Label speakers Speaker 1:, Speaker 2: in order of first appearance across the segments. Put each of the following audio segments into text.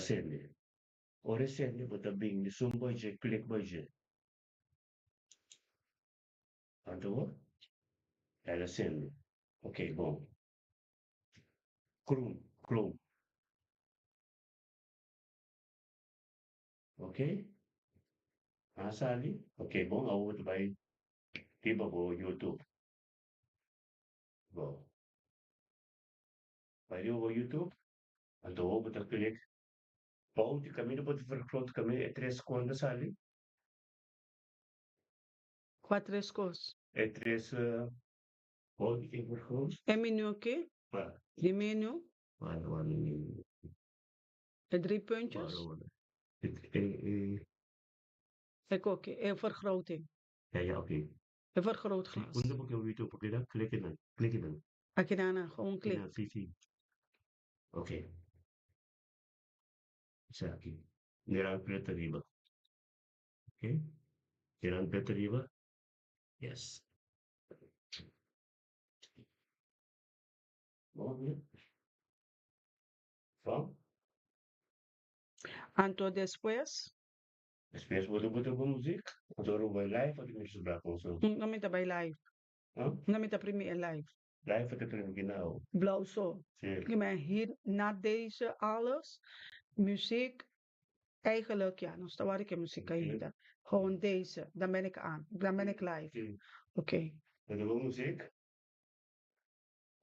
Speaker 1: El a sende. Ora e sende bo ta bin di sun bo dje klik bo dje. Anto bo? El a sende. Ok, bon. Chrome, Chrome. Ok. A sali? Ok, bon, awor bo ta bai riba bo YouTube. Bo. Bai riba bo YouTube, anto awor bo ta klik bou di kaminda bo ta vergroot kaminda e tres kon ta sali.
Speaker 2: Kua tres kos?
Speaker 1: E tres bou di e vergroot.
Speaker 2: E menu aki?
Speaker 1: Wa.
Speaker 2: Di menu?
Speaker 1: Wa, wa, menu.
Speaker 2: E drie puntjes?
Speaker 1: Wa, wa. E, e, e.
Speaker 2: E koki, e vergroting.
Speaker 1: Ja, ja, oké.
Speaker 2: E vergrootglas.
Speaker 1: Unda bo ke YouTube por keda? Klik nan, klik nan.
Speaker 2: Aki nan, nan, gewoon klik.
Speaker 1: Nan, si, si. Oké. Esaki. Mira preto ariba. Oké. Mira preto ariba. Yes. Bon, ja. Bon.
Speaker 2: Anto despues?
Speaker 1: Despues bo ta bota bo muziek, anto ora bo bai live ota mi sobra con so.
Speaker 2: No mi ta bai live.
Speaker 1: Huh?
Speaker 2: No mi ta primi e live.
Speaker 1: Live ota primi genau.
Speaker 2: Blauw so.
Speaker 1: Si.
Speaker 2: Ik ben hier na deze alles, muziek, eigenlijk ja, nos ta wari ke muziek ainda. Gewoon deze, dan ben ik aan, dan ben ik live.
Speaker 1: Si.
Speaker 2: Oké.
Speaker 1: Bota bo muziek.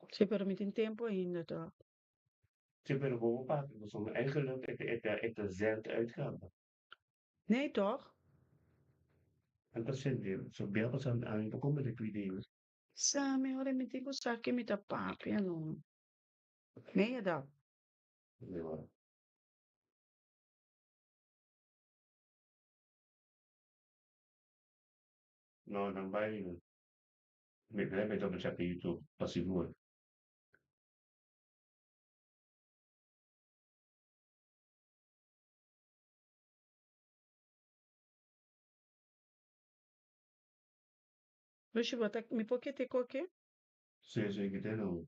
Speaker 2: Si, pero mi tin tempo ainda toch.
Speaker 1: Si, pero bo por papia pasobra eigenlijk e ta e ta zend uit kaba.
Speaker 2: Nee toch?
Speaker 1: Nan ta sende so bia pasá ami por komprende ku idea.
Speaker 2: Sa mi ora mi tin ku sa ke mi ta papia no. Meen je dat?
Speaker 1: No. No, nan bai mi blei mi double check YouTube pa sigur.
Speaker 2: Lushi bo ta mi por kete koke?
Speaker 1: Sí, sí, kete no.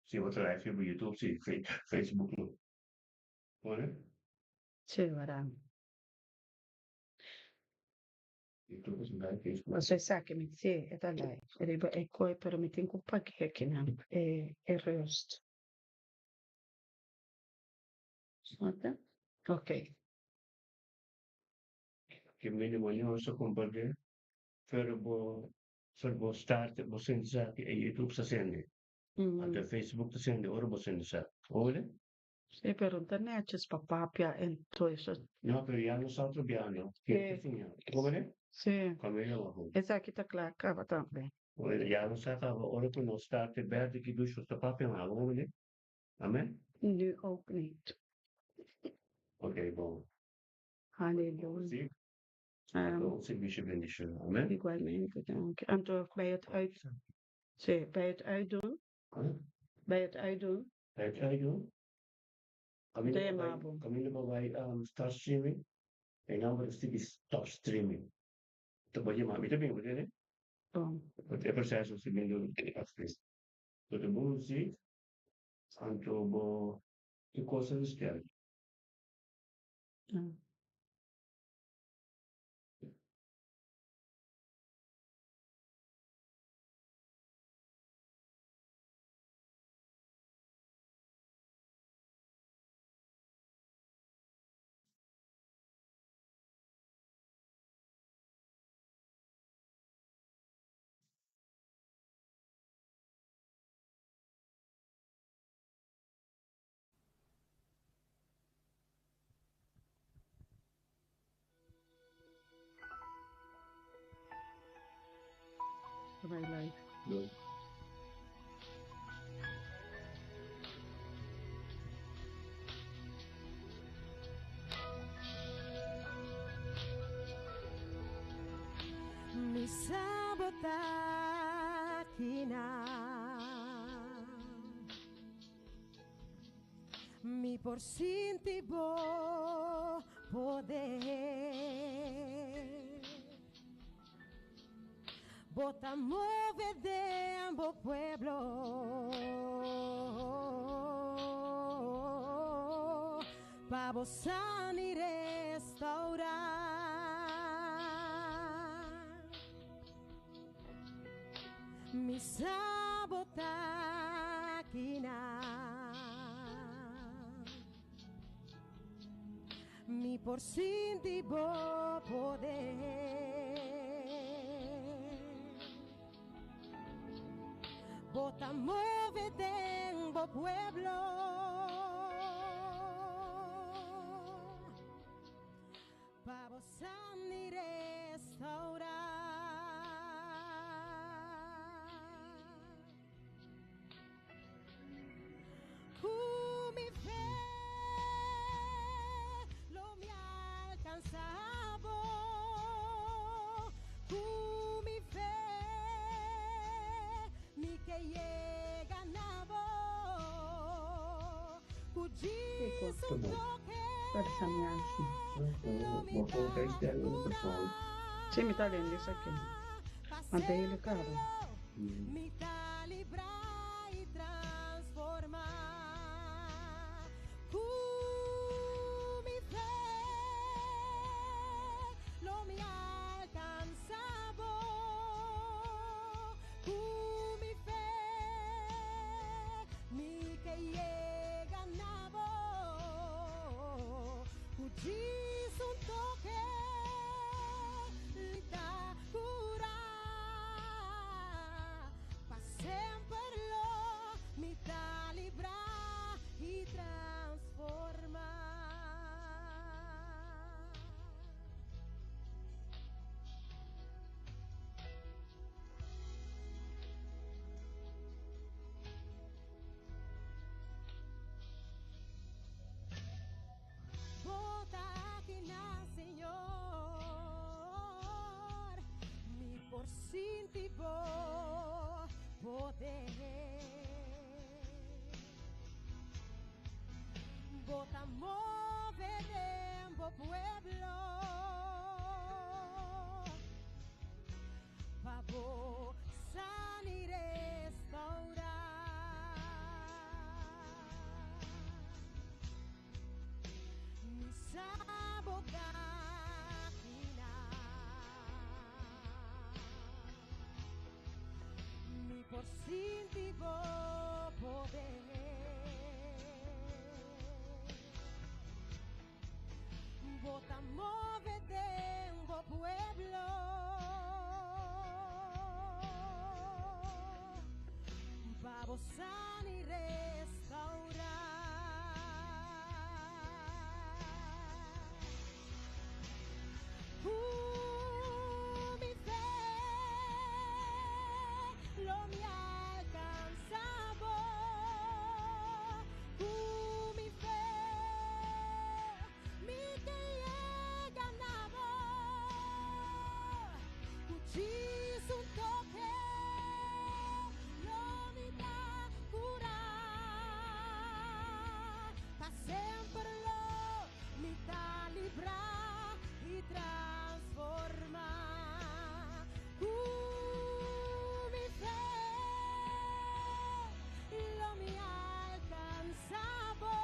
Speaker 1: Sí, bo ta live riba YouTube, sí, Facebook no. Hoor?
Speaker 2: Sí, wara.
Speaker 1: YouTube is live, Facebook.
Speaker 2: Paso esaki mi sí, e ta live riba e koi, pero mi tin ku pag'é akinan e e rust. Snap Ok.
Speaker 1: Ke mínimo nos a kompartí, pero bo pero bo start bo sende esaki e YouTube ta sende. Anto e Facebook ta sende ora bo sende esaki. Hoor?
Speaker 2: Sí, pero no ta netjes pa papia en todo eso.
Speaker 1: No, pero ya nos sa otro biaha no.
Speaker 2: Sí.
Speaker 1: Ke siña. Como ne?
Speaker 2: Sí.
Speaker 1: Camila wajo.
Speaker 2: Esaki ta kla kaba tambe.
Speaker 1: Bueno, ya nos sa kaba ora ku nos start e berde ki dushi nos ta papia mas como ne? Amen?
Speaker 2: Nu ook niet.
Speaker 1: Oké, bon.
Speaker 2: Halleluja.
Speaker 1: Sí. Anto servicio bendiciona. Amen?
Speaker 2: Igualmente, dank je. Anto bij het uit, sí, bij het uitdoen.
Speaker 1: Huh?
Speaker 2: Bij het uitdoen.
Speaker 1: Bij het uitdoen? Kaminda
Speaker 2: Te
Speaker 1: pa bai,
Speaker 2: mabo.
Speaker 1: kaminda pa bai um, start streaming. E nomber ta stiki stop streaming. Ta bo yama mi ta bin, bo tende?
Speaker 2: Bon.
Speaker 1: Want e proceso si bin dun afsplit. So ta bon muziek, anto bo e kos ta stel.
Speaker 2: Mm. Bai live.
Speaker 1: No.
Speaker 3: Mi sa bo ta kina. Mi por sinti bo poder. Bo ta move den bo pueblo Pa bo sana i restaurá Mi sa bo ta akinan Mi por sinti bo poder. Bo ta move den bo pueblo. Pa bo sana i restaurá. Ku mi fe lo mi alkansá bo, ku mi fe mi ke yega na bo, ku djis un toke lo mi ta kurá.
Speaker 2: Sí, mi ta lende esaki. Mantehele kaba.
Speaker 3: Mi ta librá i transformá ku mi fe lo mi alkansá bo ku mi fe mi ke yega na bo ku djis un toke li ta kurá. Pa semper lo mi ta librá i transformá. Bo ta aki na Señor, mi por sinti bo poder. Bo ta move den bo pueblo pa bo sana i restaurá. Mi sa bo ta kina. Mi por sinti bo poder. Bo ta move den bo pueblo. Pa bo sana i restaurá. Ku mi fe lo mi alkansá bo. Ku mi fe mi ke yega na bo. Ku djis un toke lo mi ta kurá. Pa semper lo mi ta librá i transformá. Ku mi fe lo mi alkansá bo.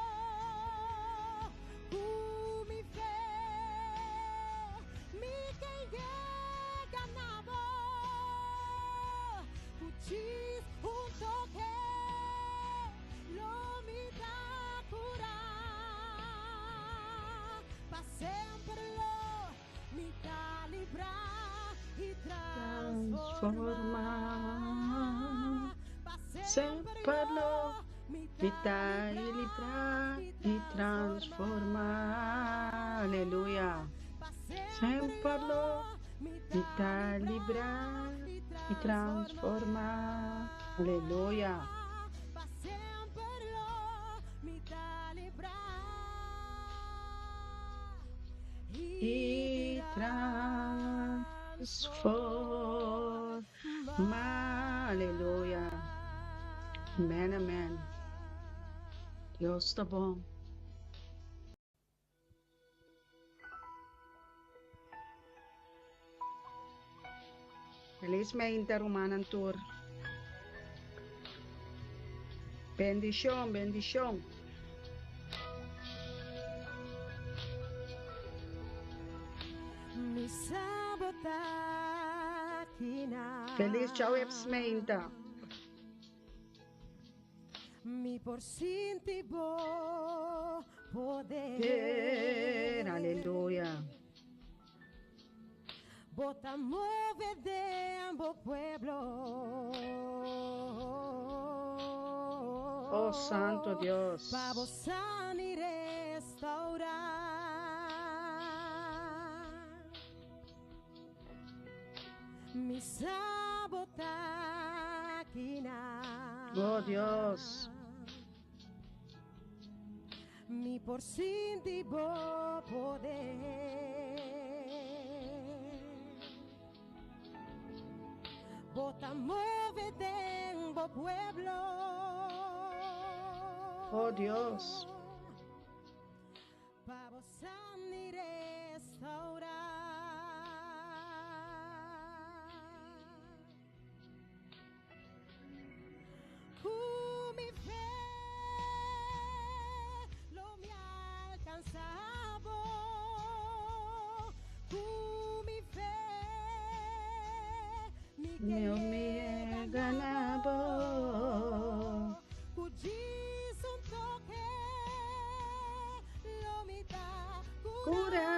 Speaker 3: Ku mi fe mi ke yega na bo. Ku djis un toke lo mi ta kurá. Pa semper lo mi ta librá i transformá. Pa semper lo mi ta librá i transformá.
Speaker 2: Aleluya. Semper lo mi ta librá i transformá. Aleluya. I transformá. Aleluya. Amen, amen. Dios ta bon. Feliz meinta rumannan tur. Bendicion, bendicion. Feliz djaweps meinta.
Speaker 3: Mi por sinti bo poder.
Speaker 2: Aleluya.
Speaker 3: Bo ta move den bo pueblo.
Speaker 2: Oh Santo Dios.
Speaker 3: Pa bo sana y restaura. Mi sa bo ta akinan.
Speaker 2: Oh Dios.
Speaker 3: Mi por sinti bo poder. Bo ta move den bo pueblo.
Speaker 2: Oh Dios.
Speaker 3: Pa bo sana y restaura. Ku mi fe lo mi alcansa bo. Ku mi fe mi ke
Speaker 2: Lo mi
Speaker 3: yega
Speaker 2: yega
Speaker 3: na
Speaker 2: na
Speaker 3: bo.
Speaker 2: bo.
Speaker 3: Ku djis un toke lo mi ta
Speaker 2: Cura,
Speaker 3: cura.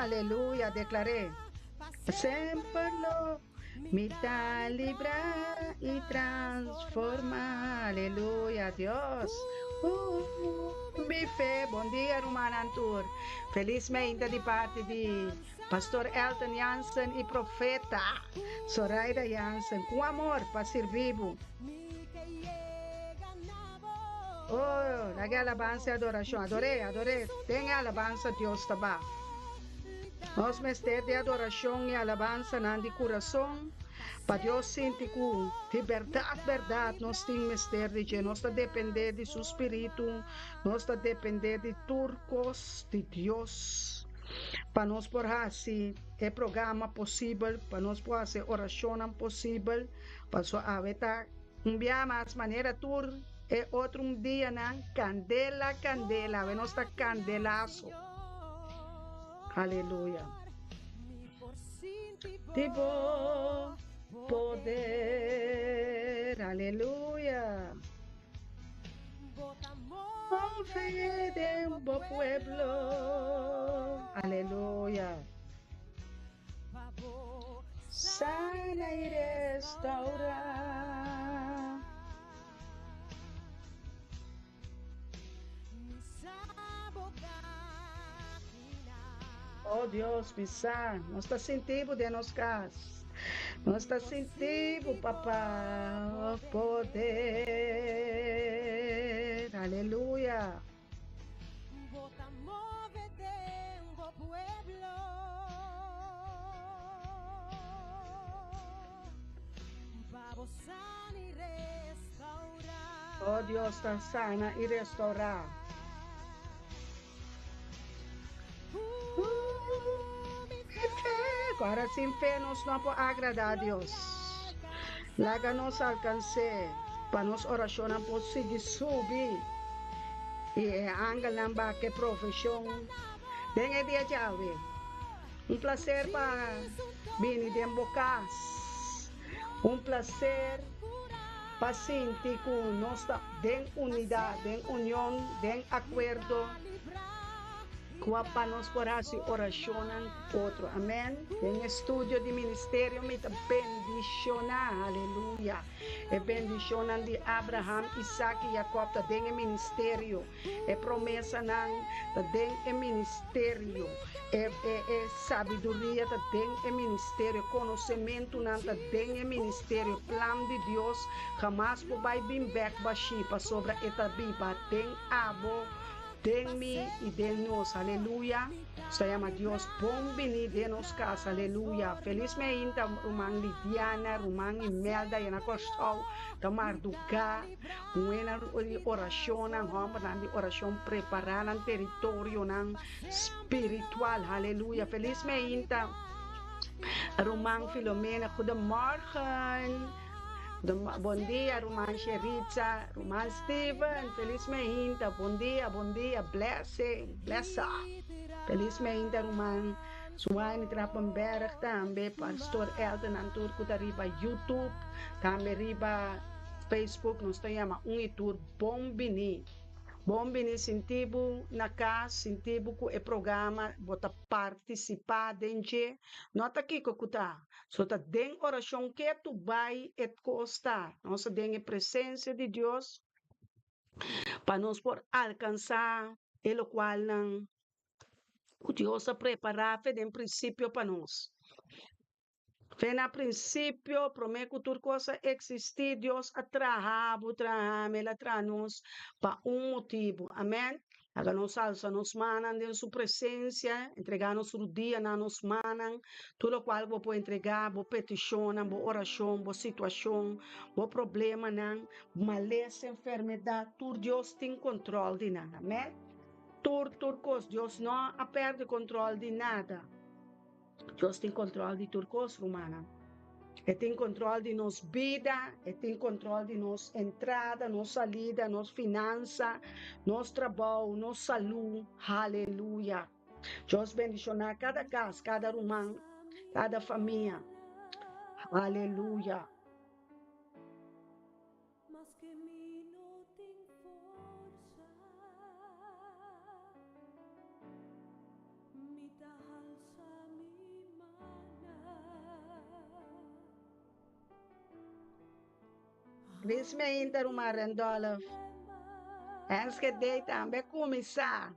Speaker 2: aleluya, declaré.
Speaker 3: Pa
Speaker 2: Semper
Speaker 3: semper
Speaker 2: lo
Speaker 3: Mi
Speaker 2: Mi
Speaker 3: ta
Speaker 2: ta
Speaker 3: librá
Speaker 2: librá
Speaker 3: i
Speaker 2: i
Speaker 3: transformá.
Speaker 2: transformá. Aleluya, Dios. Mi fe. Bon dia, rumannan tur. Feliz meinta di parti di Pastor Elton Jansen i Profeta Zoraida Jansen. Ku amor pa sirbi bo. Oh, laga e alabansa i adorashon. Ador'é, ador'é. Den e alabansa Dios ta ba. Nos mester di adorashon i alabansanan di kurason pa Dios sinti ku di bèrdat bèrdat nos tin mester di dje. Nos ta dependé di su spiritu, nos ta dependé di tur kos di Dios pa nos por hasi e programa posibel, pa nos por hasi e orashonnan posibel, pasobra awe ta un bia mas manera tur e otro un dianan, kandela, kandela, awe nos ta kandelaso. Aleluya. Di bo poder. Aleluya. Move den bo pueblo. Aleluya. Sana y restaura. Oh Dios, mi sa, nos ta sinti bo den nos cas. Nos ta sinti bo, Papa, poder. Aleluya. Oh Dios ta sana i restaurá. Ora sin fe nos no por agradá Dios. Laga nos alkans'é pa nos orashonnan por sigui subi i e angelnan bak e provishon den e dia djawe. Un plaser pa bini den bo kas. Un plaser pa sinti ku nos ta den unidat, den union, den akuerdo kua pa nos por hasi orashonnan ku otro. Amen. Den e studio di ministerio mi ta bendishoná, aleluya. E bendishonnan di Abraham, Isak i Jakòb ta den e ministerio. E promesanan ta den e ministerio. E, e, e sabiduria ta den e ministerio. Konosementunan ta den e ministerio. Plan di Dios hamas por bai bin bèk bashí, pasobra e ta biba den abo, den mi i den nos. Aleluya! Nos ta yama Dios bon bini den nos kas. Aleluya! Felis meinta, ruman Lidiana, ruman Imelda, i na Kòrsou ta mardugá. Muhénan di orashonnan, hòmbernan di orashon prepará nan teritorionan spiritual. Haleluya! Felis meinta. Ruman Filomena, goedemorgen. Bon dia, ruman Sheritza, ruman Steven, felis meinta, bon dia, bon dia, blessing, blessa. Felis meinta, ruman Suaini Trappenberg tambe, Pastor Elton nan tur ku ta riba YouTube, tambe riba Facebook, nos ta yama un i tur bon bini. Bon bini sinti bo na kas, sinti bo ku e programa bo ta partisipá den dje. No ta kiko ku ta, so ta den orashon ketu bai e kos ta. Nos ta den e presensia di Dios pa nos por alkansá e lokualnan ku Dios a prepará fe den prinsipio pa nos. Fe na prinsipio, promé ku tur kos a eksistí, Dios a traha bo, traha mi, el a traha nos pa un motibu. Amèn. Laga nos alsa nos mannan den su presensia, entregá nos rudia na nos mannan, tur lokual ku bo por entregá, bo petishonnan, bo orashon, bo situashon, bo problemanan, malesa, enfermedat, tur Dios tin kontròl di nan. Amèn. Tur, tur kos. Dios no a pèrdè kontròl di nada. Dios tin control di tur cos, rumannan. E tin control di nos bida, e tin control di nos entrada, nos salida, nos finansa, nos trabou, nos salú. Haleluya! Dios bendiciona cada cas, cada ruman, cada famia. Haleluya!
Speaker 3: Maske mi no tin forsa, mi ta halsa mi mannan.
Speaker 2: Luis Meinta ruman Randolph Enschede tambe kuminsá.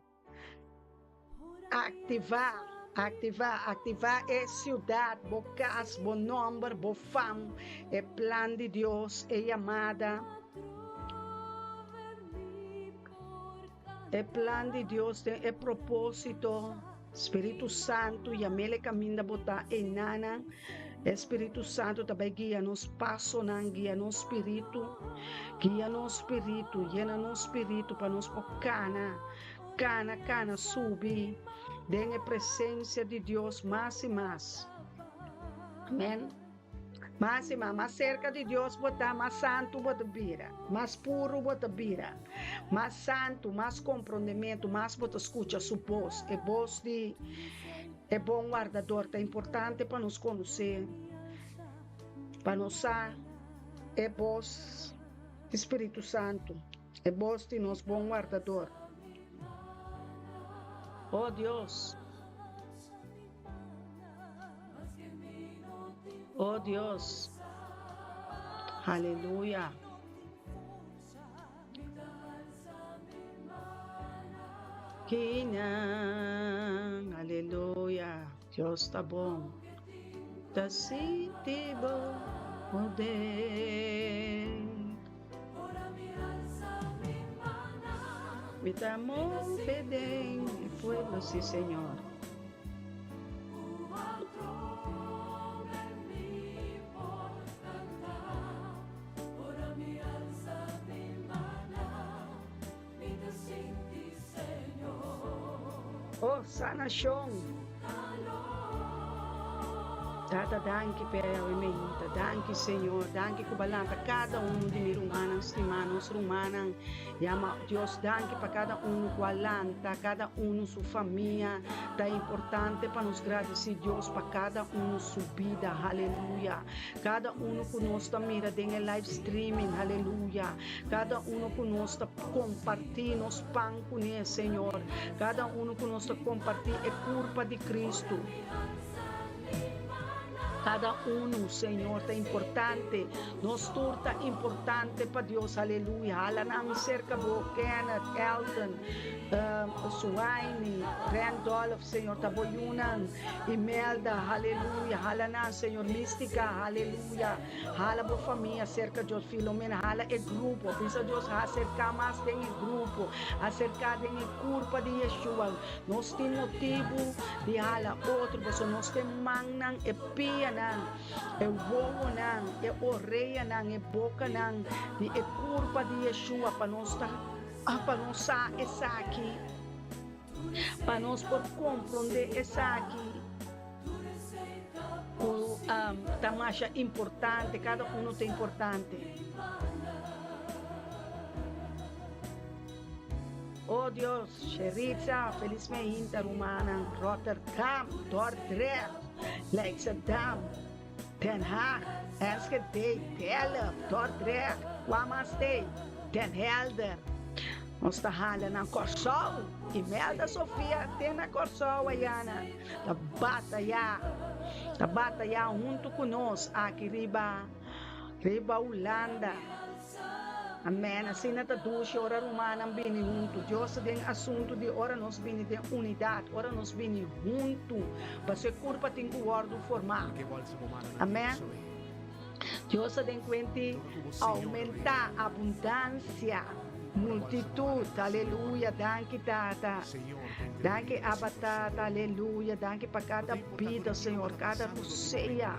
Speaker 2: Aktivá, aktivá, aktivá e siudat, bo kas, bo nòmber, bo fam, e plan di Dios, e yamada. E plan di Dios den e propósito. Spiritu Santu, yam'el e kaminda bo ta einanan. E Spiritu Santu ta bai guia nos pasonan, guia nos spiritu, guia nos spiritu, yena nos spiritu pa nos por kana, kana, kana, subi den e presencia di Dios mas i mas. Amen. Mas i mas, mas serka di Dios bo ta, mas santu bo ta bira, mas puru bo ta bira, mas santu, mas komprondementu, mas bo ta skucha su bos, e bos di e bon wardador. Ta importante pa nos konosé, pa nos sa e bos di Spiritu Santu, e bos di nos bon wardador. O Dios! Oh Dios. Aleluya. Kinan, aleluya. Dios ta bon. Ta sinti bo poder. Mi ta move den e pueblo, sí, Señor. Oh, sanashon! Tata, danki p'e awe meinta. Danki, Señor. Danki ku bo a lanta kada unu di mi rumannan stimá, nos rumannan. Yama Dios danki pa kada unu ku a lanta, kada unu su famia. Ta importante pa nos gradisí Dios pa kada unu su bida. Haleluya! Kada unu ku nos ta mira den e live streaming. Haleluya! Kada unu ku nos ta kompartí nos pan kuné, Señor. Kada unu ku nos ta kompartí e kurpa di Kristu. Kada unu, Señor, ta importante. Nos tur ta importante pa Dios. Aleluya. Hala nan serka bo, Kenneth, Elton, Suhaini, Randolph, Señor, ta bo yunan. Imelda, aleluya. Hala nan, Señor. Mystica, aleluya. Hala bo famia serka Dios. Filomena, hala e grupo. Bisa Dios, aserká mas den e grupo. Aserká den e kurpa di Yeshua. Nos tin motibu di hala otro, pasobra nos ta e mannan, e pianan, e wowonan, e oreanan, e bokanan di e kurpa di Yeshua pa nos ta, pa nos sa esaki, pa nos por komprondé esaki. Ku ta masha importante, kada unu ta importante. Oh Dios, Sheritza, felis meinta rumannan, Rotterdam, Dordrecht, Leidschendam, Den Haag, Enschede, Delft, Dordrecht, kua mas t'ei? Den Helder. Nos ta hala na Kòrsou. Imelda Sofia te na Kòrsou ayana ta batayá, ta batayá huntu ku nos aki riba riba Hulanda. Amèn. Asina ta dushi ora rumannan bini huntu. Dios ta den asuntu di ora nos bini den unidat, ora nos bini huntu, pasobra e kurpa tin ku wòrdu formá. Amèn. Dios ta den kuenti oumentá abundansia, multitut. Aleluya! Danki, Tata. Danki, Abba Tata. Aleluya! Danki pa kada bida, Señor, kada rosea.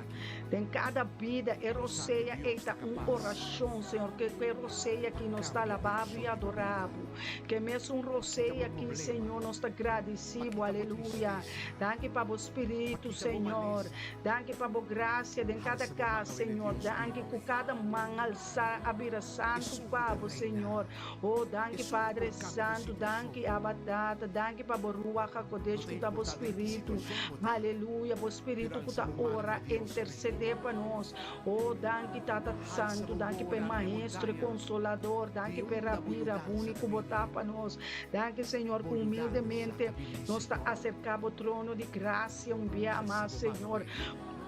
Speaker 2: Den kada bida, e rosea ei ta un orashon, Señor. Ke ku e rosea aki nos ta alabá Bo i adorá Bo. Ke mesun rosea aki, Señor, nos ta gradisí Bo. Aleluya! Danki pa Bo Spiritu, Señor. Danki pa bo gracia den cada cas, Señor. Danki cu cada man alsa a bira santu pa bo, Señor. Oh, danki Padre Santu, danki Abba Tata, danki pa bo Ruach HaKodesh cu ta bo Spiritu. Aleluya, bo Spiritu cu ta ora, intercede pa nos. Oh, danki Tata Santu, danki pa e Maestro, e Consolador, danki pa e Rabí, Rabuni cu bo ta pa nos. Danki, Señor, cu humildemente nos ta acerca bo trono di gracia. Si un bia mas, Señor,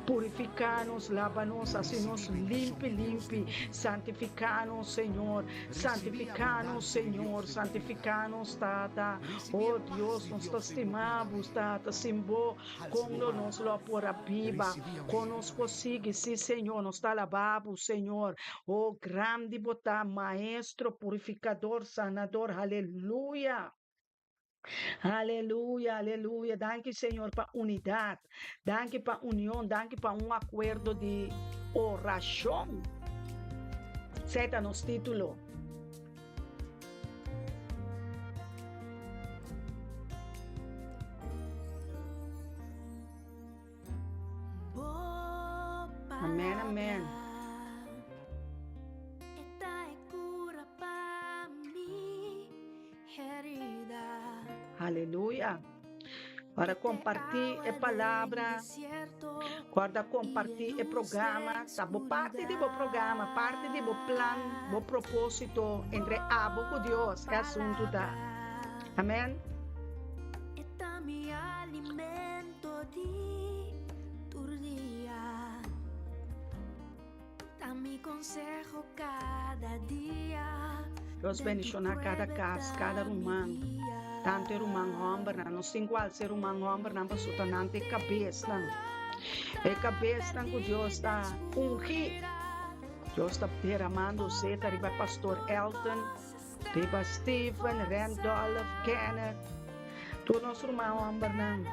Speaker 2: purifica nos, laba nos, haci nos limpi, limpi. Santifica nos, Señor. Santifica nos, Señor. Santifica nos, Tata. Oh, Dios, nos ta stima Bo, Tata. Sin Bo, con lo nos lo a por a biba? Con nos por sigui? Si, Señor, nos ta alaba Bo, Señor. Oh, grandi Bo ta, Maestro, Purificador, Sanador. Aleluya. Aleluya, aleluya. Danki Señor pa unidad. Danki pa union. Danki pa un acuerdo di oracion. Esei ta nos título. Amen, amen. Aleluya. Ora comparti e palabra, guarda comparti e programa, ta bo parti di bo programa, parti di bo plan, bo proposito entre abo cu Dios, e asunto ta. Amen. Dios bendiciona cada cas, cada ruman, tanto e ruman hombernan. Nos tin cu alsa e ruman hombernan pasobra ta nan ta e cabesnan. E cabesnan cu Dios ta ungi. Dios ta deramando zeta riba Pastor Elton, riba Stephen, Randolph, Kenneth, tur nos ruman hombernan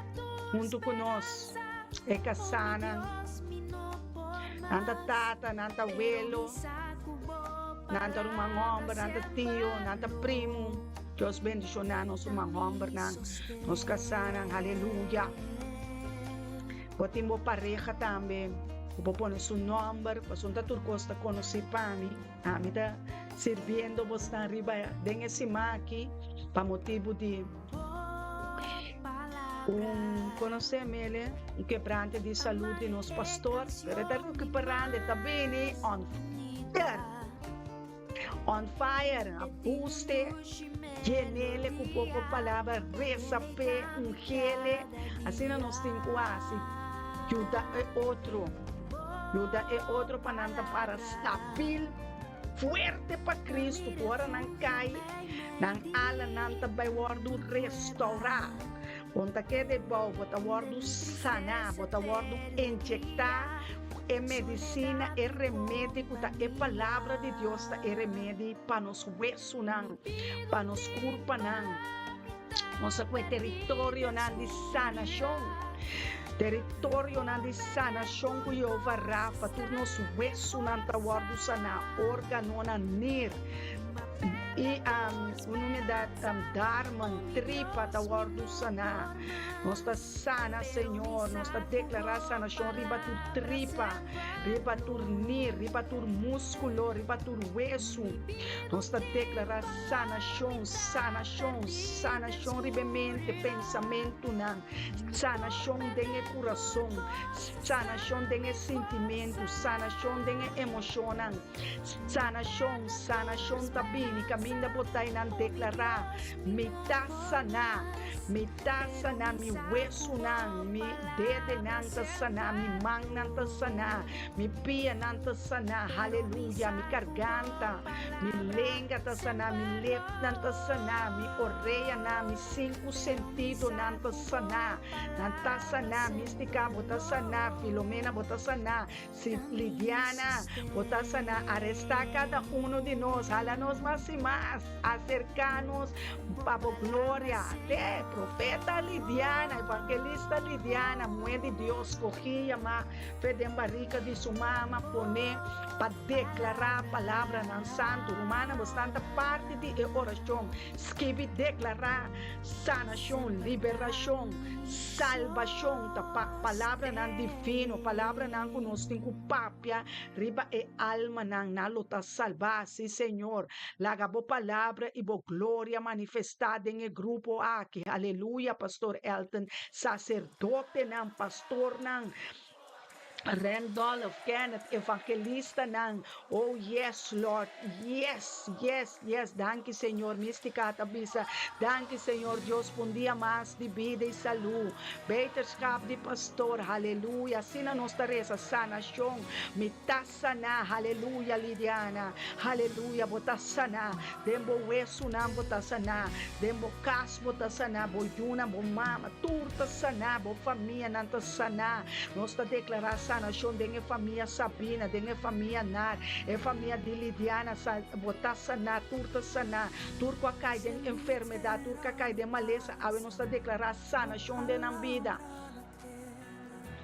Speaker 2: hunto cu nos, e casanan. Nan ta tata, nan ta welo, nan ta ruman homber, nan ta tio, nan ta primu. Dios bendiciona nos ruman hombernan, nos casanan, aleluya. Bo tin bo pareha tambe, bo por pone su nomber, pasobra ta tur cos ta conoci pa mi. Ami ta sirbiendo bosnan riba den e siman aki pa motibu di un konosé mele un kebrante di salud di nos pastor, pero e ta rekuperando, e ta bini on fire, on fire, a buste, yenele ku poko palabra, resa p'e, ungele, asina nos tin ku hasi, yuda e otro. Yuda e otro pa nan ta para stabil, fuerte pa Cristo, ku ora nan kai, nan alanan ta bai wòrdu restourá. Bo no ta keda ebou, bo ta wòrdu saná, bo ta wòrdu injektá ku e medisina, e remedi ku ta e Palabra di Dios ta e remedi pa nos wesunan, pa nos kurpanan. Nos a kue teritorionan di sanashon, teritorionan di sanashon ku Yehova Rafa, tur nos wesunan ta wòrdu saná, órganonan, nir. I un humedad darman, tripa ta wordu saná. Nos ta sana, Señor. Nos ta deklará sanashon riba tur tripa, riba tur nir, riba tur múskulo, riba tur wesu. Nos ta deklará sanashon, sanashon, sanashon riba e mente, pensamentunan, sanashon den e kurason, sanashon den e sintimentu, sanashon den e emoshonnan. Sanashon, sanashon ta bini kaminda bo ta i nan deklará, Mi ta saná, mi ta saná, mi wesunan, mi dedenan ta saná, mi mannan ta saná, mi pianan ta saná, haleluya, mi karganta, mi lenga ta saná, mi lepnan ta saná, mi oreanan, mi sinku sentidonan ta saná, nan ta saná, Místika bo ta saná, Filomena bo ta saná, Si Lidiana, bo ta sana arestá kada uno di nos, hala nos mas i mas, aserká nos pa bo gloria. Te, profeta Lidiana, evangelista Lidiana, muhé di Dios, skogí, yamá fe den barika di su mama, poné pa deklará palabranan santu. Rumannan, bo stan ta parti di e orashon. Skibi deklará sanashon, liberashon, salbashon ta pa palabranan divino, palabranan ku nos tin ku papia riba e almanan, nan lo ta salbá. Sí, Señor, laga bo palabra i bo gloria manifestá den e grupo aki. Aleluya, Pastor Elton, saserdotenan, pastornan. Randolph, Kenneth, evangelistanan, oh yes Lord, yes, yes, yes, danki Señor, Mystica ta bisa, danki Señor Dios pa un dia mas di bida y salud, beterschap di pastor, haleluya, asina nos ta reza, sanacion, mi ta sana, haleluya Lidiana, haleluya, bo ta sana, den bo wesunan bo ta sana, den bo cas bo ta sana, bo yunan, bo mama, Tur ta saná, bo famianan ta saná. Nos ta deklará sanashon den e famia Sabina, den e famia Nar, e famia di Lidiana, sa, bo ta saná, tur ta saná. Tur ku a kai den enfermedat, tur ku a kai den malesa, awe nos ta deklará sanashon den nan bida.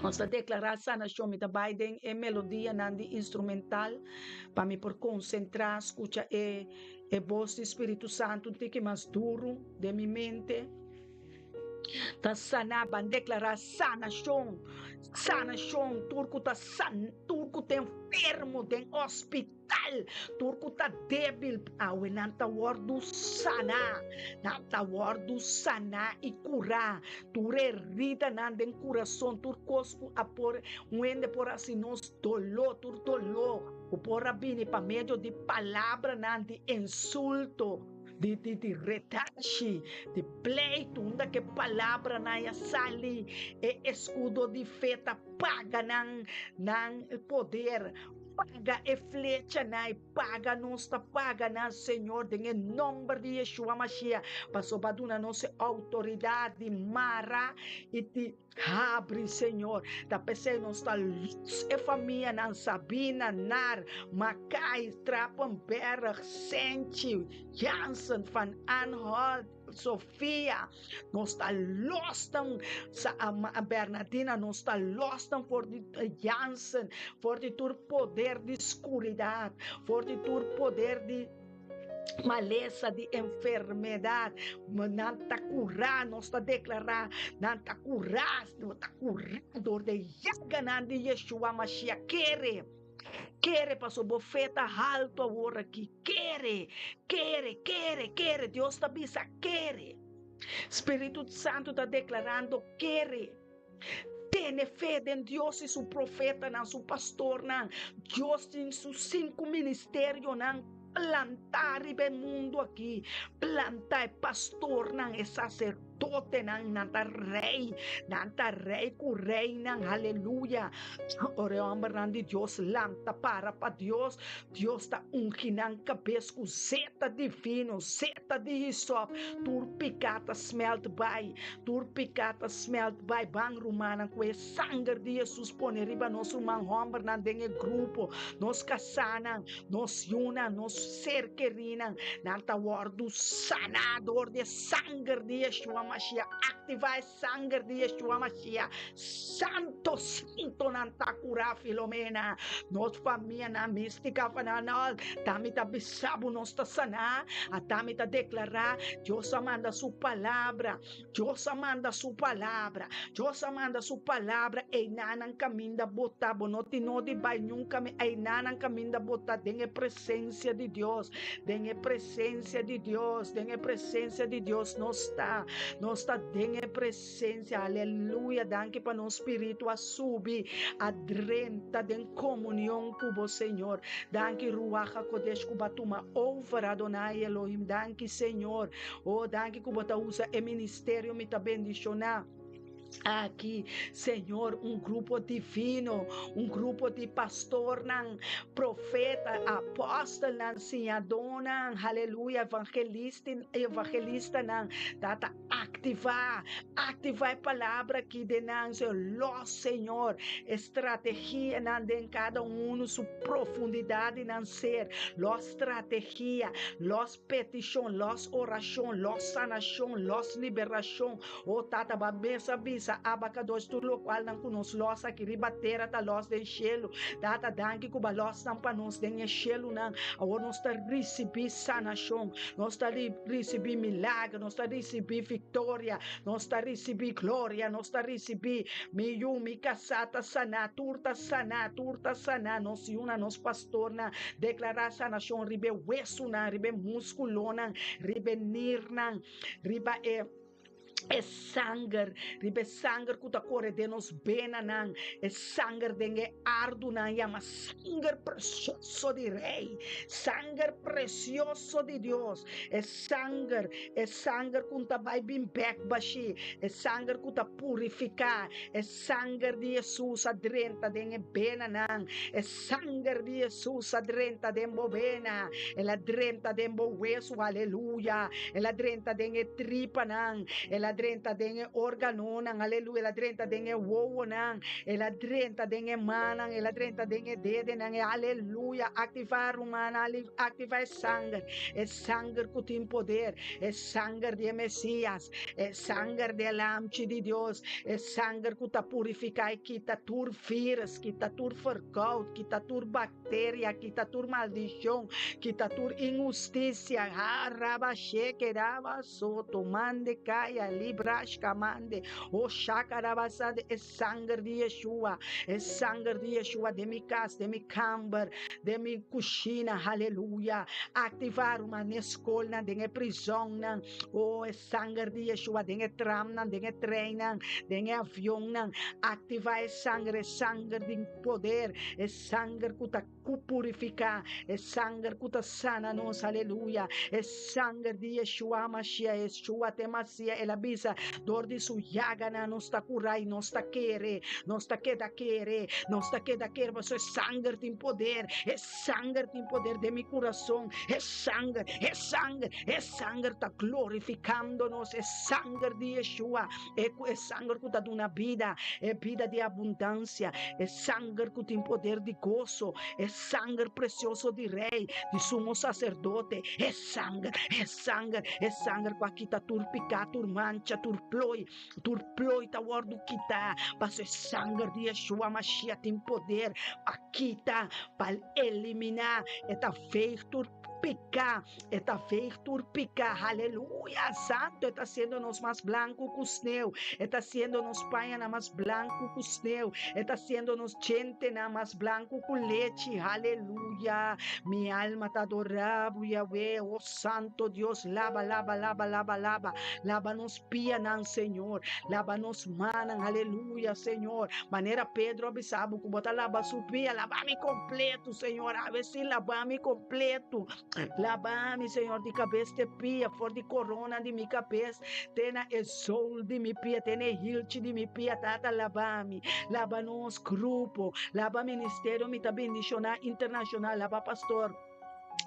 Speaker 2: Nos ta deklará sanashon. Mi ta bai den e melodianan di instrumental pa mi por konsentrá, skucha e e bos di Spiritu Santu un tiki mas duru den mi mente. Ta saná, ban deklará sanashon, sanashon, tur ku ta san, tur ku ta enfermo den hospital, tur ku ta débil, awe nan ta wòrdu saná, nan ta wòrdu saná i kurá, tur heridanan den kurason, tur kos ku a por, un hende por hasi nos doló, tur doló ku por a bini pa medio di palabranan di insulto. Di di di retashi, di pleitu, unda ke palabranan ya sali, e eskudo di fe ta paga nan nan poder, paga e flechanan, e paga nos ta paga nan, Señor, den e nomber di Yeshua Mashiach, pasobra bo a duna nos e outoridat di mara i di Habri, Señor. Ta p'esei nos ta lus e famianan Sabina, Nar, Makai, Trapenberg, Senchi, Jansen, Van Anholt, Sofia. Nos ta los nan, sa, Bernadina, nos ta los nan for di Jansen, for di tur poder di skuridat, for di tur poder di malesa, di enfermedad, nan ta curá, nos ta declará, nan ta curá, no ta curá door de yaganan di Yeshua Mashiach. Kere, kere paso bo fe ta halto awor aki. Kere, kere, kere, kere. Dios ta bisa kere. Spiritu Santo ta declarando kere. Tene fe den Dios i su profetanan, su pastornan. Dios tin su sinku ministerionan plantá riba e mundu aki. Plantá e pastornan, e saserdotenan, nan ta rei, nan ta rei ku reinan, aleluya. Ora e hòmbernan di Dios lanta para pa Dios, Dios ta ungi nan kabes ku zeta divino, zeta di hisop. Tur piká ta smèlt bai, tur piká ta smèlt bai. Ban, rumannan, ku e sanger di Hesus pone riba nos ruman hòmbernan den e grupo, nos kasánan, nos yunan, nos ser kerínan. Nan ta wòrdu saná dor di e sanger di Yeshua Mashiach. Aktivá e sanger di Yeshua Mashiach. Santo, santo nan ta kurá Filomena. Nos famianan místika fananal. Tami ta bisa bo nos ta saná. Atami ta deklará, Dios a manda su palabra. Dios a manda su palabra. Dios a manda su palabra. Einanan kaminda bo ta. Bo no tin nodi bai niun kaminda. Einanan kaminda bo ta den e presensia di Dios. Den e presensia di Dios. Den e presensia di Dios nos ta. Nos ta den e presensia. Aleluya. Danki pa nos spiritu a subi, a drenta den komunion ku bo, Señor. Danki Ruach HaKodesh ku bo a tuma over, Adonai Elohim. Danki, Señor. Oh, danki ku bo ta usa e ministerio, mi ta bendishoná. Aki, Señor, un grupo divino, un grupo di pastornan, profeta, apòstelnan, siñadónan, haleluya, evangelistanan, Tata, aktivá, aktivá e palabra aki den nan, Señor, lòs, Señor, e strategianan den kada unu su profundidat di nan ser, lòs strategia, lòs Petishon, lòs orashon, lòs sanashon, lòs liberashon. O Tata, bo a mes a bisa, Abba Kadosh, tur lokualnan ku nos lòs aki riba tera ta lòs den shelu. Tata, danki ku bo a lòs nan pa nos den e shelunan. Awor nos ta risibí sanashon, nos ta risibí milager, nos ta risibí viktoria, nos ta risibí gloria, nos ta risibí mi yu, mi kasá ta saná, tur ta saná, tur ta saná, nos yunan, nos pastornan. Deklará sanashon riba e wesunan, riba e múskulonan, riba e nirnan, riba e e sanger, riba e sanger ku ta kore den nos benanan, e sanger den e ardunan yama sanger presioso di Rei, sanger presioso di Dios, e sanger, e sanger ku ta bai bin bèk bashí, e sanger ku ta purifiká, e sanger di Hesus a drenta den e benanan, e Sanger di Hesus a drenta den bo bena, el a drenta den bo wesu, aleluya, el a drenta den e tripanan, el a drenta den e organonan, aleluya, el a drenta den e wowonan, el a drenta den e mannan, el a drenta den e dedenan, aleluya, aktivá rumannan, aktivá e sanger, e sanger ku tin poder, e sanger di e Mesias, e sanger di e Lamchi di Dios, e sanger ku ta purifiká i kita tur Virus, kita tur verkoud, kita tur bacteria, kita tur maldicion, kita tur inhusticia. Ha raba sheke raba soto mande kaya librashka mande o shaka raba sande e sanger di Yeshua, e sanger di Yeshua den mi kas, den mi kamber, den mi kushina, haleluya. Aktiva ruman den e skolnan, den e prizonnan, o e Sanger di Yeshua den e tramnan, den e treinnan, den e avionnan. Aktivá e sanger, e sanger di poder, e sanger ku ta ku purifiká, e sanger ku ta sana nos. Aleluya! E sanger di Yeshua Mashiach, Yeshua te Masia, el a bisa, dor di su yaganan nos ta kurá i nos ta kere, nos ta keda kere, nos ta keda kere, pasobra e sanger tin poder, e sanger tin poder den mi kurason, e sanger, e sanger, E sanger ta glorificando nos, e sanger di Yeshua, e cu e sanger cu ta duna bida, e bida di abundancia, e sanger cu tin poder di goso, e sanger precioso di Rey, di Sumo Sacerdote, e sanger, e sanger, e sanger cu a kita tur pica, tur mancha, tur plooi, tur plooi ta wordo kita, paso e sanger di Yeshua Mashiach tin poder pa kita, pa elimina, e ta veeg tur pica, e ta veeg tur pica, haleluya, santo, e ta haciendo nos mas blanco cu sneeuw, e ta haciendo nos pañanan mas blanco cu sneeuw, e ta haciendo nos djentenan mas blanco cu lechi, haleluya, mi alma ta adora bo Yahweh, oh santo Dios, laba, laba, laba, laba, laba, laba nos pianan, Señor, laba nos mannan, aleluya, Señor, manera Pedro a bisa bo cu bo ta laba su pia, laba mi completo, Señor, awe si laba mi completo, laba mi, Señor, di cabes te pia, for di corona di mi cabes te na e zool di mi pia, te na e hilchi di mi pia, Tata, laba mi, laba nos grupo, laba ministerio, mi ta bendiciona internacional, laba pastor.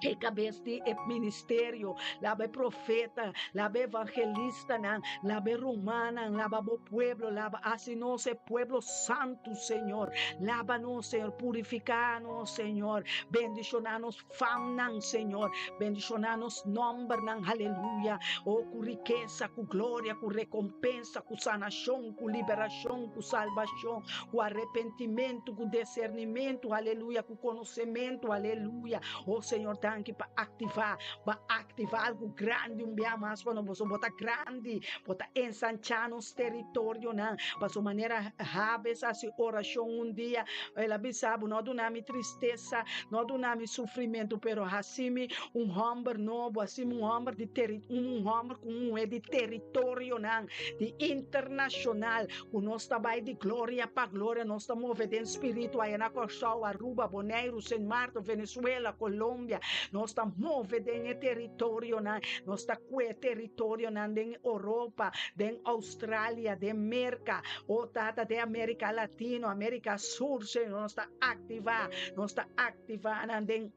Speaker 2: E kabes di e ministerio, laba e profeta, laba e evangelistanan, laba e rumannan, laba bo pueblo, laba hasi nos e pueblo santu, Señor. Laba nos, Señor, purifiká nos, Señor. Bendishoná nos famnan, Señor. Bendishoná nos nòmbernan, aleluya. O ku rikesa, ku gloria, ku rekompensa, ku sanashon, ku liberashon, ku salbashon, ku arepentimentu, ku desernimentu, aleluya, ku konosementu, aleluya. Oh Señor, danki pa aktivá, pa aktivá algu grandi un bia mas pa nos. Boso bo ta grandi, bo ta ensanchá nos teritorionan. Pasobra manera Jabes hasi orashon un dia, el a bisa bo, no duna mi tristesa, no duna mi sufrimentu, pero hasi mi un hòmber nobo, hasi mi un hòmber di teri, un hòmber ku un muhé di teritorionan, di internashonal. Ku nos ta bai di gloria pa gloria, nos ta move den spiritu aya na Kòrsou, Aruba, Boneiru, Sint Maarten, Venezuela, Colombia. Nos ta move den e teritorionan, nos ta kue teritorionan den Oropa, den Australia, den Merka, o Tata, den Amerika Latino, Amerika Sur, Señor, nos ta aktivá, nos ta aktivá nan den.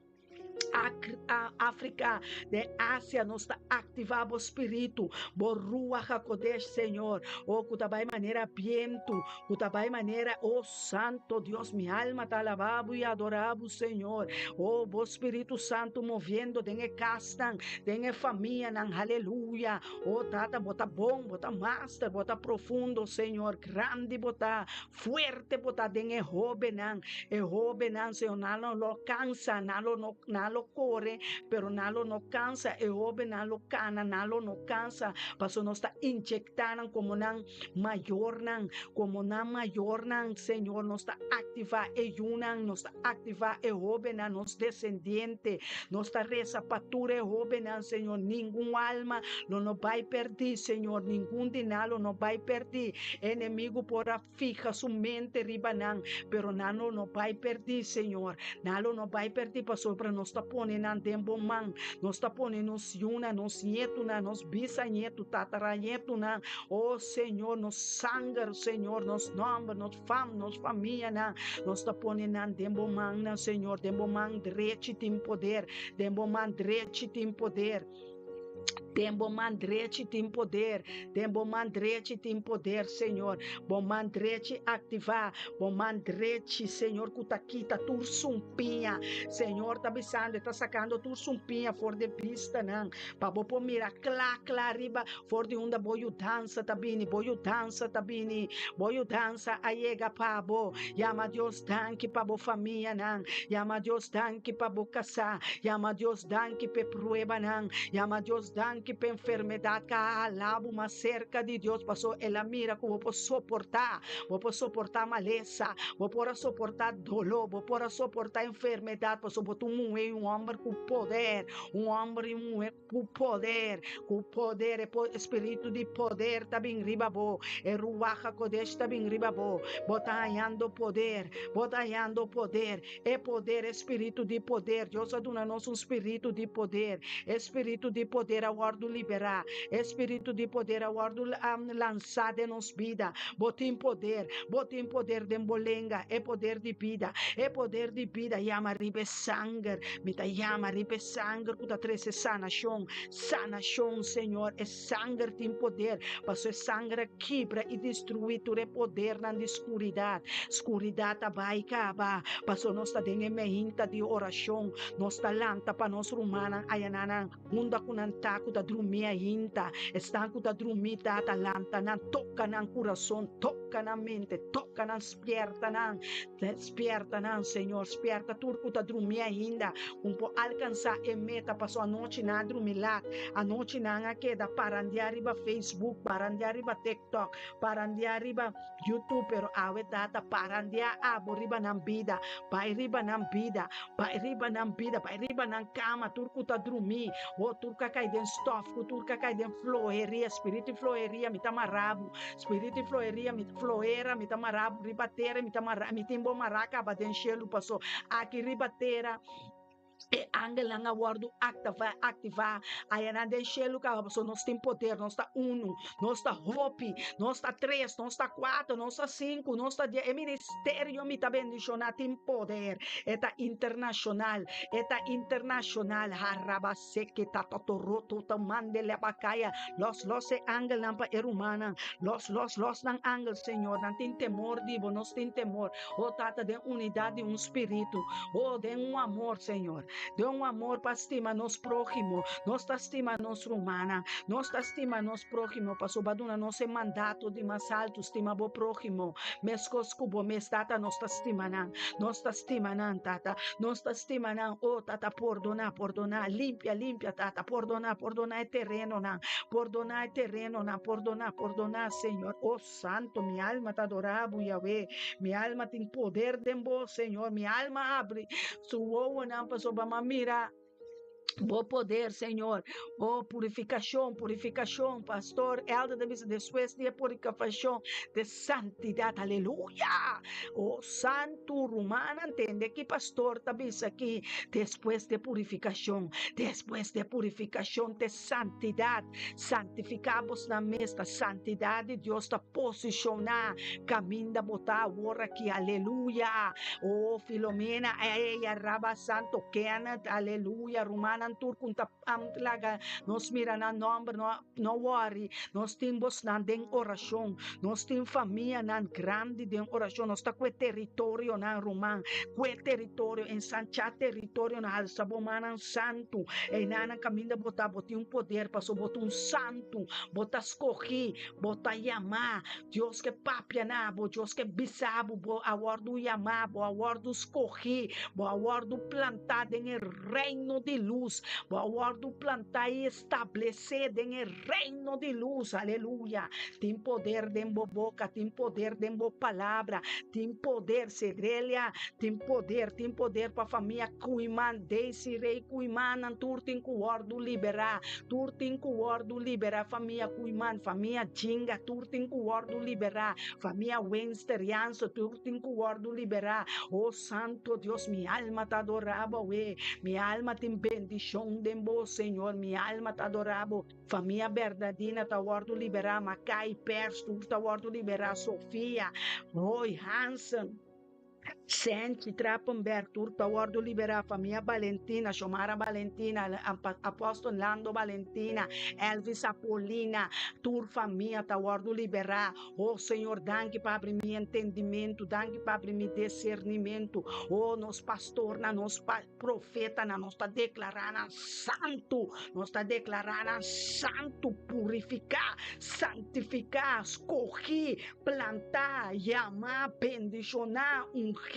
Speaker 2: Afrika, den Asia, nos ta aktivá bo spiritu, bo Ruach HaKodesh, Señor. O ku ta bai manera bientu, ku ta bai manera, o Santo Dios, mi alma ta alabá bo i adorá bo, Señor. O bo Spiritu Santu moviendo den e kasnan, den e famianan, aleluya. O Tata, bo ta bon, bo ta master, bo ta profundo, Señor. Grandi bo ta, Fuerte bo ta den e hóbennan. E hóbennan, Señor, nan lo no kansa, nan lo no, nan lo kore, pero nan lo no kansa. E hóbennan lo kana, nan lo no kansa, pasobra nos ta inyektá nan komo nan mayornan, komo nan mayornan, Señor. Nos ta aktivá e yunan, nos ta aktivá e hóbennan, nos desendiente. Nos ta resa pa tur e hóbennan, Señor. Ningun alma lo no bai pèrdí, Señor. Ningun di nan lo no bai pèrdí. Enemigu por a fiha su mente riba nan, pero nan lo no bai pèrdí, Señor. Nan lo no bai pèrdí pasobra nos ta pone nan den bo man. Nos ta pone nos yunan, nos ñetunan, nos bisañetu, tatarañetunan, o Señor, nos sanger, Señor, nos nòmber, nos fam, nos famianan. Nos ta pone nan den bo mannan, Señor. Den bo man drechi tin poder. Den bo man drechi tin poder. Den bo man drechi tin poder. Den bo man drechi tin poder, Señor. Bo man drechi aktivá. Bo man drechi, Señor, ku ta kita tur sumpiña. Señor ta bisando, e ta sakando tur sumpiña for di bistanan, pa bo por mira kla kla riba for di unda bo yudansa ta bini. Bo yudansa ta bini. Bo yudansa a yega pa bo. Yama Dios danki pa bo famianan. Yama Dios danki pa bo kasá. Yama Dios danki p'e pruebanan. Yama Dios danki p'e enfermedat ka a hala bo mas serka di Dios, pasobra el a mira ku bo por soportá. Bo por soportá malesa, bo por a soportá doló, bo por a soportá enfermedat, pasobra bo ta un muhé i un hòmber ku poder, un hòmber i un muhé Ku poder, ku poder, e spiritu di poder ta bin riba bo, e Ruach HaKodesh ta bin riba bo, bo ta hañando poder, bo ta hañando poder, e poder, e spiritu di poder, Dios a duna nos un spiritu di poder, e spiritu di poder a wòrdu liberá, e spiritu di poder a wòrdu lansá den nos bida, bo tin poder, bo tin poder den bo lenga, e poder di bida, e poder di bida yama riba e sanger, mi ta yama riba e Sanger ku ta trese sanashon. Sanashon, Señor. E sanger tin poder, pasobra e sanger a kibra i destruí tur e podernan di skuridat. Skuridat a bai kaba, pasobra nos ta den e mehinta di orashon. Nos ta lanta pa nos rumannan ayanan nan unda ku nan ta ku ta drumí ainda. Esnan ku ta drumí, Tata, lanta nan, toka nan kurason, toka nan mente, toka nan spierta nan. Spierta nan, Señor, spierta tur ku ta drumí ainda. Un por alkansá e meta paso anochi nan a drumi lat, anochi nan a keda parandiá riba Facebook, parandiá riba TikTok, parandiá riba YouTube, pero awe Tata parandiá abo riba nan bida, bai riba nan bida, bai riba nan bida, bai riba nan kama, tur ku ta drumí, oh tur ku a kai den stòf, ku tur ku a kai den floheria, spiritu di floheria mi ta mará bo, spiritu di floheria mi flohera mi ta mará bo riba tera, mi ta mará, mi tin bo mará kaba den shelu paso aki riba tera. E angelnan a wòrdu aktavá, aktivá, ayanan den shelu kaba, pasobra nos tin poder, nos ta unu, nos ta hopi, nos ta tres, nos ta kuater, nos ta sinku, nos ta dies. E ministerio mi ta bendishoná tin poder, e ta internashonal, e ta internashonal. Harabaseke tatatoroto mande lebakaya. Lòs, lòs e angelnan pa e rumannan. Lòs, lòs, lòs nan angel, Señor. Nan tin temor di bo, nos tin temor. Oh Tata, den unidat di un spiritu, oh den un amor, Señor, den un amor pa stima nos próhimo. Nos ta stima nos rumannan, nos ta stima nos próhimo, pasobra bo a duna nos e mandato di mas altu, stima bo próhimo meskos ku bo mes. Tata, nos ta stima nan, nos ta stima nan, Tata, nos ta stima nan. Oh Tata, pordoná, pordoná, limpia, limpia, Tata, pordoná, pordoná e terenonan, pordoná e terenonan, pordoná, pordoná, Señor. Oh. Santo, mi alma ta adorá bo, Yahweh. Mi alma tin poder den bo, Señor. Mi alma abri su wowonan pasobra mi a mira bo poder, Señor. Oh, purificacion, purificacion. Pastor Elder ta bisa despues di e purificacion de santidad. Aleluya! Oh, santo, rumannan, tende ki pastor ta bisa aki. Despues di purificacion, despues di purificacion te Santidat, santifiká bosnan mes ta santidat di Dios ta posishoná kaminda bo ta awor aki, aleluya. Oh Filomena, ey Raba Santo Kenneth, aleluya, rumannan tur ku ta laga nos mira nan nòmber, no no wòri, nos tin bosnan den orashon, nos tin famianan grandi den orashon, nos ta ku e teritorionan ruman, ku e teritorio, ensanchá teritorionan, halsa bo mannan santu. Einanan kaminda bo ta, bo tin un poder pasobra bo ta un santu, bo ta skohí, bo ta yamá. Dios ke papia na bo, Dios ke bisa bo, bo a wòrdu yamá, bo a wòrdu skohí, bo a wòrdu plantá den e reino di lus, bo a wòrdu plantá i establesé den e reino di lus. Aleluya! Tin poder den bo boka, tin poder den bo palabra, tin poder, Sedrelia, tin poder, tin poder pa famia Koeiman, Daisy Rey Koeiman, nan tur tin ku wòrdu liberá, tur tin ku wòrdu liberá, famia Koeiman, famia Jinga, tur tin ku wòrdu liberá, famia Wenster, Jansen, tur tin ku wòrdu liberá. O Santo Dios, mi alma ta adorá Bo awe, mi alma tin bendishon den Bo, Señor, mi alma ta adorá Bo. Famia Bernadina ta wòrdu liberá, Makai, Pers, tur ta wòrdu liberá, Sofia, Roy, Hansen, Senchi, Trappenberg, tur ta wòrdu liberá, famia Balentina, Shomara Balentina, Apòstel Lando Balentina, Elvis Apolina, tur famia ta wòrdu liberá. Oh Señor, danki pa abri mi entendimentu, danki pa abri mi desernimentu. Oh, nos pastornan, nos profetanan, nos ta deklará nan santu, nos ta deklará nan santu, purifiká, santifiká, skohí, plantá, yamá, bendishoná, ungí,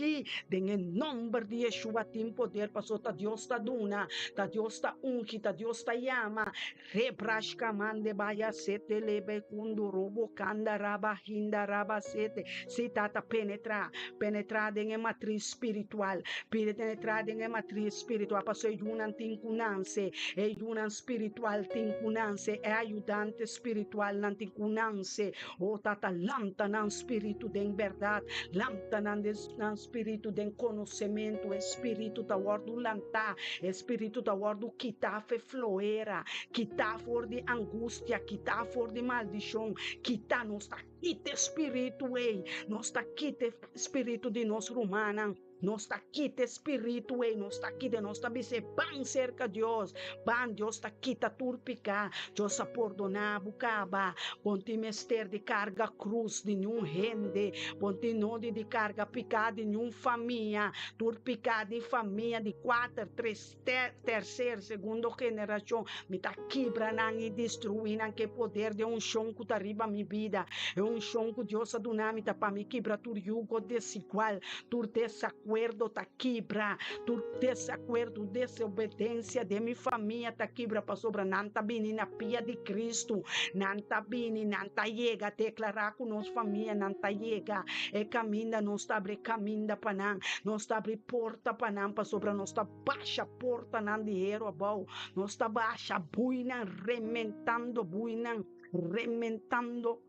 Speaker 2: den e nòmber di Yeshua tin poder, pasobra ta Dios ta duna, ta Dios ta ungi, ta Dios ta yama. Rebrashka mande baya sete lebe kundu robo kanda raba hinda raba sete. Si tata penetrá, penetrá den e matris spiritual, penetrá den e matris spiritual, pasobra e yunan tin ku nanse, e yunan spiritual tin ku nanse, e ayudante spiritualnan tin ku nanse. O Tata, lanta nan spiritu den bèrdat, lanta nan nan spiritu den konosementu. E spiritu ta wòrdu lantá, e spiritu ta wòrdu kitá for e floera, kitá for di angustia, kitá for di maldishon, kitá. Nos ta kita e spiritu ei, nos ta kita e spiritu di nos rumannan. Nos ta kita e spiritu ei, nos ta kita, nos ta bis'é, Ban serka Dios, ban, Dios ta kita tur piká, Dios a pordoná bo kaba. Bo tin mester di karga krus di niun hende, bo tin nodi di karga piká di niun famia, tur piká di famia di kuater, tres, terser, segundo generashon, mi ta kibra nan i destruí nan ku e poder di e unshon ku ta riba mi bida. E unshon ku Dios a duna mi ta pa mi kibra tur yugo desigual, tur desakuerdo ta kibra, tur desakuerdo, desobedensia den mi famia ta kibra pasobra nan ta bini na pia di Kristu, nan ta bini, nan ta yega, deklará ku nos famia nan ta yega e kaminda, nos ta abri kaminda pa nan, nos ta abri porta pa nan pasobra nos ta basha portanan di heru abou, nos ta basha buinan, rementando buinan, rementando.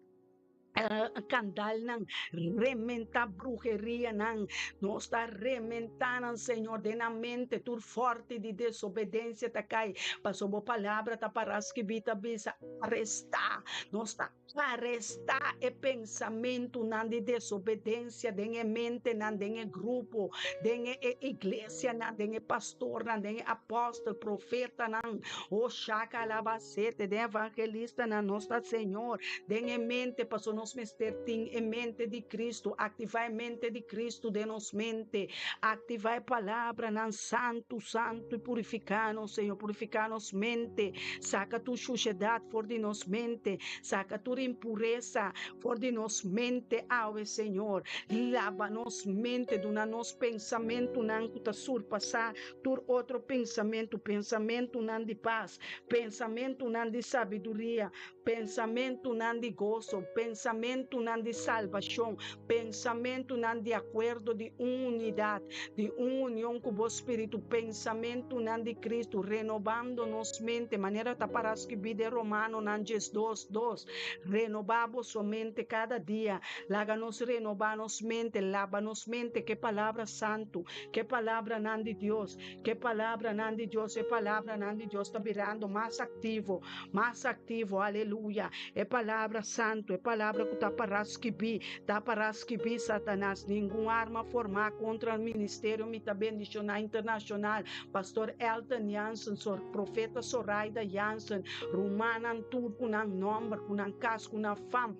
Speaker 2: Kandalnan, rementá bruherianan. Nos ta rementá nan, Señor, den nan mente tur fòrti di desobedensia ta kai, pasobra bo palabra ta pará skibí ta bisa, Arestá! Nos ta arestá e pensamentunan di desobedensia den e mentenan, den e grupo, den e iglesianan, den e pastornan, den e apòstel, profetanan. O shaka alabasete, den evangelistanan, nos ta, Señor, den e mente, pasobra nos mester tin e mente di Cristo, activa e mente di Cristo den nos mente, activa e palabranan santu, santu y purifica nos, Señor, purifica nos mente, saca tur shushedad for di nos mente, saca tur impuresa for di nos mente awe, Señor, laba nos mente, duna nos pensamentunan cu ta surpasa tur otro pensamentu, pensamentunan di pas, pensamentunan di sabiduria, Pensamentunan di goso, pensamentunan di salbashon, pensamentunan di akuerdo di un unidat, di un union ku bo Spiritu, pensamentunan di Kristu, renobando nos mente, manera ta pará skibí den Romanonan 12, 2, Renobá boso mente kada dia. Laga nos renobá nos mente, laba nos mente ku e Palabra Santu, ku e palabranan di Dios, ku e palabranan di Dios. E palabranan di Dios ta birando mas aktivo, Mas aktivo, aleluya! E palabra santu, e palabra ku ta pará skibí, ta pará skibí, Satanas, ningun arma formá kontra ministerio mi ta bendishoná internashonal, Pastor Elton Jansen, Sor Profeta Soraida Jansen, rumannan tur ku nan nòmber, ku nan kas, ku nan fam.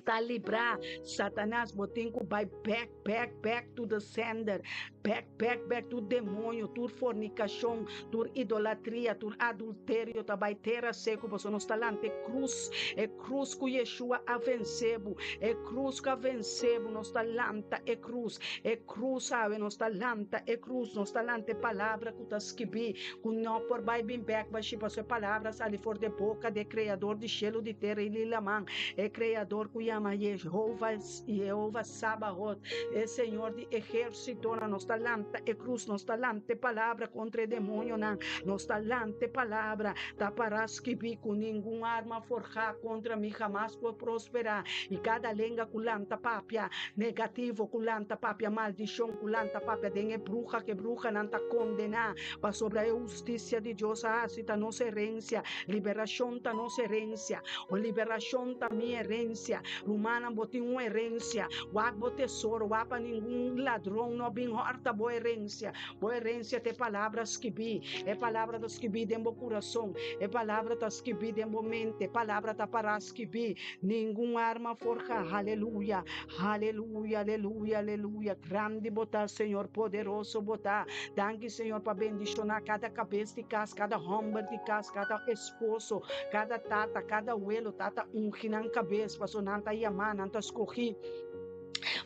Speaker 2: Ta librá Satanas bo tin ku bai bek bek bek to the sender bek bek bek tur demoño tur fornikashon tur idolatria tur adulterio ta bai tera seku pasobra nos ta lanta e krus e krus ku Yeshua a vense bo e krus ku a vense bo nos ta lanta e krus e krus awe nos ta lanta e krus nos ta lanta e palabra ku ta skibí ku no por bai bin bek bashi pasobra e palabra a sali for di e boka di e Kreador di shelu di tera i di laman E Kreador ku yama Yehova, Yehova Sabaot, e Señor di ehérsitonan. Nos ta lanta e krus, nos ta lanta e palabra kontra e demonionan, nos ta lanta e palabra. Ta pará skibí ku ningun arma forhá kontra mi hamas por prosperá, i kada lenga ku lanta papia negativo, ku lanta papia maldishon, ku lanta papia den e bruha, ku e bruhanan ta kondená, pasobra e hustisia di Dios a hasi ta nos herensia, liberashon ta nos herensia. O liberashon ta mi herensia. Rumannan, bo tin un herensia. Wak bo tesoro, wak pa ningun ladron no bin hòrta bo herensia. Bo herensia ta e palabra skibí. E palabra ta skibí den bo kurason. E palabra ta skibí den bo mente. E palabra ta pará skibí. Ningun arma forhá. Haleluya! Haleluya! Aleluya! Aleluya! Grandi bo ta, Señor. Poderoso bo ta. Danki, Señor, pa bendishoná kada kabes di kas, kada hòmber di kas, kada esposo. Kada tata, kada welo, tata ungi nan kabes, paso nan ta yamá, nan ta skohí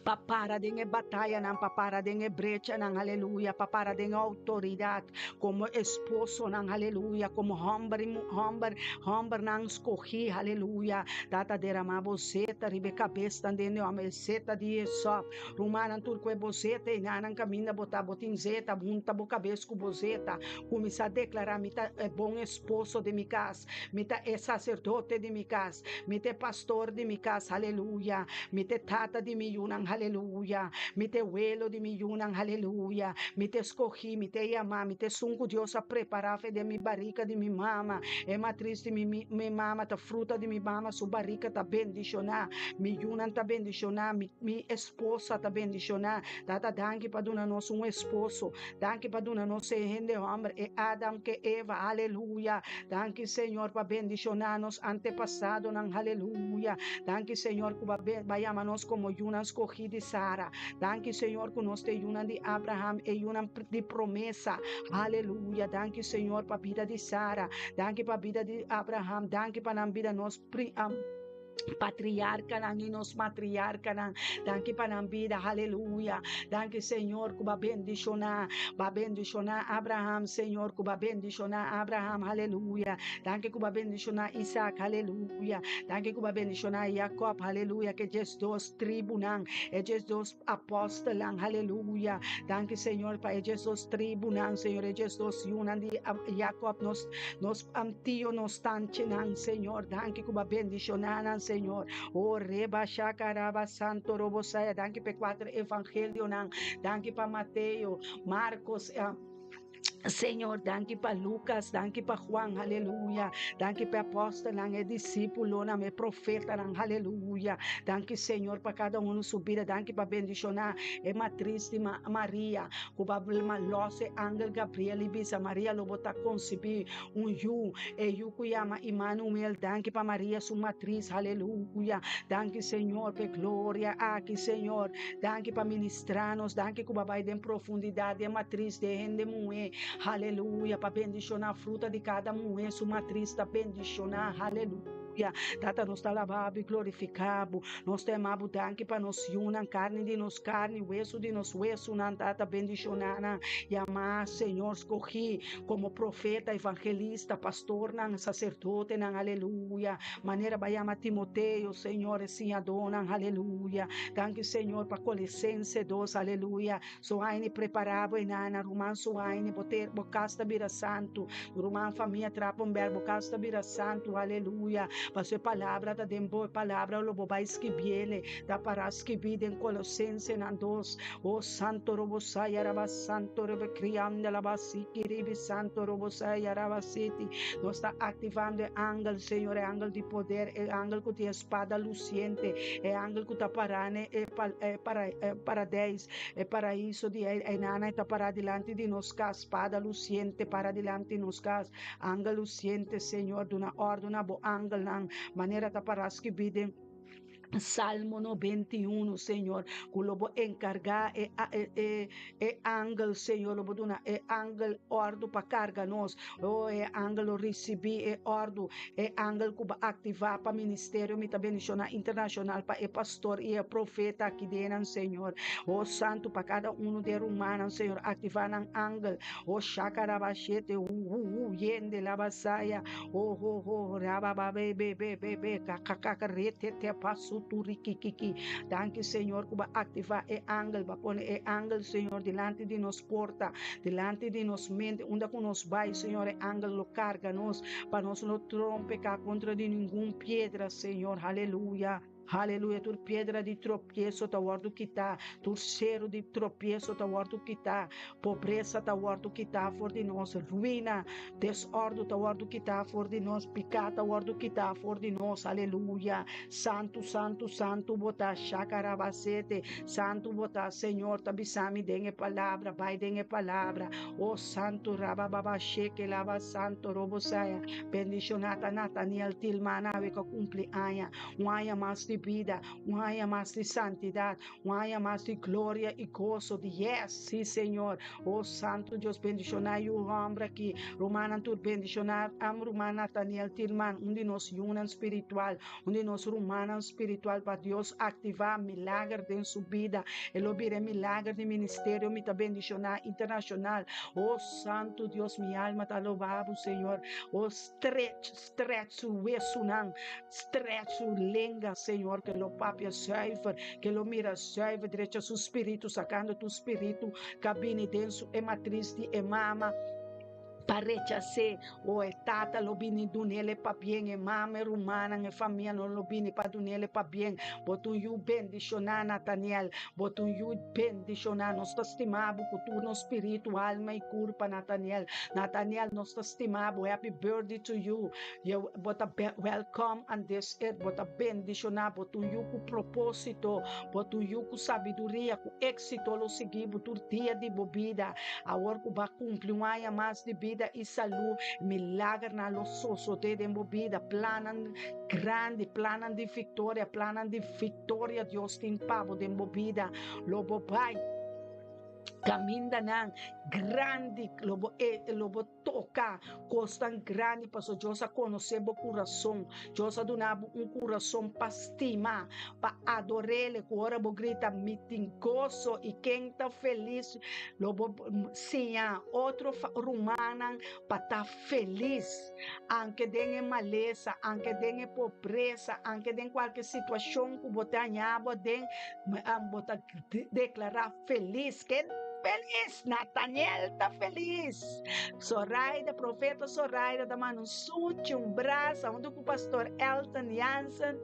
Speaker 2: pa para den e batayanan, pa para den e brechanan, aleluya, pa para den e outoridat komo esposonan, aleluya, komo hòmber i hòmber, hòmbernan skohí, aleluya. Tata deramá bo zeta riba e kabesnan den e hòmber, e zeta di Esau. Rumannan tur ku e bo zeta einan kaminda bo ta, bo tin zeta, hunta bo kabes ku bo zeta. Kuminsá deklará, Mi ta e bon esposo di mi kas, mi ta e saserdote di mi kas, mi ta e pastor di mi kas, haleluya, mi ta e tata di mi yunan, haleluya, mi ta e welo di mi yunan, haleluya, mi ta e skohí, mi ta e yamá, mi ta esun ku Dios a prepará fe den mi barika di mi mama, e matris di mi mi mama ta fruta di mi mama su barika ta bendishoná, mi yunan ta bendishoná, mi mi esposa ta bendishoná. Tata danki pa duna nos un esposo. Danki pa duna nos e hende homber, e Adam ke Eva, aleluya. Danki Señor pa bendiciona nos antepasadonan, aleluya. Danki Señor ku ba yama nos komo yunan skohi di Sara. Danki Señor ku nos ta e yunan di Abraham, e yunan di promesa, aleluya. Danki Señor pa bida di Sara, danki pa bida di Abraham, danki pa nan bida nos patriarcanan y nos matriarcanan. Danki pa nan bida, aleluya. Danki Señor ku ba bendiciona, ba bendiciona Abraham, Señor ku ba bendiciona Abraham, aleluya. Danki ku ba bendiciona Isaac, aleluya. Danki ku ba bendiciona Jacob, aleluya. Ke 12 tribunan, e 12 apostelan, aleluya. Danki Señor pa e 12 tribunan, Señor, e 12 yunan di Jacob, nos nos tio, nos tanchenan, Señor. Danki ku ba bendiciona nan. Señor. O reba shakaraba santo robo saya. Danki pa e kuater evangelionan. Danki pa Mateo, Marcos, Señor, danki pa Lucas, danki pa Juan, aleluya. Danki pa apóstolnan, e disípulonan, e profetanan, aleluya. Danki, Señor, pa kada uno su bida. Danki pa bendishoná e matris di Maria, ku ba los e angel Gabriel i bisa Maria lo bo ta konsibí un yu, e yu ku yama Immanuel. Danki pa Maria su matris, aleluya. Danki, Señor, pa e gloria aki, Señor. Danki pa ministrá nos. Danki ku bo a bai den profundidat di e matris di e hende muhé. Aleluya. Pa bendishoná fruta di kada muhé su matris ta bendishoná. Aleluya. Tata, nos ta alabá bo i glorifiká bo. Nos ta yama bo danki pa nos yunan, karni di nos karni, wesu di nos wesunan. Tata, bendishoná nan. Yamá, Señor, skogí komo profeta, evangelista, pastornan, saserdotenan. Aleluya. Manera bo a yama Timoteo, Señor, e siñadónan. Aleluya. Danki, Señor, pa Colosense dos. Aleluya. Su aini prepara bo enana, ruman su aini, bo ter, bo kas ta bira santu. Ruman famia trapa un bel, bo kas ta bira santu. Aleluya. Paso e palabra ta den bo, e palabra lo bo bai skibiele, ta para skibí den Colosensenan dos. O santo robo saya raba santo robo krianda laba siki ribi santo robo saya raba siti. Nos ta aktivando e angel, Señor, e angel di poder, e angel ku tin espada lusiente, e angel ku ta pará ne e paradijs, e paraiso di einana e ta pará dilanti di nos kas, spada lusiente para dilanti nos kas, angel lusiente, Señor, duna òrdu na bo angelnan, manera ta pará skibí den Salmo 91, Señor, ku lo bo enkargá e e e angel, Señor, lo bo duna e angel òrdu pa karga nos. O e angel lo risibí e òrdu, e angel ku bo aktivá pa ministerio Mi Ta Bendishoná Internashonal, pa e pastor i e profeta aki den nan, Señor. O Santu, pa kada unu di e rumannan, Señor, aktivá nan angel. O shakarabashete, hu hu hu, yende labasaya. Ho ho ho raba ba be be be be be ka ka ka ka re te te pa su tu ri ki ki ki. Danki Señor ku ba aktivá e angel, ba pone e angel Señor dilanti di nos porta, dilanti di nos mente, unda ku nos bai Señor e angel lo karga nos pa nos no trompeká kontra di ningun piedra Señor. Haleluya. Haleluya, tur piedra di tropieso ta wòrdu kitá, tur seru di tropieso ta wòrdu kitá, pobresa ta wòrdu kitá for di nos, ruina, desòrdu ta wòrdu kitá for di nos, piká ta wòrdu kitá for di nos. Aleluya! Santu, santu, santu bo ta, shakarabasete, santu bo ta, Señor ta bisa mi den e palabra, bai den e palabra, o santu, rabababasheke laba santo robosaya, bendishoná ta Nataniel Tilman awe ku a kumpli aña. Un aña mas di bida, un aña mas di santidad, un aña mas di gloria y gozo di yes, sí Señor. Oh Santo Dios, bendiciona yu hombre aki. Rumannan tur bendiciona am ruman Nathaniel Tilman, un di nos yunan spiritual, un di nos rumannan spiritual pa Dios activa milager den su bida. E lo bira e milager di ministerio mi ta bendiciona internacional. Oh Santo Dios, mi alma ta loba bo Señor. Oh stretch, stretch su wesunan. Stretch su lenga, Señor, ke lo papia zuiver, ke lo mira zuiver, drecha su spiritu, sakando tur spiritu ka bini den su e matris di e mama pa rechas'é. O e tata lo bini dun'el e pabien, e mama, e rumannan, e famianan lo bini pa dun'el e pabien. Bo ta un yu bendishoná, Nataniel. Bo ta un yu bendishoná. Nos ta stima bo ku tur nos spiritu, alma i kurpa, Nataniel. Nataniel, nos ta stima bo. Happy birthday to you. Yo, bo ta welcome on this earth, bo ta bendiciona, bo ta un yu cu proposito, bo ta un yu cu sabiduria, cu exito lo sigui bo tur dia di bo bida. Awor cu bo a cumpli un aña mas di bida y salud, milagernan lo sosode den bo bida, plannan grandi, plannan di victoria, plannan di victoria Dios tin pa bo den bo bida. Lo bo bay camindanan grandi, lo bo, lo bo. Toka kosnan grandi paso Dios a konosé bo kurason. Dios a duna bo un kurason pa stima, pa ador'El. Ku ora bo grita, Mi tin goso i ken ta felis, lo bo siña otro rumannan pa ta felis. Anke den e malesa, anke den e pobresa, anke den kualke situashon ku bo ta haña bo aden, bo ta deklará felis. Ken? felis? Nathaniel ta felis. Zoraida, profeta Zoraida ta manda un suchi, un brasa huntu ku pastor Elton Jansen.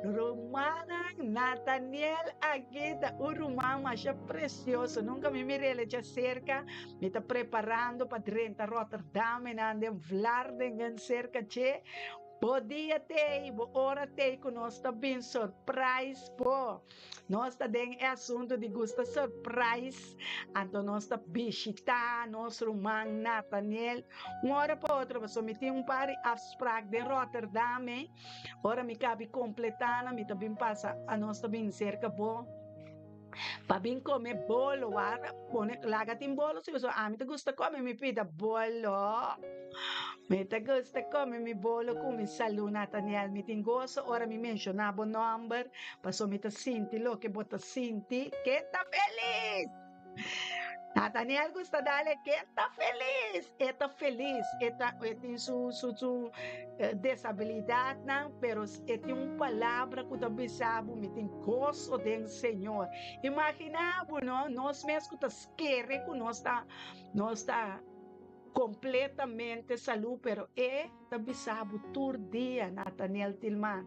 Speaker 2: Rumannan, Nathaniel aki ta un ruman masha presioso. Nunka mi mir'el dja serka. Mi ta preparando pa drenta Rotterdam en nan den Vlaardingen serka dje. Bo dia t'ei, bo ora t'ei ku nos ta bin surprise bo. Nos ta den e asuntu di gusta surprise, anto nos ta bishitá nos ruman Nathaniel un ora pa otro pasobra mi tin un par di afsprak den Rotterdam ei. Ora mi kabi kompletá nan mi ta bin pasa, nos ta bin serka bo. Pa bin come bolo wara pone laga tin bolo si pasobra ami ta gusta come mi pida bolo mi ta gusta come mi bolo cu mi salu Nathaniel mi tin goso ora mi menciona bo nomber pasobra mi ta sinti loke bo ta sinti ken ta feliz Nathaniel gusta dale ken ta feliz e ta feliz e ta e tin su su su desabilidadnan pero e tin un palabra cu ta bisa bo mi tin goso den Señor imagina bo no nos mes cu ta skere cu nos ta nos ta completamente salu pero e ta bisa bo tur dia Nathaniel Tilman.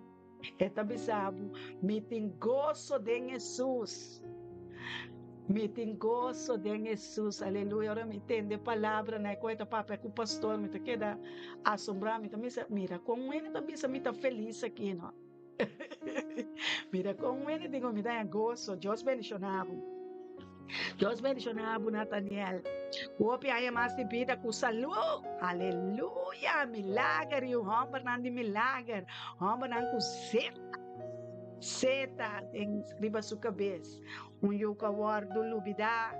Speaker 2: E ta bisa bo, Mi tin goso den Hesus. Mi tin goso den Hesus. Aleluya. Ora mi tende e palabranan ku e ta papia ku pastor, mi ta keda asombrá. Mi ta bisa, mira kon un hende ta bisa mi ta felis aki, no? Mira kon un hende digo mi ta haña goso. Dios bendishoná bo. Dios bendiciona bo Nathaniel. Hopi aña mas di bida cu salud. Aleluya! Milager y hombernan di milager. Hombernan cu zeta. Zeta den riba su cabes. Un yu cu a wordo lubida.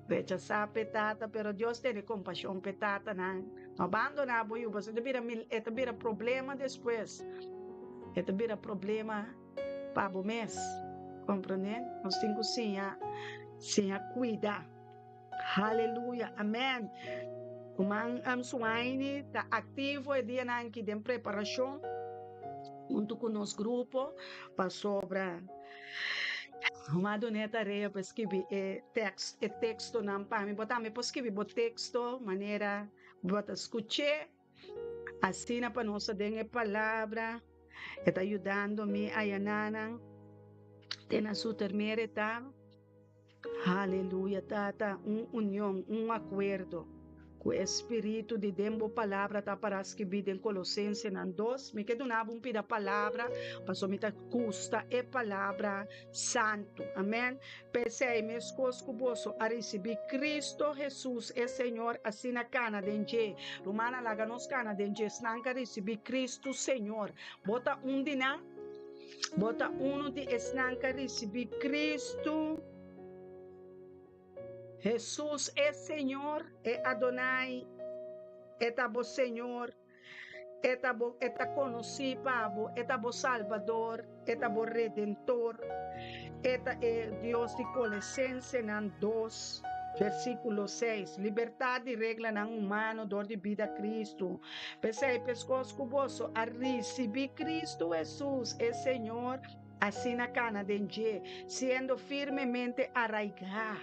Speaker 2: Rechasa p'e tata, pero Dios tene compasion p'e tatanan. No abandona bo yu, pasobra e ta bira e ta bira problema despues. E ta bira problema. Pa bo mes. Comprende? Nos tin cu siña, siña cuida. Haleluya. Amen. Ruman Suaini ta activo e dianan aki den preparacion hunto cu nos grupo pasobra Ruman duna e tarea pa skibi e text, e textonan pa mi. Bo tambe por skibi bo texto manera bo ta scuch'e. Asina pa nos ta den e palabra, e ta yudando mi ayananan te na su termer etapa. Haleluya, Tata, un union, un akuerdo ku e Spiritu di den bo palabra ta para skibí den Kolosensenan dos. Mi ke duna bo un pida palabra, pasobra mi ta gusta e palabra santu. Amen. P'esei, meskos ku boso a risibí Kristu Hesus e Señor, asina kana den dje. Rumannan, laga nos kana den dje. Esnan ku a risibí Kristu Señor, bo ta un di nan? Bo ta unu di esnan ku a risibí Kristu Hesus e Señor, e Adonai, e ta bo Señor? E ta bo, e ta konosí pa bo, e ta bo Salbador, e ta bo Redentor, e ta e Dios di Kolesensenan dos, versíkulo seis, Libertat di reglanan humano dor di bida Kristu. P'esei, peskos ku boso a risibí Kristu Hesus, e Señor, asina kana den dje, siendo firmemente araigá.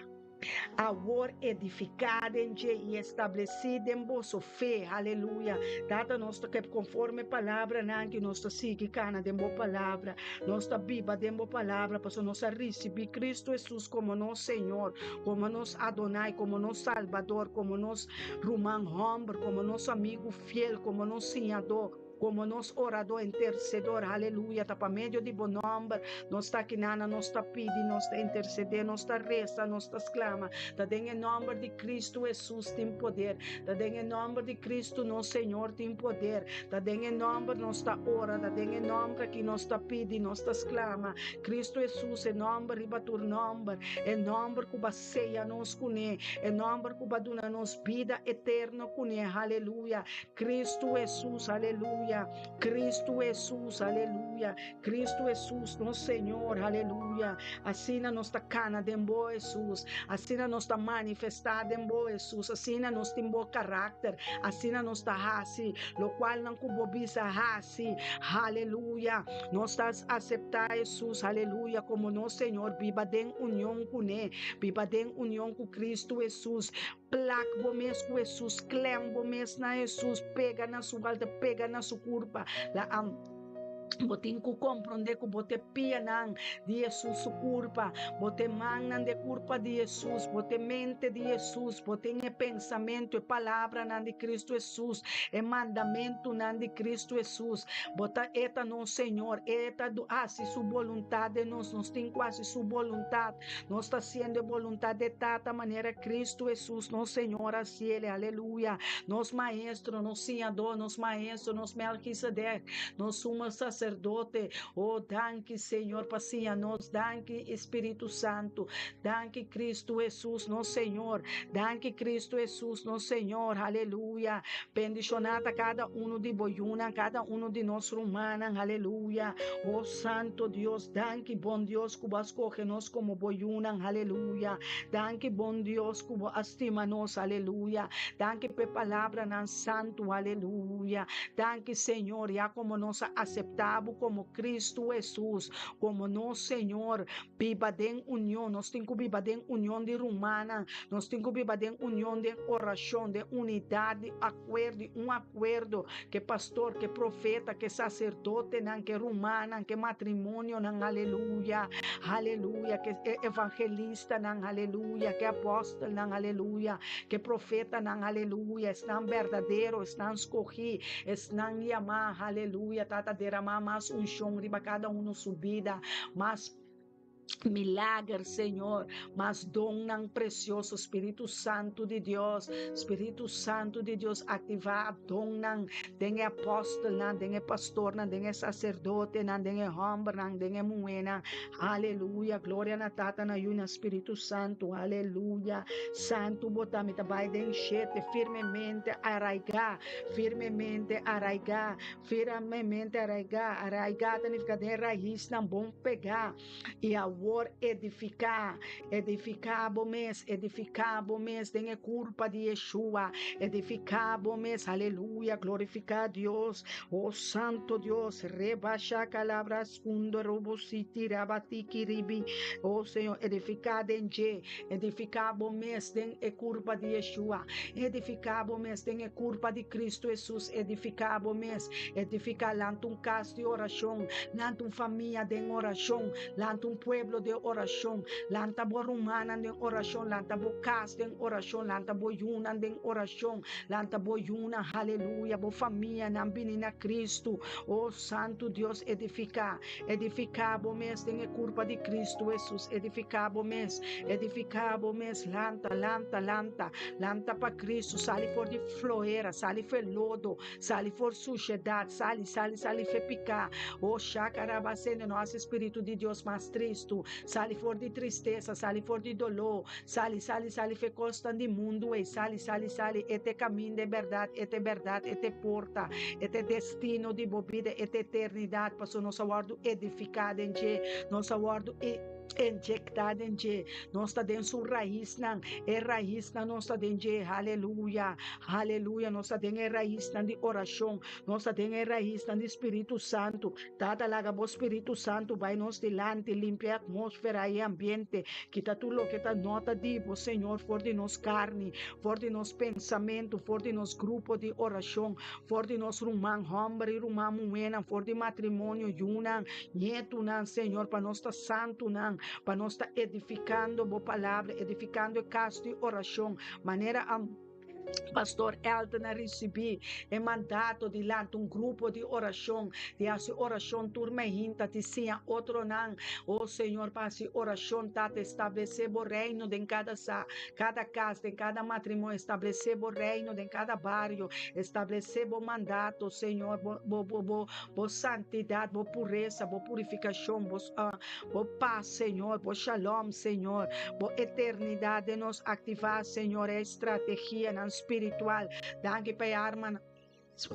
Speaker 2: Awor edifiká den dje i establesí den boso fe. Aleluya! Tata, nos ta kep konforme palabranan ki nos ta sigui kana den bo palabra. Nos ta biba den bo palabra pasobra nos a risibí Kristu Hesus komo nos Señor, komo nos Adonai, komo nos Salbador, komo nos ruman hòmber, komo nos amigu fiel, komo nos Siñadó. Komo nos oradó intersedor, aleluya, ta pa medio di bo nòmber nos ta aki nana, nos ta pidi, nos ta intersedé, nos ta resa, nos ta sklama. Ta den e nòmber di Kristu Hesus tin poder. Ta den e nòmber di Kristu nos Señor tin poder. Ta den e nòmber nos ta ora, ta den e nòmber aki nos ta pidi, nos ta sklama. Kristu Hesus, e nòmber riba tur nòmber, e nòmber ku ba seya nos kuné, e nòmber ku ba duna nos bida eterno kuné, aleluya. Cristo Hesus, aleluya. Aleluya. Kristu Hesus, aleluya. Kristu Hesus, nos Señor, aleluya. Asina nos ta kana den bo, Hesus. Asina nos ta manifestá den bo, Hesus. Asina nos tin bo karakter. Asina nos ta hasi lokualnan ku bo bisa hasi. Aleluya. Nos ta aseptá Hesus, aleluya, komo nos Señor. Biba den union kuné. Biba den union ku Kristu Hesus. Plak bo mes ku Hesus, klem bo mes na Hesus, pega na su balta, pega na su kurpa. La am Bo tin ku komprondé ku bo te pianan di Hesus su kurpa, bo te mannan di e kurpa di Hesus, bo te mente di Hesus, bo tin e pensamentu, e palabranan di Kristu Hesus, e mandamentunan di Kristu Hesus. Bo ta E ta nos Señor, E ta hasi su boluntat den nos, nos tin ku hasi su boluntat. Nos ta haciendo e voluntad de Tata manera Cristo Jesús, nos Señor, haciele. Aleluya. Nos Maestro, nos Siñador, nos Maestro, nos Melquisedec, nos Sumo Sacerdote. Oh, danki, Señor, pa siña nos. Danki, Espíritu Santo. Danki, Cristo Jesús, nos Señor. Danki, Cristo Jesús, nos Señor. Aleluya. Bendicioná ta cada uno di bo yunan, cada uno di nos rumannan. Aleluya. Oh, Santo Dios, danki, bon Dios, ku bo a skohe nos komo bo yunan, aleluya. Danki, bon Dios, ku bo a stima nos, aleluya. Danki pa e palabranan santu, aleluya. Danki, Señor, ya komo nos a aseptá bo komo Kristu Hesus, komo nos Señor. Biba den union, nos tin ku biba den union di rumannan, nos tin ku biba den union den orashon, den unidat di akuerdo, di un akuerdo. Ke pastor, ke profeta, ke saserdotenan, ke rumannan, ke matrimonionan, aleluya, aleluya, ke evangelistanan, aleluya, ke apòstelnan, aleluya, ke profetanan, aleluya, esnan berdadero, esnan skohí, esnan yamá, aleluya, Tata deramá mas unshon riba kada uno su bida, mas Milager, Señor, mas donnan precioso, Spiritu Santu di Dios, Spiritu Santu di Dios, activa donnan den e apostelnan, den e pastornan, den e sacerdotenan, den e hombernan, den e muhernan. Aleluya, gloria na Tata, na Yu, na Spiritu Santu. Aleluya. Santu bo ta, mi ta bai den shete, firmemente arraigá, firmemente arraigá. Firmemente araigá. Araigá ta nifiká den raisnan bon pegá. I awor edifiká. Edifiká bo mes, edifiká bo mes den e kurpa di Yeshua. Edifiká bo mes, aleluya, glorifiká Dios. O Santo Dios, reba shakalabra skundo robo siti rabatiki ribi. O Señor, edifiká den dje. Edifiká bo mes den e kurpa di Yeshua. Edifiká bo mes den e kurpa di Kristu Hesus. Edifiká bo mes. Edifiká lanta un kas di orashon. Lanta un famia den orashon. Lanta un pueblo den orashon. Lanta bo rumannan den orashon. Lanta bo kas den orashon. Lanta bo yunan den orashon. Lanta bo yunan, haleluya, bo famianan bini na Kristu. O Santu Dios, edifiká. Edifiká bo mes den e kurpa di Kristu Hesus. Edifiká bo mes. Edifiká bo mes. Lanta, lanta, lanta. Lanta pa Kristu. Sali for di flohera. Sali for e lodo. Sali for sushedat. Sali, sali, sali for e piká. O shakarabasende, no hasi Spiritu di Dios mas tristu. Sali for di tristesa. Sali for di doló. Sali, sali, sali for e kosnan di mundu ei. Sali, sali, sali. E ta e kaminda, e bèrdat, e ta e bèrdat, e ta e porta, e ta e destino di bo bida, e ta eternidat, pasobra nos a wòrdu edifiká den dje, nos a wòrdu inyèktá den dje, nos ta den su raisnan, e raisnan nos ta den dje, haleluya, haleluya, nos ta den e raisnan di orashon, nos ta den e raisnan di Spiritu Santu. Tata, laga bo Spiritu Santu bai nos dilanti, limpia e atmósfera i e ambiente, kita tur loke ta no ta di bo, Señor, for di nos karni, for di nos pensamentu, for di nos grupo di orashon, for di nos ruman hòmber i ruman muhénan, for di matrimonio, yunan, ñetunan, Señor, pa nos ta santunan, pa nos ta edifikando bo palabra, edifikando e kas di orashon, manera a. Pastor Elton a risibí e mandato di lanta un grupo di orashon, di hasi orashon tur meinta, di siña otronan. O Señor, pa hasi orashon, Tata, establesé bo reino den kada sa, kada kas, den kada matrimonio, establesé bo reino den kada bario, establesé bo mandato, Señor, bo, bo, bo, bo, bo santidat, bo puresa, bo purifikashon, bo, uh, bo pas, Señor, bo shalom, Señor, bo eternidat den nos. Aktivá, Señor, e strategianan spiritual. Danki pa e armanan.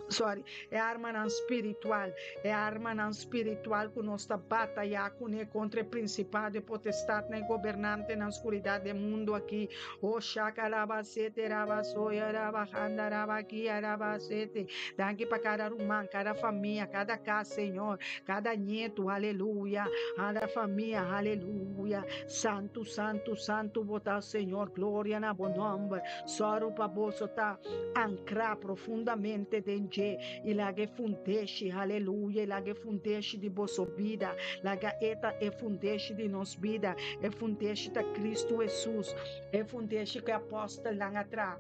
Speaker 2: Sorry, e armanan spiritual, e armanan spiritual ku nos ta batayá kuné kontra e prinsipado, e potestatnan, e gobernantenan skuridat di e mundu aki. O shakarabasete rabasoya rabahanda rabakia rabasete. Danki pa kada ruman, kada famia, kada kas, Señor, kada nietu, aleluya, kada famia, aleluya. Santu, santu, santu bo ta, Señor, gloria na bo nòmber. Sòru pa boso ta ankrá profundamente den dje i laga e fundeshi, aleluya, i laga e fundeshi di boso bida, laga e ta e fundeshi di nos bida. E fundeshi ta Kristu Hesus, e fundeshi ku e apòstelnan a traha,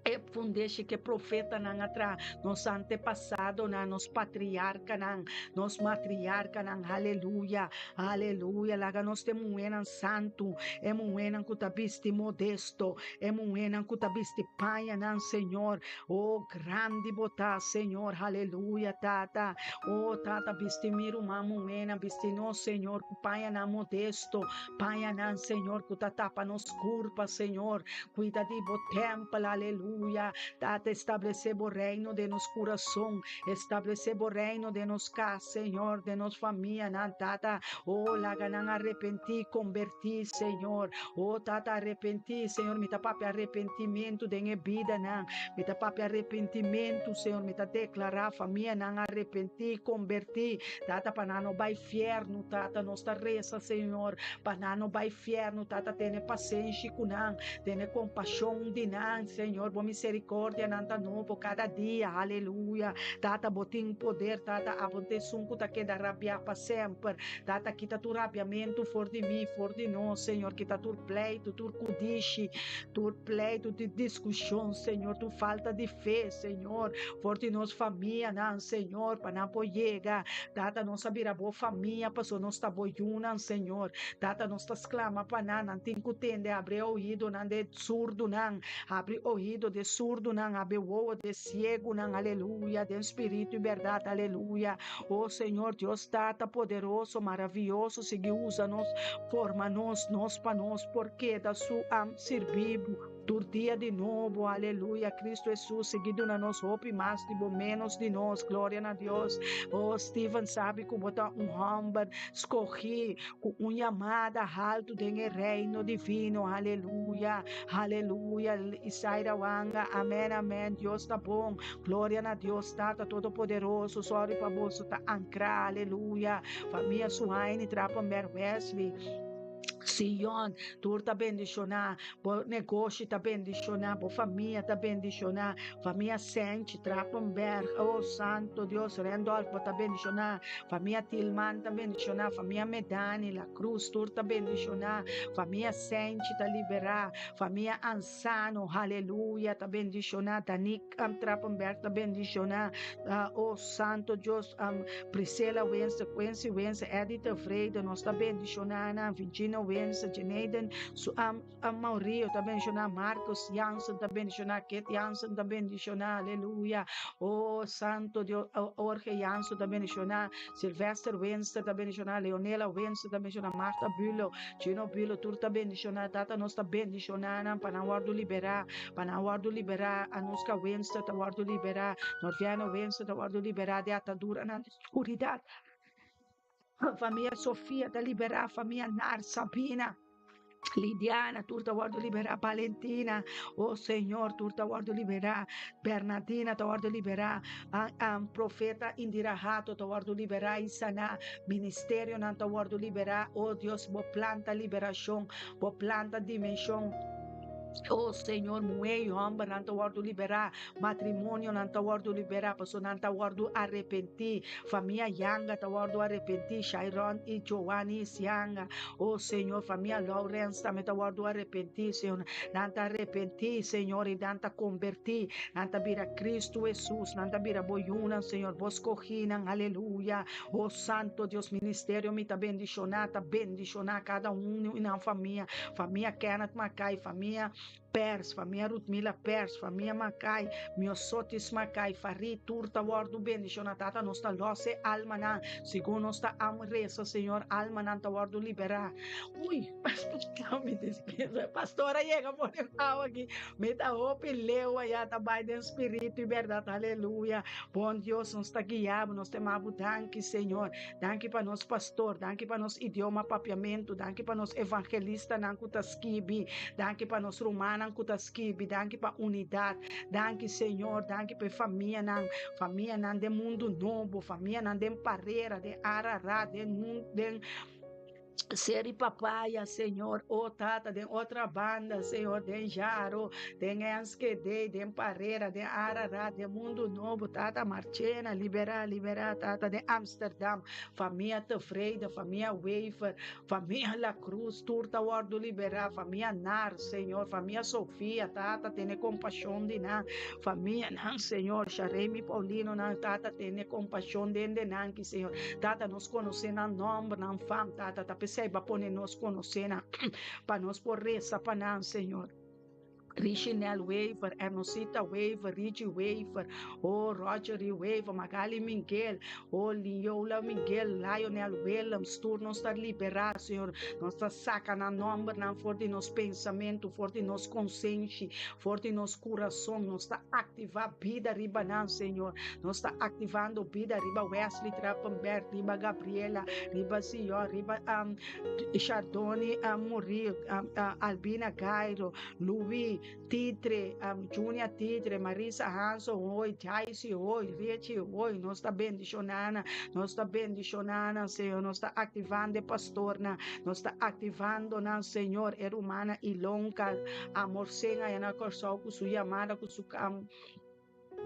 Speaker 2: e fundeshi ku e profetanan a traha, nos antepasadonan, nos patriarkanan, nos matriarkanan, aleluya, aleluya. Laga nos ta e muhénan santu, e muhénan ku ta bisti modesto, E muhénan ku ta bisti pañanan, Señor. O, grandi Bo ta, Señor. Haleluya, Tata. O, Tata, bisti mi ruman muhénan, bisti nos, Señor, ku pañanan modesto, pañanan, Señor, ku ta tapa nos kurpa, Señor. Kuida di Bo tèmpel, aleluya. Tata, establesé Bo reino den nos kurason, establesé Bo reino den nos kas, Señor, den nos famianan, Tata. O, laga nan arepentí, kombertí, Señor. Oh Tata arepentí, Señor, mi ta papia arepentimentu den e bidanan. Mi ta papia arepentimentu, Señor, mi ta deklará famianan arepentí, kombertí. Tata, pa nan no bai fiernu, Tata, nos ta resa, Señor, pa nan no bai fiernu, Tata, tene pasenshi ku nan, tene kompashon di nan, Señor, bo miserikordianan ta nobo kada dia, aleluya. Tata, bo tin poder, Tata, abo ta esun ku ta keda rabiá pa semper. Tata, kita tur rabiamentu for di mi, for di nos, Señor. Kita tur pleitu, tur kudishi, tur pleitu di diskushon, Señor, tur falta di fe, Señor, for di nos famianan, Señor, pa nan por yega. Tata, nos a bira bo famia, pasobra nos ta bo yunan, Señor. Tata, nos ta sklama pa nan, nan tin ku tende, abri e oidonan di e surdunan, abri oido di e surdunan, abri wowo di e siegunan, aleluya, den spiritu i bèrdat, aleluya. O Señor Dios Tata poderoso, maravioso, sigui usa nos, forma nos, nos pa nos por keda su am sirbi bo tur dia di nobo. Aleluya, Cristo Jesus, sigui duna nos hopi mas di bo, menos di nos. Gloria na Dios. O Steven sabi ku bo ta un homber skogi ku un yamada haltu den e reino divino. Aleluya, aleluya. Isaira Wanga, amen, amen. Dios ta bon. Gloria na Dios Tata Todopoderoso, sorry pa boso ta ancra, aleluya. Famia Suhaini, Trapenberg, Wesley, Sion, tur ta bendiciona, bo negoshi ta bendiciona, bo famia ta bendiciona, famia Senchi, Trapenberg, oh Santo Dios, Randolph, bo ta bendiciona, famia Tilman ta bendiciona, famia Medani, La Cruz, tur ta bendiciona, famia Senchi ta libera, famia Ansano, aleluya, ta bendiciona, Danik Trapenberg ta bendiciona, oh Santo Dios, Priscilla Wense, Quincy Wense, Eddie Tevreden, nos ta bendiciona nan, Virginia Wense, Jenaden Maurillo ta bendiciona, Marcus Jansen ta bendiciona, Kit Jansen ta bendiciona, aleluya, oh Santo Dios, Jorge Jansen ta bendiciona, Sylvester Wense ta bendiciona, Leonela Wense ta bendiciona, Martha Bulo, Gino Bulo, tur ta bendiciona, Tata nos ta bendiciona nan pa nan wordo libera, Pa nan wòrdu liberá, Anuska Wenster ta wòrdu liberá, Norviano Wenster ta wòrdu liberá di ataduranan di skuridat. Famia Sofia ta liberá, famia Nar, Sabina, Lidiana, tur ta wòrdu liberá, Valentina, oh Señor, tur ta wòrdu liberá, Bernadina ta wòrdu liberá, Profeta Indira Hato ta wòrdu liberá i saná, ministerionan ta wòrdu liberá, oh Dios, bo planta liberashon, bo planta dimenshon. Oh Señor, muhé i hòmbernan ta wòrdu liberá, matrimonionan ta wòrdu liberá, pasobra nan ta wòrdu arepentí, famia Yanga ta wòrdu arepentí, Shairon i Joanis Yanga, oh Señor, famia Lawrence tambe ta wòrdu arepentí, Señor, nan ta arepentí, Señor, i nan ta kombertí, nan ta bira Cristo Hesus, nan ta bira bo yunan, Señor, bo skogínan, aleluya, oh Santo Dios, ministerio mi ta bendishoná, ta bendishoná kada un i nan famia. Famia Kenneth Mackay, famia Pers, famia Rutmila Pers, famia Makai, Miosotis Makai, Farid, tur ta wòrdu bendishoná. Tata, nos ta lòs e almanan. Segun nos ta am resa, Señor, almanan ta wòrdu liberá. Ui, pastor, mi dispensa. Pastor a yega pone awa aki. Mi ta hopi leu ayá ta bai den spiritu i bèrdat. Aleluya. Bon Dios, nos ta guia bo, nos ta yama bo danki, Señor. Danki pa nos pastor, danki pa nos idioma papiamentu, danki pa nos evangelistanan ku ta skibi, danki pa nos rumannan ku ta skibi, danki pa unidat. Danki, Señor, danki pa e famianan, famianan den mundu nobo, famianan den Parera, den Ararat, den den Seri Papaya, Señor, oh Tata, den otra banda, Señor, den Jaro, den Enschede, den Parera, den Ararat, den Mundo Nobo, Tata, Marchena, libera, libera, Tata, den Amsterdam, famia Tevreden, famia Wever, famia La Cruz, tur ta wordo libera, famia Nar, Señor, famia Sofia, Tata, tene compasion di nan, famia nan, Señor, Sharemi Paulino nan, Tata, tene compasion den de nan ki, Señor, Tata, nos konosé nan nòmber, nan fam, Tata, ta p'esei Bo a pone nos konosé nan, pa nos por resa pa nan, Señor. Richinel Wever, Ernosita Wever, Richie Wever, oh, Rogery Wever, Magali Miguel, oh, Linyola Miguel, Lionel Willems, tur nos ta liberá, Señor. Nos ta saka nan nòmbernan for di nos pensamentu, for di nos konsenshi, for di nos kurason. Nos ta aktivá bida riba nan, Señor. Nos ta aktivando bida riba Wesley Trappenberg, riba Gabriela, riba Zion, riba um, Chardoni um, Muril, um, uh, Albina Gairo, Louis, Titre, um, Junia Titre, Marisa Hanso Hoy, Jaisi Hoy, Richie Hoy. Nos ta bendishonana, nos ta bendishonana, Señor. Nos ta aktivando e pastornan, nos ta aktivando nan, Señor, e rumana Ilonka, Amor Senga, na Kòrsou ku su yamada, ku su um,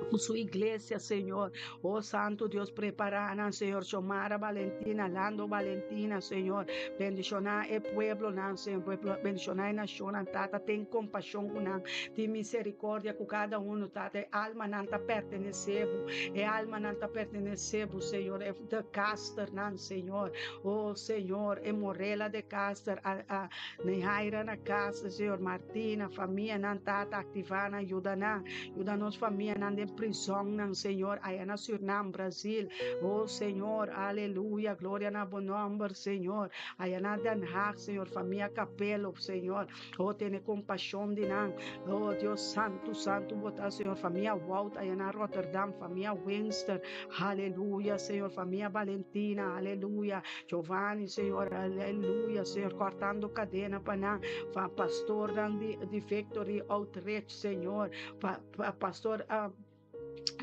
Speaker 2: ku su iglesia, Señor. Oh Santo Dios, prepara nan, Señor. Xiomara Valentina, Lando Valentina, Señor. Bendiciona e pueblo nan, Señor. Bendiciona e nacion nan, Tata. Ten compasión ku nan. Tin misericordia ku cada uno, Tata. E alma nan ta pertenece bo. E alma nan ta pertenece bo, Señor. E de Caster nan, Señor. Oh Señor, e Morela de Caster, a, a Nehaira na casa, Señor. Martina, famia nan, Tata, activa nan, yuda nan. Yuda nos famianan den prisonnan, Señor, aya na Surinam, Brasil. Oh, Señor, aleluya, gloria na bo nomber, Señor. Aya na Den Haag, Señor, famia Capello, Señor. Oh, tene compasión di nan. Oh, Dios santu, santu bo ta, Señor. Famia Wout, aya na Rotterdam, famia Winster. Aleluya, Señor. Famia Valentina, aleluya. Giovanni, Señor, aleluya, Señor. Cortando cadena pa nan. Fa pastornan di, di Victory Outreach, Señor, pa, pa pastor uh,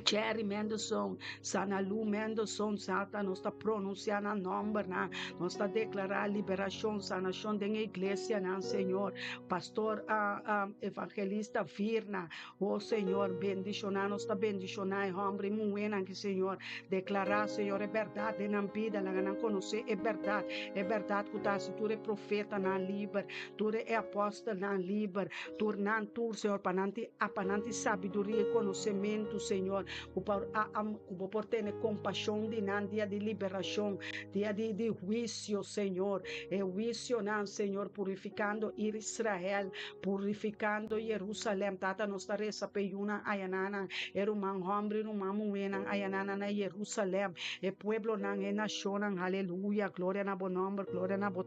Speaker 2: Jerry Mendelssohn, Sanalu Mendelssohn, Satan, nos ta pronunciar nan nomber nan, nos ta declarar liberacion, sanacion den iglesia nan, Señor. Pastor uh, uh, Evangelista Virna, oh Señor, bendiciona, nos ta bendiciona e hombre y mujer nan, Señor. Declarar, Señor, e verdad den nan vida, laga nan conoce e verdad, e verdad cu ta haci tur e profeta nan liber, tur e apostelnan liber, Tur nan tur, Señor, pa nan tin pa nan tin sabiduria i konosementu, Señor, ku por a a ku bo por tene kompashon di nan dia di liberashon, dia di di huisio, Señor. E huisionan, Señor, purifikando Israel, purifikando Jerusalèm. Tata, nos ta resa pa e yunan ayananan, e ruman hòmber i ruman muhénan ayananan na Jerusalèm, e pueblonan, e nashonnan. Aleluya! Gloria na bo nòmber, gloria na bo.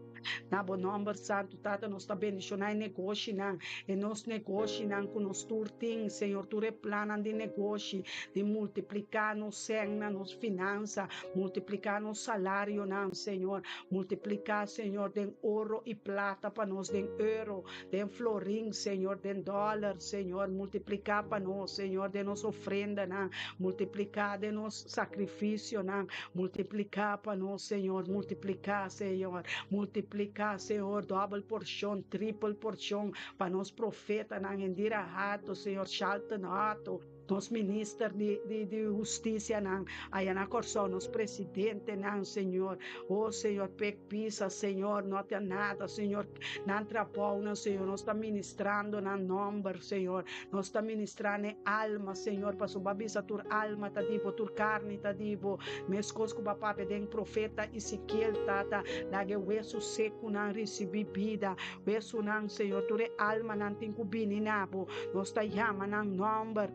Speaker 2: Na bo nòmber santu, Tata, nos ta bendishoná e negoshinan, e nos negoshinan ku nos tur tin, Señor, tur e plannan di negoshi, di multipliká nos sènnan, nos finansa, multipliká nos salarionan, Señor, multipliká, Señor, den oro i plata pa nos, den euro, den florin, Señor, den dòler, Señor, multipliká pa nos, Señor, den nos ofrendanan, multipliká den nos sakrifisionan, multipliká pa nos, Señor, multipliká, Señor, multipliká, Señor, dòbel porshon, tripel porshon pa nos profetanan, Indira Hato, Señor, Shalton Hato. Nos minister di di di hustisianan aya na Kòrsou, nos presidentenan, Señor. Oh Señor, pek pisa, Señor, no ta nada, Señor. Nan trabounan, Señor, nos ta ministrando nan nòmber, Señor. Nos ta ministrá n'e alma, Señor, pasobra bo a bisa tur alma ta di bo, tur karni ta di bo. Meskos ku bo a papia den profeta Ezekiel, Tata, laga e wesu sekunan risibí bida. Wesunan, Señor, tur e almanan tin ku bini na bo. Nos ta yama nan nòmber.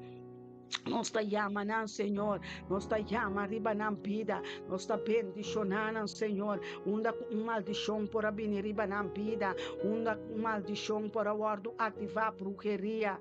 Speaker 2: Nos ta yama nan, Señor. Nos ta yama riba nan bida. Nos ta bendishoná nan, Señor. Unda ku un maldishon por a bini riba nan bida, unda ku un maldishon por a wòrdu aktivá, bruheria,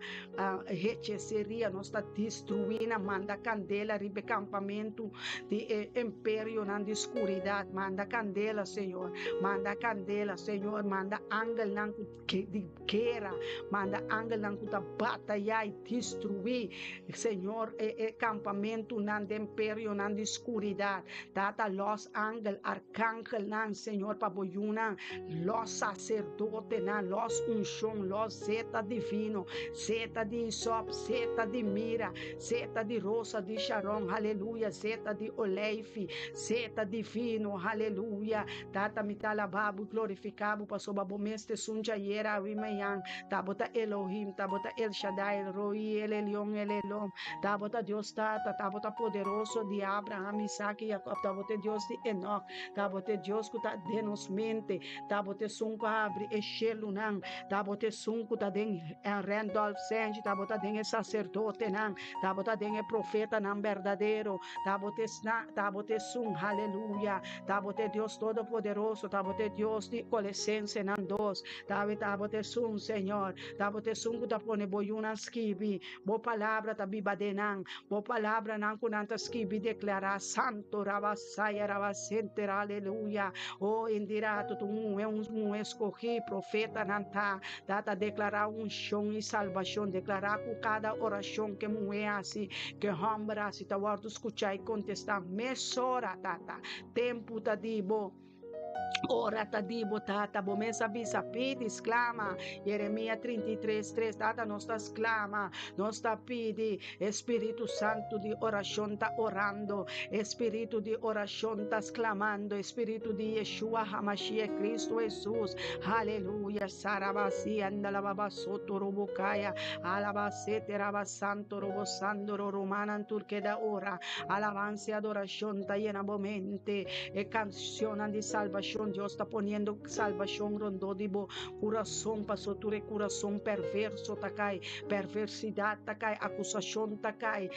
Speaker 2: hecheseria, nos ta destruí nan. Manda kandela riba e kampamentu di e imperionan di skuridat. Manda kandela, Señor. Manda kandela, Señor. Manda angelnan ku di guera. Manda angelnan ku ta batayá i destruí, Señor, e e kampamentunan di imperionan di skuridat. Tata, lòs angel, arkangelnan, Señor, pa bo yunan. Lòs saserdotenan, lòs unshon, lòs zeta divino, zeta di isòp, zeta di mira, Zeta di rosa di Sharon, haleluya, zeta di oleifi, zeta divino, haleluya. Tata, mi ta alabá bo i glorifiká bo, pasobra bo mes ta esun djayer, awe i mañan. Ta bo ta Elohim, ta bo ta El Shaddai, El Roi, El Elyon, El Elom. Ta bo ta Dios Tata, ta bo ta Poderoso di Abraham, Isaac i Jacob, ta bo ta e Dios di Enoch, ta bo ta e Dios ku ta den nos mente, ta bo ta esun ku a habri e shelunan. Tabata esun ku ta den Randolph Senji, tabata den e saserdotenan, tabata den e profetanan berdadero, tabata esnan, tabata esun, haleluya, tabata e Dios Todopoderoso, tabata e Dios di Kolesensenan dos, tawe tabata esun, Señor, tabata esun ku ta pone bo yunan skibi, bo palabra ta biba den nan, bo palabranan ku nan ta skibi deklará santo, rabasaya, rabasentera, aleluya. Oh, indira tu muhé, un muhé skogí, profetanan ta, ta ta deklará unshon i salbashon, deklará ku kada orashon ku e muhé hasi, ku e hòmber hasi, ta wòrdu skuchá i kontestá mesora, Tata. Tempu ta di bo. Ora ta di bo, Tata. Bo mes a bisa, Pidi, sklama. Jeremia 33, 3, Tata, nos ta sklama, nos ta pidi. E Spiritu Santu di orashon ta orando, e Spiritu di orashon ta sklamando, e Spiritu di Yeshua Hamashiach Kristu Hesus. Haleluya! Sarabasi andalababa soto robokaya, alabasete rabasanto robosandoro romanan tur keda ora. Alabansa i adorashon ta yena bo mente. E kansionnan di salbashon, Dios ta poniendo salbashon rondó di bo kurason, paso tur e kurason perverso ta kai. Perversidad ta kai, acusacion ta kai,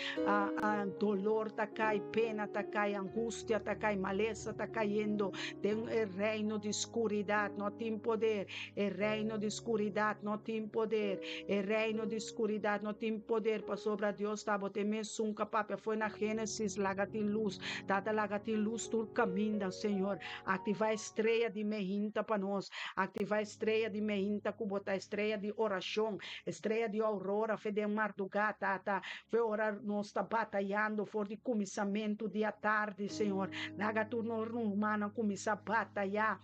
Speaker 2: dolor ta kai, pena ta kai, angustia ta kai, malesa ta cayendo den e reino di scuridad no tin poder, e reino di scuridad no tin poder, e reino di scuridad no tin poder, pasobra Dios tabata e mesun cu a papia fo'i na Genesis, laga tin luz, Tata laga tin luz tur caminda, Señor, activa e strea di mehinta pa nos, activa e strea di mehinta cu bo ta e strea di oracion, Estrea di aurora fe den mardugá, Tata, fe ora nos ta batayando for di kuminsamentu di atardi, Señor. Laga tur nos rumannan kuminsá batayá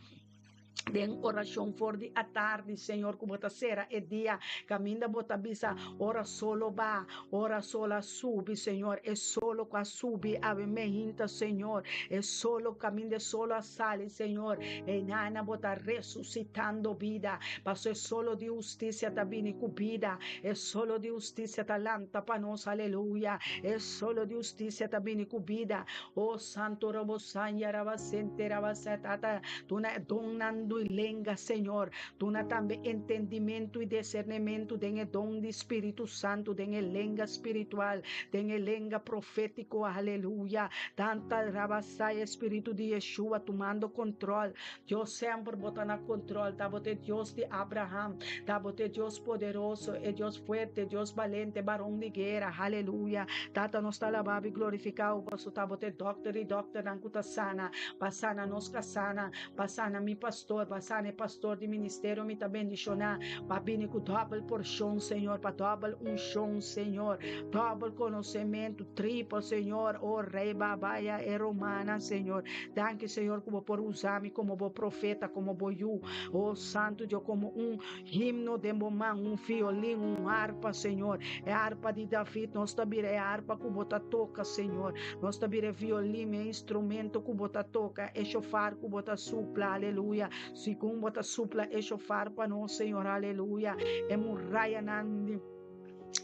Speaker 2: den orashon for di atardi, Señor, ku bo ta sera e dia kaminda bo ta bisa, Ora solo ba, ora sol a subi, Señor, e solo ku a subi awe mehinta, Señor, e solo kaminda e solo a sali, Señor, einana bo ta resusitando bida. Paso e solo di hustisia ta bini ku bida, e solo di hustisia ta lanta pa nos, aleluya, e solo di hustisia ta bini ku bida. O Santo Robo Sanya Raba Sente Raba Sa Tata, duna e donnan di lenga, Señor, duna tambe entendimentu i desernementu den e don di Spiritu Santu, den e lenga spiritual, den e lenga profétiko, aleluya. Tanta Raba Sa e Spiritu di Yeshua tumando control. Dios semper bo ta na control, ta bo ta e Dios di Abraham, ta bo ta e Dios poderoso, e Dios fuerte, e Dios balente, baron di guera, haleluya. Tata nos ta alaba bo y glorifica bo paso ta bo ta e dokter di dokternan cu ta sana, pa sana nos casanan, pa sana mi pastor. pastor, Bo a sana e pastor di ministerio Mi Ta Bendishoná. Bo a bini ku dòbel porshon, Señor, pa dòbel unshon, Señor, dòbel konosementu, tripel, Señor, o Rei Babaya e Romana, Señor. Danki, Señor, ku Bo por usa mi komo Bo profeta, komo Bo yu, o Santu Dios, komo un himno den Bo man, un violin, un arpa, Señor. E arpa di David, nos ta bira e arpa ku Bo ta toka, Señor. Nos ta bira e violin, e instrumento ku Bo ta toka, e shofar ku Bo ta supla, aleluya. Segun Bo ta supla e shofar pa nos, Señor, aleluya. E murayanan di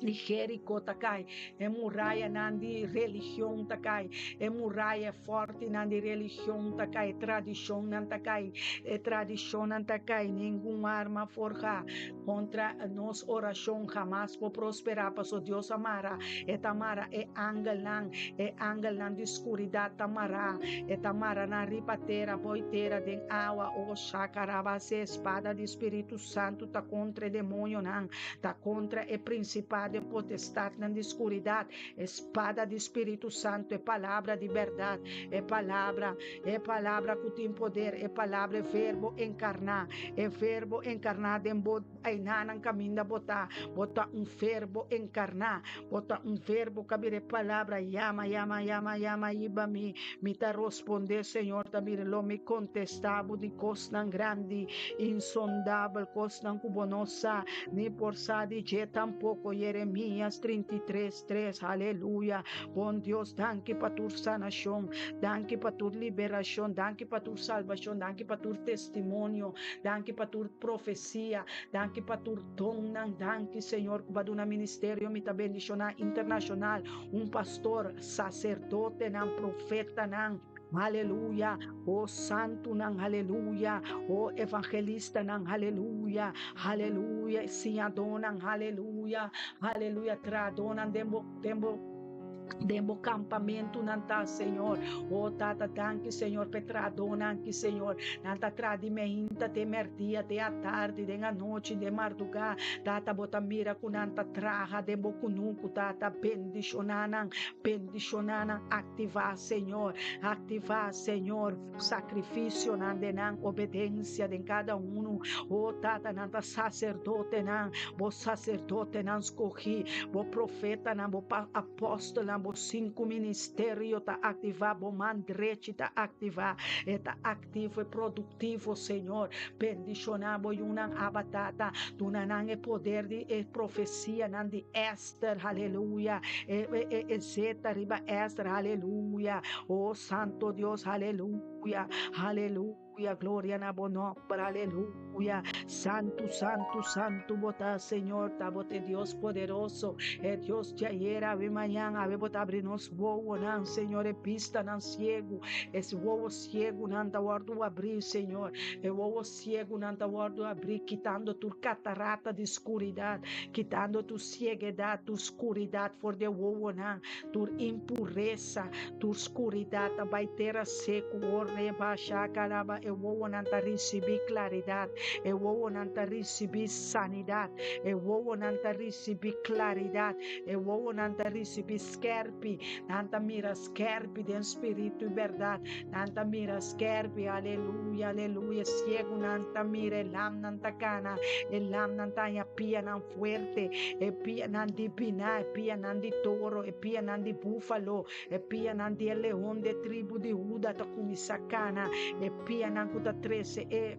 Speaker 2: di Jeriko ta kai, e murayanan di religion ta kai, e muraya fortenan di religion ta kai, tradishonnan ta kai, e tradishonnan ta kai, ningun arma forjá kontra nos orashon hamas por prosperá, pasobra Dios a mara, e ta mara e angelnan, e angelnan di skuridat ta mará, e ta mara nan riba tera, boi tera, den awa, o shakarabase, spada di Spiritu Santu ta kontra e demonionan, ta kontra e prinsipado e potestatnan di skuridat, e spada di Spiritu Santu, e palabra di bèrdat, e palabra, e palabra ku tin poder, e palabra, e verbo enkarná, e verbo enkarná den bo einanan kaminda bo ta, bo ta un verbo enkarná, bo ta un verbo ku a bira e palabra, yama, yama, yama, yama riba mi, mi ta rospondé, Señor ta bira, lo mi kontestá bo di kosnan grandi, insondabel, kosnan ku bo no sa, ni por sa di dje tampoko, Jeremias 33, 3, aleluya, bon Dios, danki pa tur sanashon, danki pa tur liberashon, danki pa tur salbashon, danki pa tur testimonio, danki pa tur profesia, danki pa tur donnan, danki Señor ku bo a duna ministerio Mi Ta Bendishoná Internashonal, un pastor, saserdotenan, profetanan, aleluya, o santunan, aleluya, o evangelistanan, aleluya, aleluya, siñadónan, aleluya, aleluya, trahadónan den bo den bo den bo kampamentunan ta, Señor. O Tata, danki, Señor, pa e trahadónan aki, Señor. Nan ta traha di meinta te mèrdia, te atardi, den anochi, den mardugá. Tata, bo ta mira ku nan ta traha den bo kunuku, Tata. Bendishoná nan, bendishoná nan. Aktivá, Señor, aktivá, Señor, sakrifisionan den nan, obedensia den kada unu. O Tata, nan ta saserdotenan, bo saserdotenan skohí, bo profetanan, bo apòstelnan, bo sinku ministerio ta aktivá, bo man drechi ta aktivá, e ta aktivo i produktivo, Señor. Bendishoná bo yunan, Abba Tata, duna nan e poder di e profesianan di Ester, aleluya, e e e zeta riba Ester, aleluya, oh Santo Dios, aleluya, aleluya, gloria na bo nomber, aleluya, Santu, Santu, Santu bo ta, Señor, ta bo ta e Dios poderoso, e Dios di ayer, awe, mañan, awe bo ta abri nos wowonan, Señor, e bistanan ciegu, e wowo ciegunan ta wordo abri, Señor, e wowo Siegunan ta wòrdu abrí, kitando tur katarata di skuridat, kitando tur sieguedat, tur skuridat for di e wowonan, tur impuresa, tur skuridat ta bai tera seku. O reba shakalaba, e wowonan ta risibí klaridat, e wowonan ta risibí sanidat, e wowonan ta risibí klaridat, e wowonan ta risibí skèrpi, nan ta mira skèrpi den spiritu i bèrdat. Nan ta mira skerpi, aleluya, aleluya. Siegunan ta mira, e lamnan ta kana, e lamnan ta haña pianan fuerte, e pianan di biná, e pianan di toro, e pianan di búfalo, e pianan di e leon di e tribu di Huda ta kuminsá kana, e pianan ku ta trese e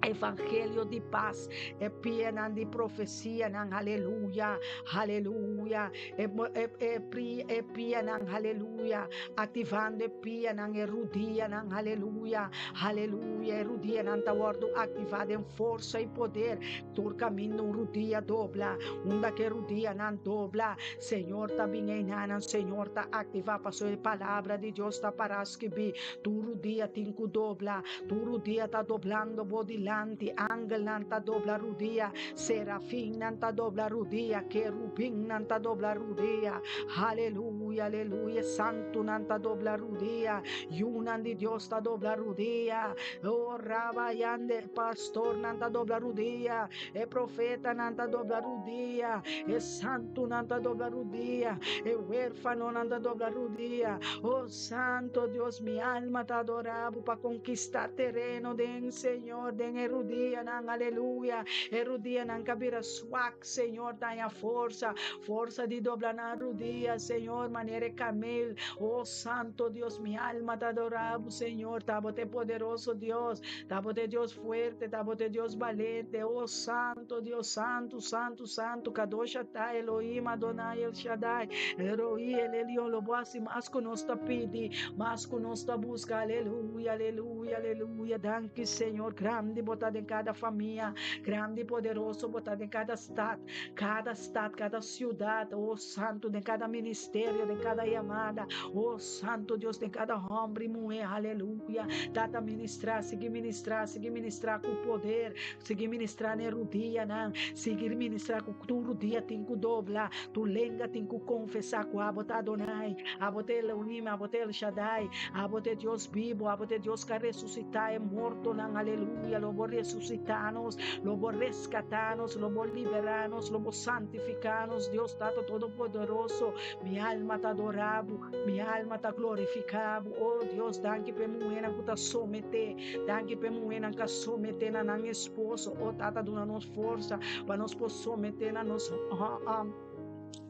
Speaker 2: Evangelio di pas, e pianan di profesianan, aleluya, aleluya, e, e, e, pri, e pianan, aleluya, aktivando e pianan, e rudianan, aleluya, aleluya, e rudianan ta wòrdu aktivá den forsa i poder, tur kaminda un rudia dobla, unda ku e rudianan dobla, Señor ta bin einanan, Señor ta aktivá, pasobra e palabra di Dios ta pará skibí, tur rudia tin ku dobla, Tur dia ta doblando bo dilanti. dilanti, angelnan ta dobla rudia, serafinnan ta dobla rudia, kerubinnan ta dobla rudia. Haleluya, aleluya, santunan ta dobla rudia, yunan di Dios ta dobla rudia. Oh, rabayande, pastornan ta dobla rudia, e profetanan ta dobla rudia, e santunan ta dobla rudia, e huérfanonan ta dobla rudia. Oh, Santo Dios, mi alma ta adorá bo pa konkistá tereno den Señor, den e rudianan, aleluya. E rudianan ka bira swak, Señor, ta haña forsa, forsa di dobla nan rudia, Señor, manera e kamel. Oh, Santo Dios, mi alma ta adorá bo, Señor. Ta bo ta e poderoso Dios, ta bo ta e Dios fuerte, ta bo ta e Dios balente. Oh, Santo Dios, Santu, Santu, Santu, Kadosh Ata, Elohim, Adonai, El Shaddai, El Roi, El Elyon, lo bo hasi mas ku nos ta pidi, mas ku nos ta buska. Aleluya, aleluya, aleluya. Danki, Señor. Grandi bo ta den kada famia, grandi i poderoso bo ta den kada stat, kada stat, kada siudat. Oh, Santu, den kada ministerio, den kada yamada. Oh, Santu Dios, den kada hòmber i muhé. Aleluya. Tata, ministrá, sigui ministrá, sigui ministrá ku poder. Sigui ministrá na e rudianan. Sigui ministrá ku tur rudia tin ku dobla, tur lenga tin ku konfesá ku abo ta Adonai, abo ta Elohim, abo ta El Shaddai, abo ta e Dios bibu, abo ta e Dios ku a resusitá e mortonan. Aleluya! Lo bo resusitá nos, lo bo reskatá nos, lo bo liberá nos, lo bo santifiká nos, Dios Tata Todopoderoso. Mi alma ta adorá bo, mi alma ta glorifiká bo. O Dios, danki pa e muhénan ku ta someté. Danki pa e muhénan ku a someté na nan esposo. O Tata, duna nos forsa pa nos por someté na nos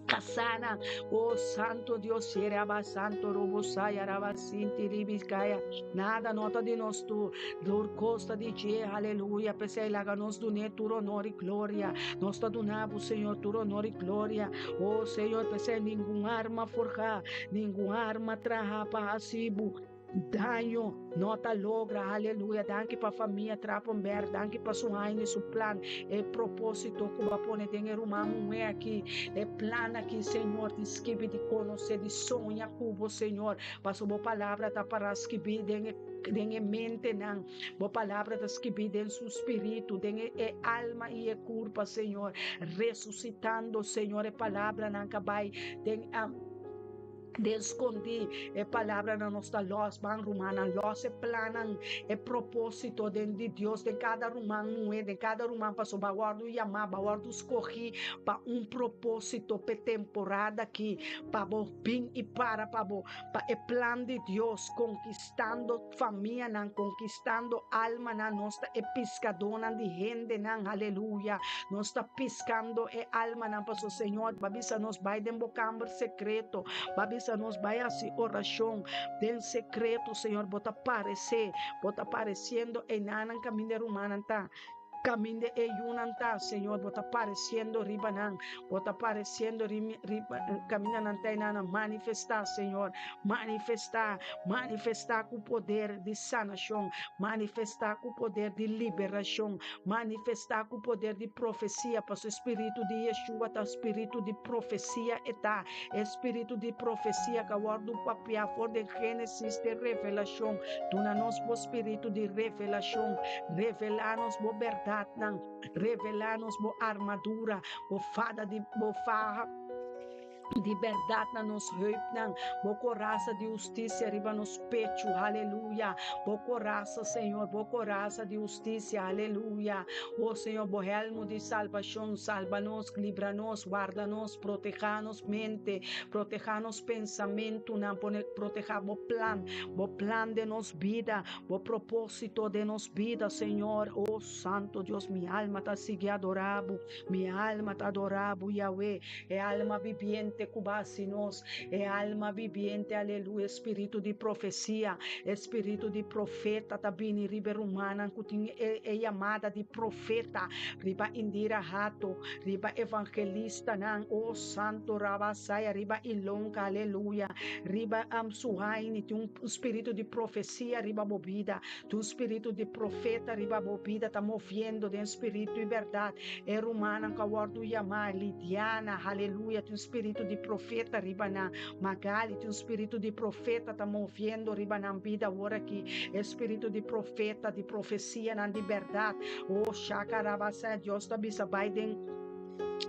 Speaker 2: kasánan. O Santo Dios, Sieraba Santo Robo Saya Raba Sinti Ribi Kaya. Nada no ta di nos tur. Tur kos ta di dje. Aleluya. P'esei laga nos dun'é tur honor i gloria. Nos ta duna bo, Señor, tur honor i gloria. O Señor, p'esei ningun arma forjá, ningun arma trahá pa hasi bo Daño no ta logra, aleluya. Danki pa famia Trapenberg, danki pa su haña i su plan, e propósito ku bo a pone den e ruman muhé aki, e plan aki, Señor, di skibi, di konosé, di soña ku bo, Señor, pasobra bo palabra ta pará skibí den e den e mentenan, bo palabra ta skibí den su spiritu, den e e alma i e kurpa, Señor, resusitando, Señor, e palabranan ka bai den. Den skondí, e palabranan nos ta lòs, ban rumannan, lòs e plannan, e propósito den di Dios den kada ruman muhé, den kada ruman, pasobra bo a wòrdu yamá, bo a wòrdu skohí pa un propósito p'e temporada akí, pa bo bin i para pa bo, pa e plan di Dios, konkistando famianan, konkistando almanan, nos ta e piskadónan di hendenan, aleluya, nos ta piskando e almanan, pasobra Señor bo a bisa nos bai den bo kamber sekreto, bo a bisa nos bai hasi orashon den sekreto, Señor, bo ta paresé, bo ta paresiendo einanan kaminda e rumannan ta. Kaminda e yunan ta, Señor, bo ta paresiendo riba nan, bo ta paresiendo riba kaminda nan ta einan, manifestá, Señor, manifestá, manifestá ku poder di sanashon, manifestá ku poder di liberashon, manifestá ku poder di profesia, pasobra e spiritu di Yeshua ta spiritu di profesia e ta, e spiritu di profesia ku a wòrdu papiá for den Génesis te Revelashon. Duna nos bo spiritu di revelashon. Revelá nos bo bèrdatnan. Revelá nos bo armadura, bo fada di bo faha di bèrdat na nos heupnan, bo korasa di hustisia riba nos pechu. Aleluya! Bo korasa, Señor, bo korasa di hustisia. Aleluya! O Señor, bo hèlmu di salbashon, salba nos, libra nos, warda nos, protehá nos mente, protehá nos pensamentunan, pone protehá bo plan, bo plan den nos bida, bo propósito den nos bida, Señor. O Santo Dios, mi alma ta sigui adorá bo, mi alma ta adorá bo, Yahweh, e alma bibiente ku bo a hasi nos, e alma bibiente, aleluya, e spiritu di profesia, e spiritu di profeta ta bini riba e rumannan ku tin e e yamada di profeta, riba Indira Hato, Riba evangelistanan, oh Santo Rabasaya, riba Ilonka, aleluya, riba um, Suhaini, tin un spiritu di profesia riba bo bida, tin un spiritu di profeta riba bo bida, ta moviendo den spiritu i berdad. E rumannan ku a wòrdu yamá, Lidiana, aleluya, tin un spiritu di profeta riba nan. Magali tin un spiritu di profeta ta moviendo riba nan bida awor aki. E spiritu di profeta, di profesianan di bèrdat. Oh, shakarabasa, Dios ta bisa bai den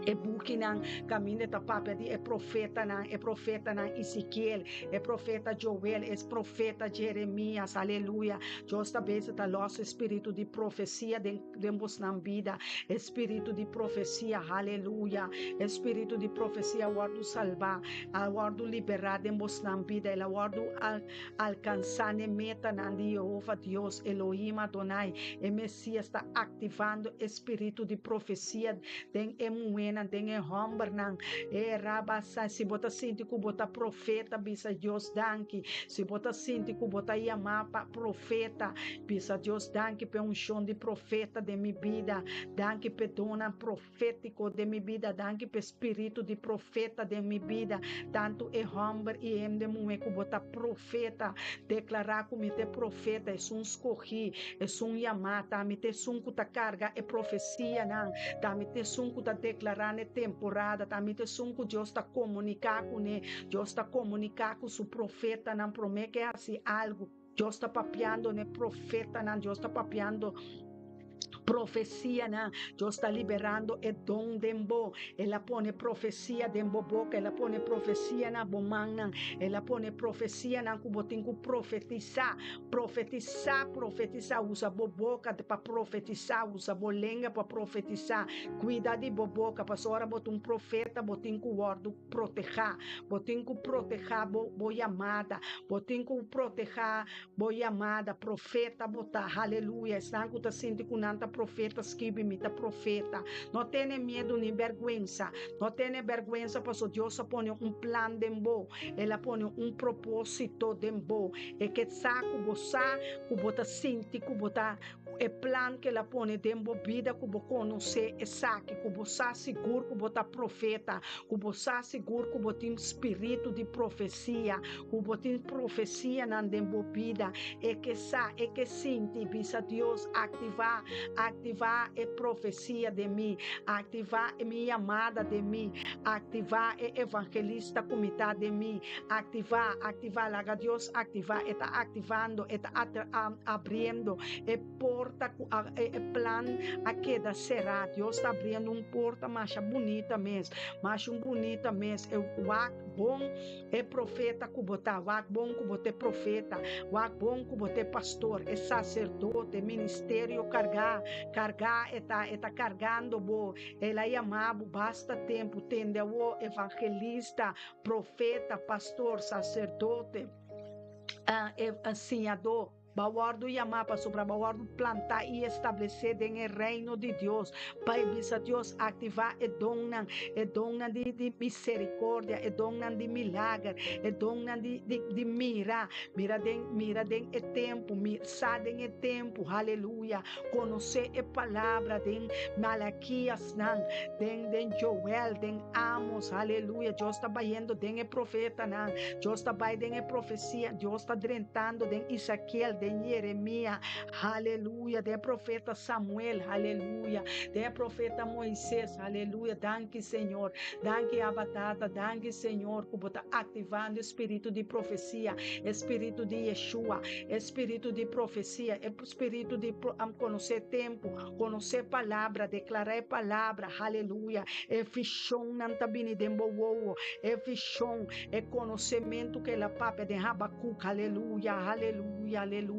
Speaker 2: e bukinan kaminda ta papia di e profetanan, e profetanan Ezekiel, e profeta Joel, e profeta Jeremias, aleluya. Dios ta bezig ta los e spiritu di profesia den den bosnan bida. E spiritu di profesia, aleluya. E spiritu di profesia a wòrdu salbá, a wòrdu liberá den bosnan bida. El a wòrdu al alkansá n'e metanan di Yehova Dios, Elohim Adonai. E Mesias ta aktivando e spiritu di profesia den e muhénan, den e hòmbernan. E rabasa, si bo ta sinti ku bo ta profeta, bisa Dios danki. Si bo ta sinti ku bo ta yamá pa profeta, bisa Dios danki p'e unshon di profeta den mi bida. Danki p'e donnan profétiko den mi bida. Danki p'e spiritu di profeta den mi bida. Tantu e hòmber i e hende muhé ku bo ta profeta, deklará ku mi ta e profeta, esun skohí, esun yamá. Ta mi ta esun ku ta karga e profesianan. Ta mi ta esun ku ta deklará n'e temporada. Ta mi ta esun ku Dios ta komuniká kuné. Dios ta komuniká ku su profetanan promé ke hasi algu. Dios ta papiando n'e profetanan, Dios ta papiando profesianan. Dios ta liberando e don den bo. El a pone profesia den bo boka, el a pone profesia na bo mannan, el a pone profesianan ku bo tin ku profetisá. Profetisá, profetisá, usa bo boka pa profetisá, usa bo lenga pa profetisá. Kuida di bo boka, pasobra ora bo ta un profeta bo tin ku wòrdu protehá. Bo tin ku protehá bo bo yamada. Bo tin ku protehá bo yamada. Profeta bo ta. Haleluya. Esnan ku ta sinti ku nan ta profeta, skibi, Mi ta profeta. No tene miedu ni bèrgwensa. No tene bèrgwensa pasobra Dios a pone un plan den bo. El a pone un propósito den bo. E ke sa ku bo sa ku bo ta sinti ku bo ta E plan ku el a pone den bo bida ku bo konosé esaki, ku bo sa sigur ku bo ta profeta, ku bo sa sigur ku bo tin spiritu di profesia, ku bo tin profesianan den bo bida. E ke sa, e ke sinti, bisa Dios, aktivá, aktivá e profesia den mi, aktivá e mi yamada den mi, aktivá e evangelista ku mi ta den mi, aktivá, aktivá, laga Dios aktivá, e ta aktivando, e ta abriendo e porta ku e plan a keda será. Dios ta abriendo un porta masha bunita mes, masha un bunita mes. E wak bon e profeta ku bo ta, wak bon ku bo ta e profeta, wak bon ku bo ta e pastor, e saserdote, e ministerio kargá, kargá e ta, e ta kargando bo. El a yama bo basta tempu, tende awor, evangelista, profeta, pastor, saserdote. E siñadó bo a wòrdu yamá pasobra bo a wòrdu plantá i establesé den e Reino di Dios. Bai bisa Dios aktivá e donnan, e donnan di di miserikordia, e donnan di milager, e donnan di di di mira, mira den mira den e tempu, mi sa den e tempu, haleluya, konosé e palabra den Malakiasnan, den den Joel, den Amos, aleluya, Dios ta bayendo den e profetanan, Dios ta bai den e profesia, Dios ta drentando den Ezekiel, den Jeremia, aleluya, den e profeta Samuel, aleluya, den e profeta Moises, aleluya, danki Señor, danki Abba Tata, danki Señor ku bo ta aktivando e spiritu di profesia, e spiritu di Yeshua, e spiritu di profesia, e spiritu di konosé tempu, konosé palabra, deklará e palabra, aleluya. E vishonnan ta bini den bo wowo, e vishon, e konosementu ku el a papia den Habakuk, aleluya, aleluya, aleluya.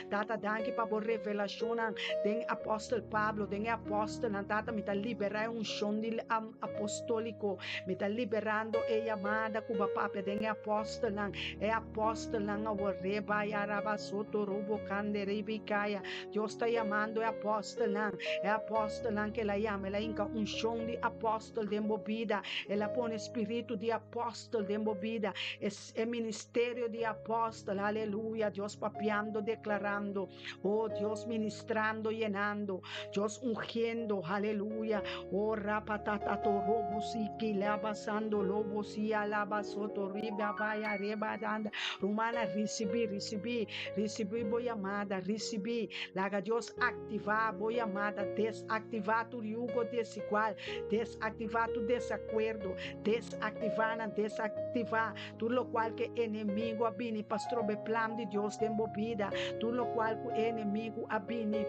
Speaker 2: Tata, danki pa bo revelashonnan den apòstel Pablo, den e apòstelnan. Tata, mi ta liberá e unshon di apostoliko, mi ta liberando e yamada ku bo a papia den e apòstelnan, e apòstelnan awor, reba yaraba soto robo kande ribikaya. Dios ta yamando e apòstelnan, e apòstelnan ku el a yama, el a hinka unshon di apòstel den bo bida, el a pone spiritu di apòstel den bo bida, e ministerio di apòstel, aleluya, Dios papiando. orando, deklarando. Oh Dios ministrando, yenando. Dios ungiendo, aleluya. Oh rapatatato robo siki labasando lobo si alaba soto riba vaya reba danda. Rumana risibí, risibí, risibí bo yamada, risibí. Laga Dios aktivá bo yamada, desaktivá tur yugo desigual, desaktivá tur desakuerdo, desaktivá nan, desaktivá tur lokual ku e enemigu a bini pa stroba e plan di Dios den bo bida, tur lokual ku e enemigu a bini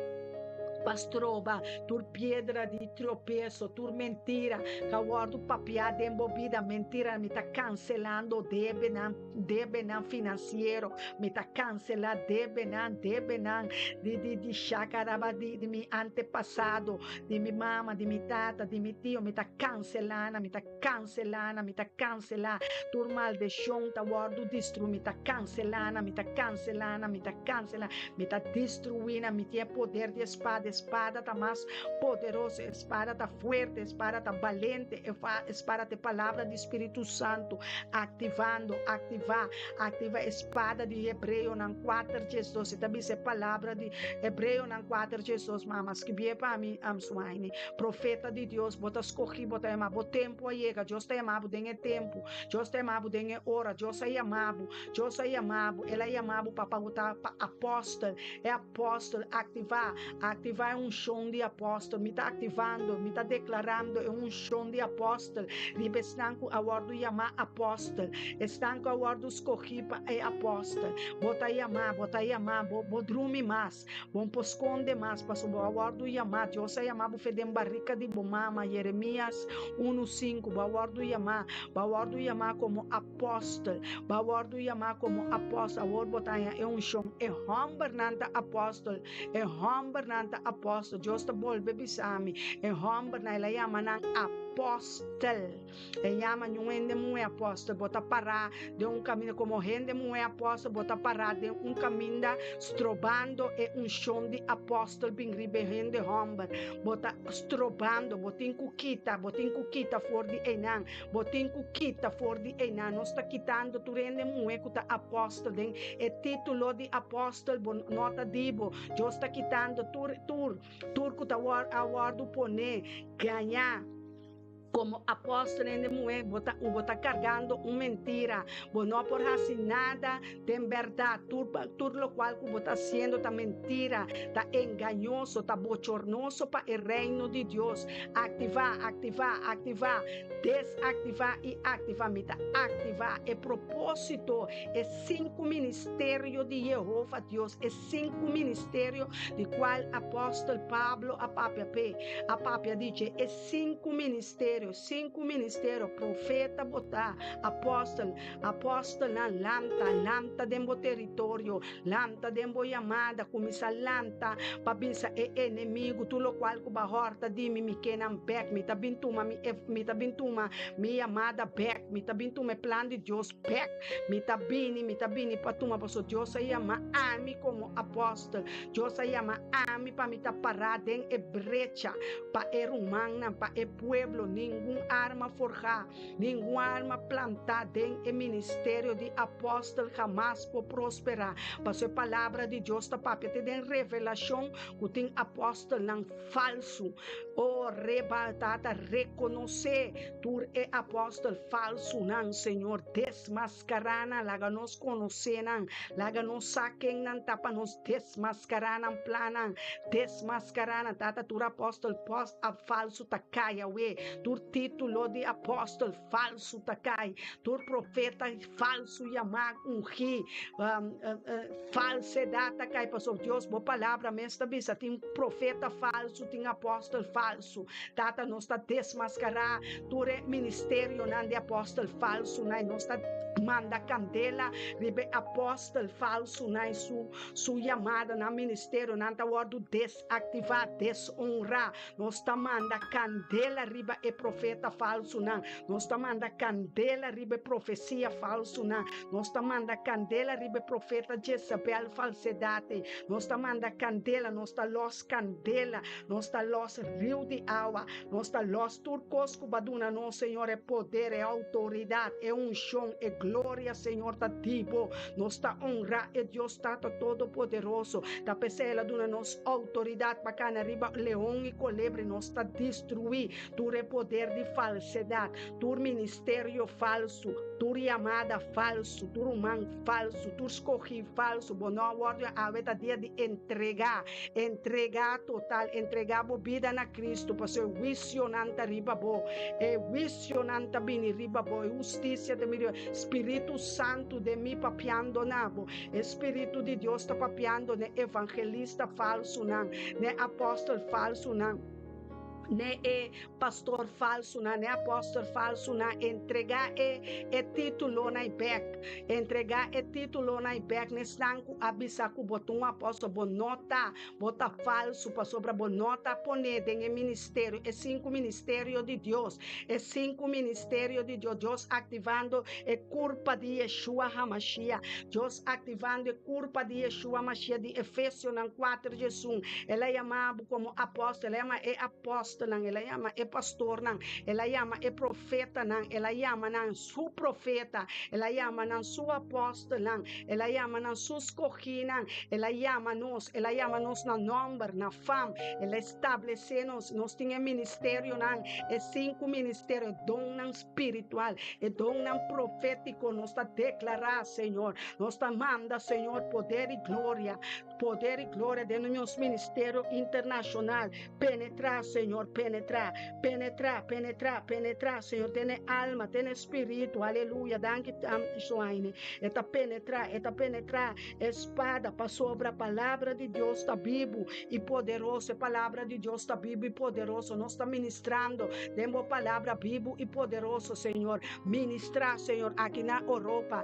Speaker 2: pa stroba, tur piedra di tropeso, tur mentira ku a wòrdu papiá den bo bida, mentira mi ta kanselando debenan, debenan finansiero, mi ta kanselá debenan, debenan di di di shakaraba di di mi antepasado, di mi mama, di mi tata, di mi tio, mi ta kanselá nan, mi ta kanselá nan, mi ta kanselá tur maldeshon ta wòrdu destruí, mi ta kanselá nan, mi ta kanselá nan, mi ta kanselá, mi ta destruí nan, mi tin e poder di e spada, e spada ta mas poderoso, e spada ta fuerte, e spada ta balente, e spada ta e palabra di Spiritu Santu aktivando, aktivá, aktiva e spada di Hebreonan kuater diesdos, e ta bisa e palabra di Hebreonan kuater diesdos, mama skibié pa mi, Amswaini, profeta di Dios, bo ta skohí, bo ta yamá, bo tempu a yega, Dios ta yamá bo den e tempu, Dios ta yamá bo den e ora, Dios a yamá bo, Dios a yamá bo, El a yamá bo pa pa bo ta pa apòstel, e apòstel, aktivá, aktivá e unshon di apòstel, mi ta aktivando, mi ta deklarando e unshon di apòstel riba esnan ku a wòrdu yamá apòstel, esnan ku a wòrdu skohí pa e apòstel, bo ta yamá, bo ta yamá, bo bo drumi mas. Bo no por skonde mas, pasobra bo a wòrdu yamá. Dios a yamá bo fe den barika di bo mama, Jeremias unu, sinku. Bo a wòrdu yamá. Bo a wòrdu yamá komo apòstel. Bo a wòrdu yamá komo apòstel. Awor bo ta haña e unshon. E hòmbernan ta apòstel. E hòmbernan ta apòstel. Dios ta bolbe bisa mi, e hòmbernan, el a yama nan apòstel. E yama niun hende muhé apòstel. Bo ta pará den un kaminda komo hende muhé apòstel, bo ta pará den un kaminda strobando e unshon di apòstel bin riba e hende hòmber. Bo ta strobando, bo tin ku kita, bo tin ku kita for di einan, bo tin ku kita for di einan. Nos ta kitando tur hende muhé ku ta apòstel den e título di apòstel, bo no ta di bo. Dios ta kitando tur, tur, tur ku ta a wòrdu poné, gañá. Komo apòstel hende muhé bo ta bo ta kargando un mentira. Bo no por hasi nada den bèrdat. Tur tur lokual ku bo ta hasiendo ta mentira, ta engañoso, ta bochornoso pa e Reino di Dios. Aktivá, aktivá, aktivá, desaktivá i aktivá. Mi ta aktivá e propósito, e sinku ministerio di Yehova Dios, e sinku ministerio di kual apòstel Pablo a papia p'e, a papia di dje, e Sinku ministerio, sinku ministerio, profeta bo ta, apòstel, apòstelnan, lanta, lanta den bo teritorio, lanta den bo yamada, kuminsá lanta pa bisa e enemigu tur lokual ku bo a hòrta di mi, mi ke nan bèk, mi ta bin tuma mi, mi ta bin tuma mi yamada bèk, mi ta bin tuma e plan di Dios bèk, mi ta bini, mi ta bini pa tuma, pasobra Dios a yama ami komo apòstel, Dios a yama ami pa mi ta pará den e brecha. Pa e rumannan, pa e pueblo, ningun arma forjá, ningun arma plantá den e ministerio di apòstel hamas por prosperá, pasobra e Palabra di Dios ta papia te den Revelashon ku tin apòstelnan falsu. O reba, Tata, rekonosé tur e apòstel falsunan, Señor, desmaskará nan, laga nos konosé nan, laga nos sa ken nan ta pa nos desmaskará nan plannan, Desmascará nan tata tur apóstol post a falsu ta cai awe tur título di apóstol falsu ta cai tur profeta falsu yamá ungí falsedad ta cai pasobra Dios bo palabra mes ta bisa tin profeta falsu tin apóstol falsu tata nos ta desmascará tur e ministerionan di apóstol falsunan nos ta manda candela riba e apóstol falsunan su Su yamada na ministerionan ta wòrdu desaktivá, deshonrá. Nos ta manda kandela riba e profetanan. profeta falsunan. Nos ta manda kandela riba e profesia falsunan. Nos ta manda kandela riba e profeta Jezabel falsedat ei. Nos ta manda kandela, nos ta lòs kandela, nos ta lòs riu di awa, nos ta lòs tur kos ku bo a duna nos, Señor, e poder, e outoridat, e unshon, e gloria, Señor, ta di bo. Nos ta honra e Dios Tata Todopoderoso. Ta p'esei el a duna nos outoridat pa kana riba leon i kolebra i nos ta destruí tur e poder di falsedat, tur ministerio falsu, tur yamada falsu, tur ruman falsu, tur skogí falsu. Bo no a wòrdu awe ta dia di entregá, entregá total, entregá bo bida na Kristu, pasobra e huisionan ta riba bo, e huisionan ta bini riba bo, e hustisia ta bini riba bo. Spiritu Santu den mi papiando na bo. E Spiritu di Dios ta papiando n'e evangelista falsunan, n'e apòstel falsunan, n'e e pastor falsunan, n'e apòstel falsunan. Entregá e e títulonan bèk. Entregá e títulonan bèk n'esnan ku a bisa ku bo ta un apòstel. Bo no ta. Bo ta falsu pasobra bo no ta poné den e ministerio, e sinku ministerio di Dios, e sinku ministerio di Dios, Dios aktivando e kurpa di Yeshua HaMashiach, Dios aktivando e kurpa di Yeshua HaMashiach di Efesionan kuater diesun, El a yama bo komo apòstel, El a yama e apòstelnan, El a yama e pastornan, El a yama e profetanan, El a yama nan su profeta, El a yama nan su apòstelnan, El a yama nan su skogínan, El a yama nos, El a yama nos na nòmber, na fam, El a establesé nos. Nos tin e ministerionan, e sinku ministerio, e donnan spiritual, e donnan profétiko. Nos ta deklará, Señor, nos ta manda, Señor, poder i gloria, poder i gloria den nos ministerio internashonal. Penetrá, Señor, penetrá, penetrá, penetrá, penetrá, Señor, den e alma, den e spiritu, aleluya, danki Soaine, e ta penetrá, e ta penetrá e spada, pasobra palabra di Dios ta bibu i poderoso, e palabra di Dios ta bibu i poderoso, nos ta ministrando den bo palabra bibu i poderoso, Señor, ministrá, Señor, aki na Oropa,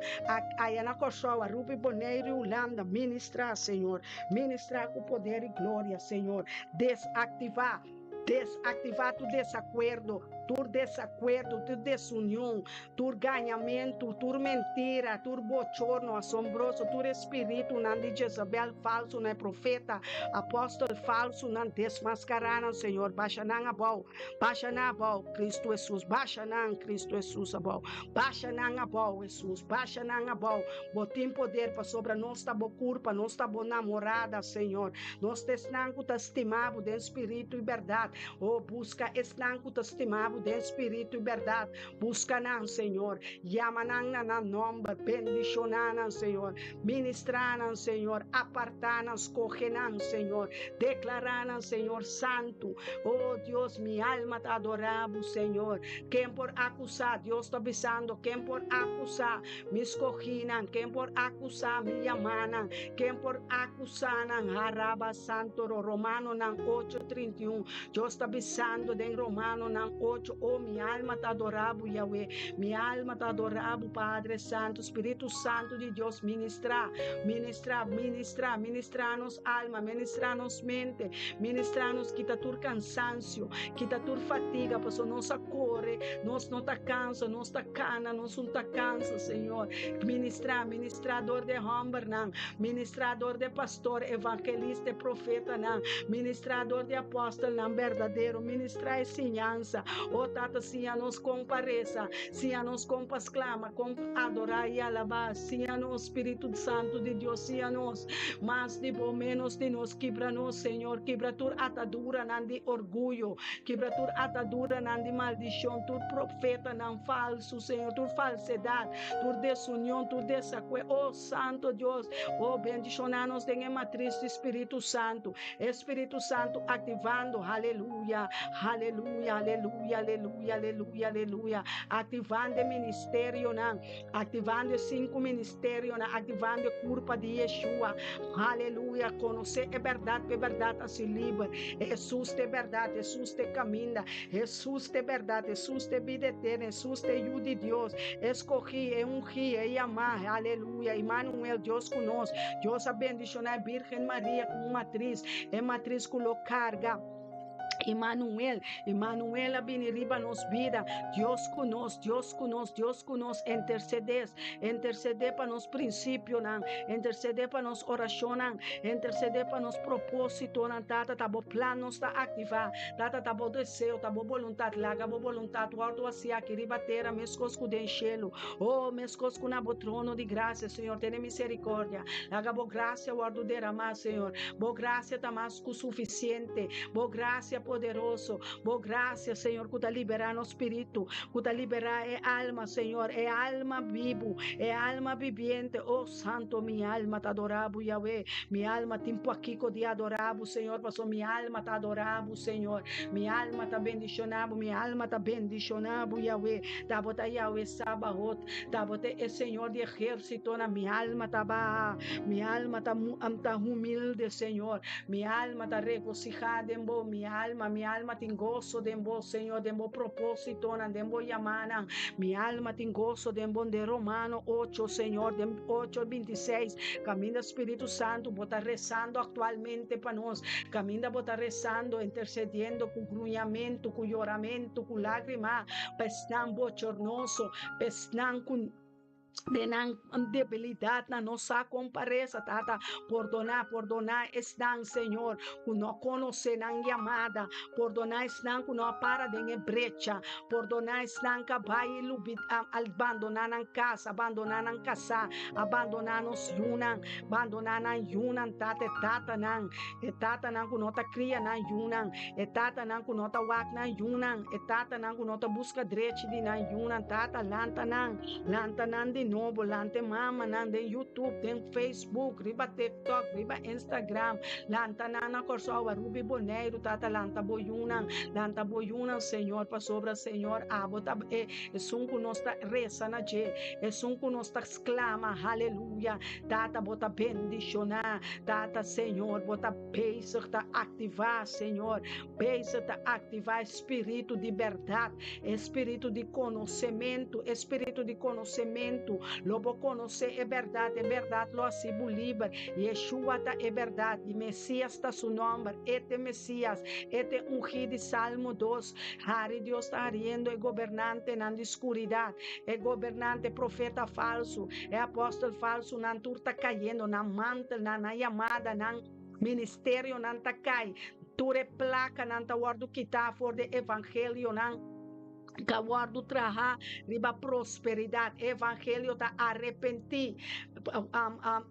Speaker 2: aya na Kòrsou, Aruba i Boneiru i Hulanda, ministrá, Señor. Ministrá ku poder i gloria, Señor. Desaktivá, desaktivá tur desakuerdo, tur desakuerdo, tur desunion, tur gañamentu, tur mentira, tur bochorno asombroso, tur e spiritunan di Jezabel falsunan, e profeta, apòstel falsunan, desmaskará nan, Señor. Basha nan abou, basha nan abou, Kristu Hesus, basha nan, Kristu Hesus, abou. Basha nan abou, Hesus, basha nan abou. Bo tin poder pasobra nos ta bo kurpa, nos ta bo namorada, Señor. Nos ta esnan ku ta stima bo den spiritu i bèrdat. O, buska esnan ku ta stima bo den spiritu i bèrdat. Buska nan, Señor. Yama nan na nan nòmber. Bendishoná nan, Señor. Ministrá nan, Señor. Apartá nan, skohe nan, Señor. Deklará nan, Señor, santu. O, Dios, mi alma ta adorá bo, Señor. Ken por akusá? Dios ta bisando, ken por akusá? Mi skohínan, ken por akusá mi yamánan? Ken por akusá nan? Haraba Santoro, Romanonan ocho, 31. Dios ta bisando den Romanonan ocho, O mi alma ta adorá bo, Yahweh. Mi alma ta adorá bo, Padre Santu. Spiritu Santu di Dios, ministrá, ministrá, ministrá, ministrá nos alma, ministrá nos mente, ministrá nos, kita tur kansansio, kita tur fatiga, pasobra nos a kore, nos no ta kansa, nos ta Kana nos un ta kansa, Señor. Ministrá, ministrá dor de hòmbernan, ministrá dor de pastor, evangelista e profetanan, ministrá dor de apòstelnan berdadero, ministrá e siñansa. O Tata, siña nos kon pa resa, siña nos kon pa sklama, kon pa adorá i alabá. Siña nos, Spiritu Santu di Dios, siña nos. Mas di bo, ménos di nos. Kibra nos, Señor, kibra tur ataduranan di orguyo. Kibra tur ataduranan di maldishon, tur profetanan falsu, Señor, tur falsedat, tur desunion, tur desakue. O Santo Dios, o bendishoná nos den e matris di Spiritu Santu. E Spiritu Santu aktivando, haleluya, haleluya, haleluya, haleluya, haleluya, haleluya. Aktivando e ministerionan, aktivando e sinku ministerionan, aktivando e kurpa di Yeshua. Haleluya, konosé e bèrdat pa e bèrdat hasi liber. Hesus ta e bèrdat, Hesus ta e kaminda, Hesus ta e bèrdat, Hesus ta e bida eterna, Hesus ta e Yu di Dios, e skogí, e ungí, e yamá. Haleluya, Imanuel, Dios ku nos. Dios a bendishoná e Bírgen Maria ku un matris, e matris ku lo karga. Emmanuel, Emmanuel a bini riba nos bida. Dios ku nos, Dios ku nos, Dios ku nos. Intercedé, intercedé pa nos prinsipionan, intercedé pa nos orashonnan, intercedé pa nos propósitonan. Tata, ta bo plan nos ta aktivá. Tata, ta bo deseo, ta bo boluntat. Laga bo boluntat wòrdu hasí aki riba tera meskos ku den shelu. Oh, meskos ku na bo trono di grasia, Señor, tene miserikòrdia. Laga bo grasia wòrdu deramá, Señor. Bo grasia ta mas ku sufisiente. Bo grasia poderoso, Bo grasia, Señor, ku ta liberá nos spiritu, ku ta liberá e alma, Señor, e alma bibu, e alma bibiente. Oh, Santo, mi alma ta adorá Bo, Yahweh. Mi alma tin pakiko di adorá Bo, Señor, pasobra mi alma ta adorá Bo, Señor. Mi alma ta bendishoná Bo, mi alma ta bendishoná Bo, Yahweh. Ta Bo ta Yahweh Sabaot, ta Bo ta e Señor di ehérsitonan. Mi alma ta baha, mi alma ta ta humilde, Señor. Mi alma ta regosihá den Bo, mi alma, mi alma tin goso den Bo, Señor, den Bo propósitonan, den Bo yamanan. Mi alma tin goso den Bo, den Romano ocho, Señor, den ocho bintiseis, kaminda Spiritu Santu Bo ta rezando aktualmente pa nos, kaminda Bo ta rezando, intersediendo ku gruñamentu, ku yoramentu, ku lágrima, pa esnan bochornoso, pa esnan ku. Den nan debilidatnan no sa kon pa resa, Tata, pordoná, pordoná esnan, Señor, ku no konosé nan yamada, pordoná esnan ku no a para den e brecha, pordoná esnan ku a bai i lubidá, a bandoná nan kas, a bandoná nan kasá, a bandoná nos yunan, bandoná nan yunan, Tata, e tatanan, e tatanan ku no ta kria nan yunan, e tatanan ku no ta wak nan yunan, e tatanan ku no ta buska drechi di nan yunan, Tata, lanta nan. Lanta nan di nobo, lanta e mamanan den YouTube, den Facebook, riba TikTok, riba Instagram. Lanta nan na Kòrsou, Aruba i Boneiru, Tata, lanta bo yunan, lanta bo yunan, Señor, pasobra, Señor, abo ta e esun ku nos ta resa na dje, esun ku nos ta sklama, haleluya. Tata, bo ta bendishoná, Tata, Señor, bo ta bezig ta aktivá, Señor, bezig ta aktivá e spiritu di bèrdat. E spiritu di konosementu, e spiritu di konosementu, lo bo konosé e bèrdat, e bèrdat lo hasi bo liber. Yeshua ta e bèrdat, i Mesias ta su nòmber, e ta e Mesias, e ta e Ungí di Salmo dos. Hari Dios ta hariendo e gobernantenan di skuridat, e gobernante, e profeta falsu, e apòstel falsu, nan tur ta kayendo, nan mantelnan, nan yamadanan, Ministerionan ta kai, tur e plakanan ta wòrdu kitá for di evangelionan ka wòrdu trahá riba prosperidat. E evangelio ta arepentí.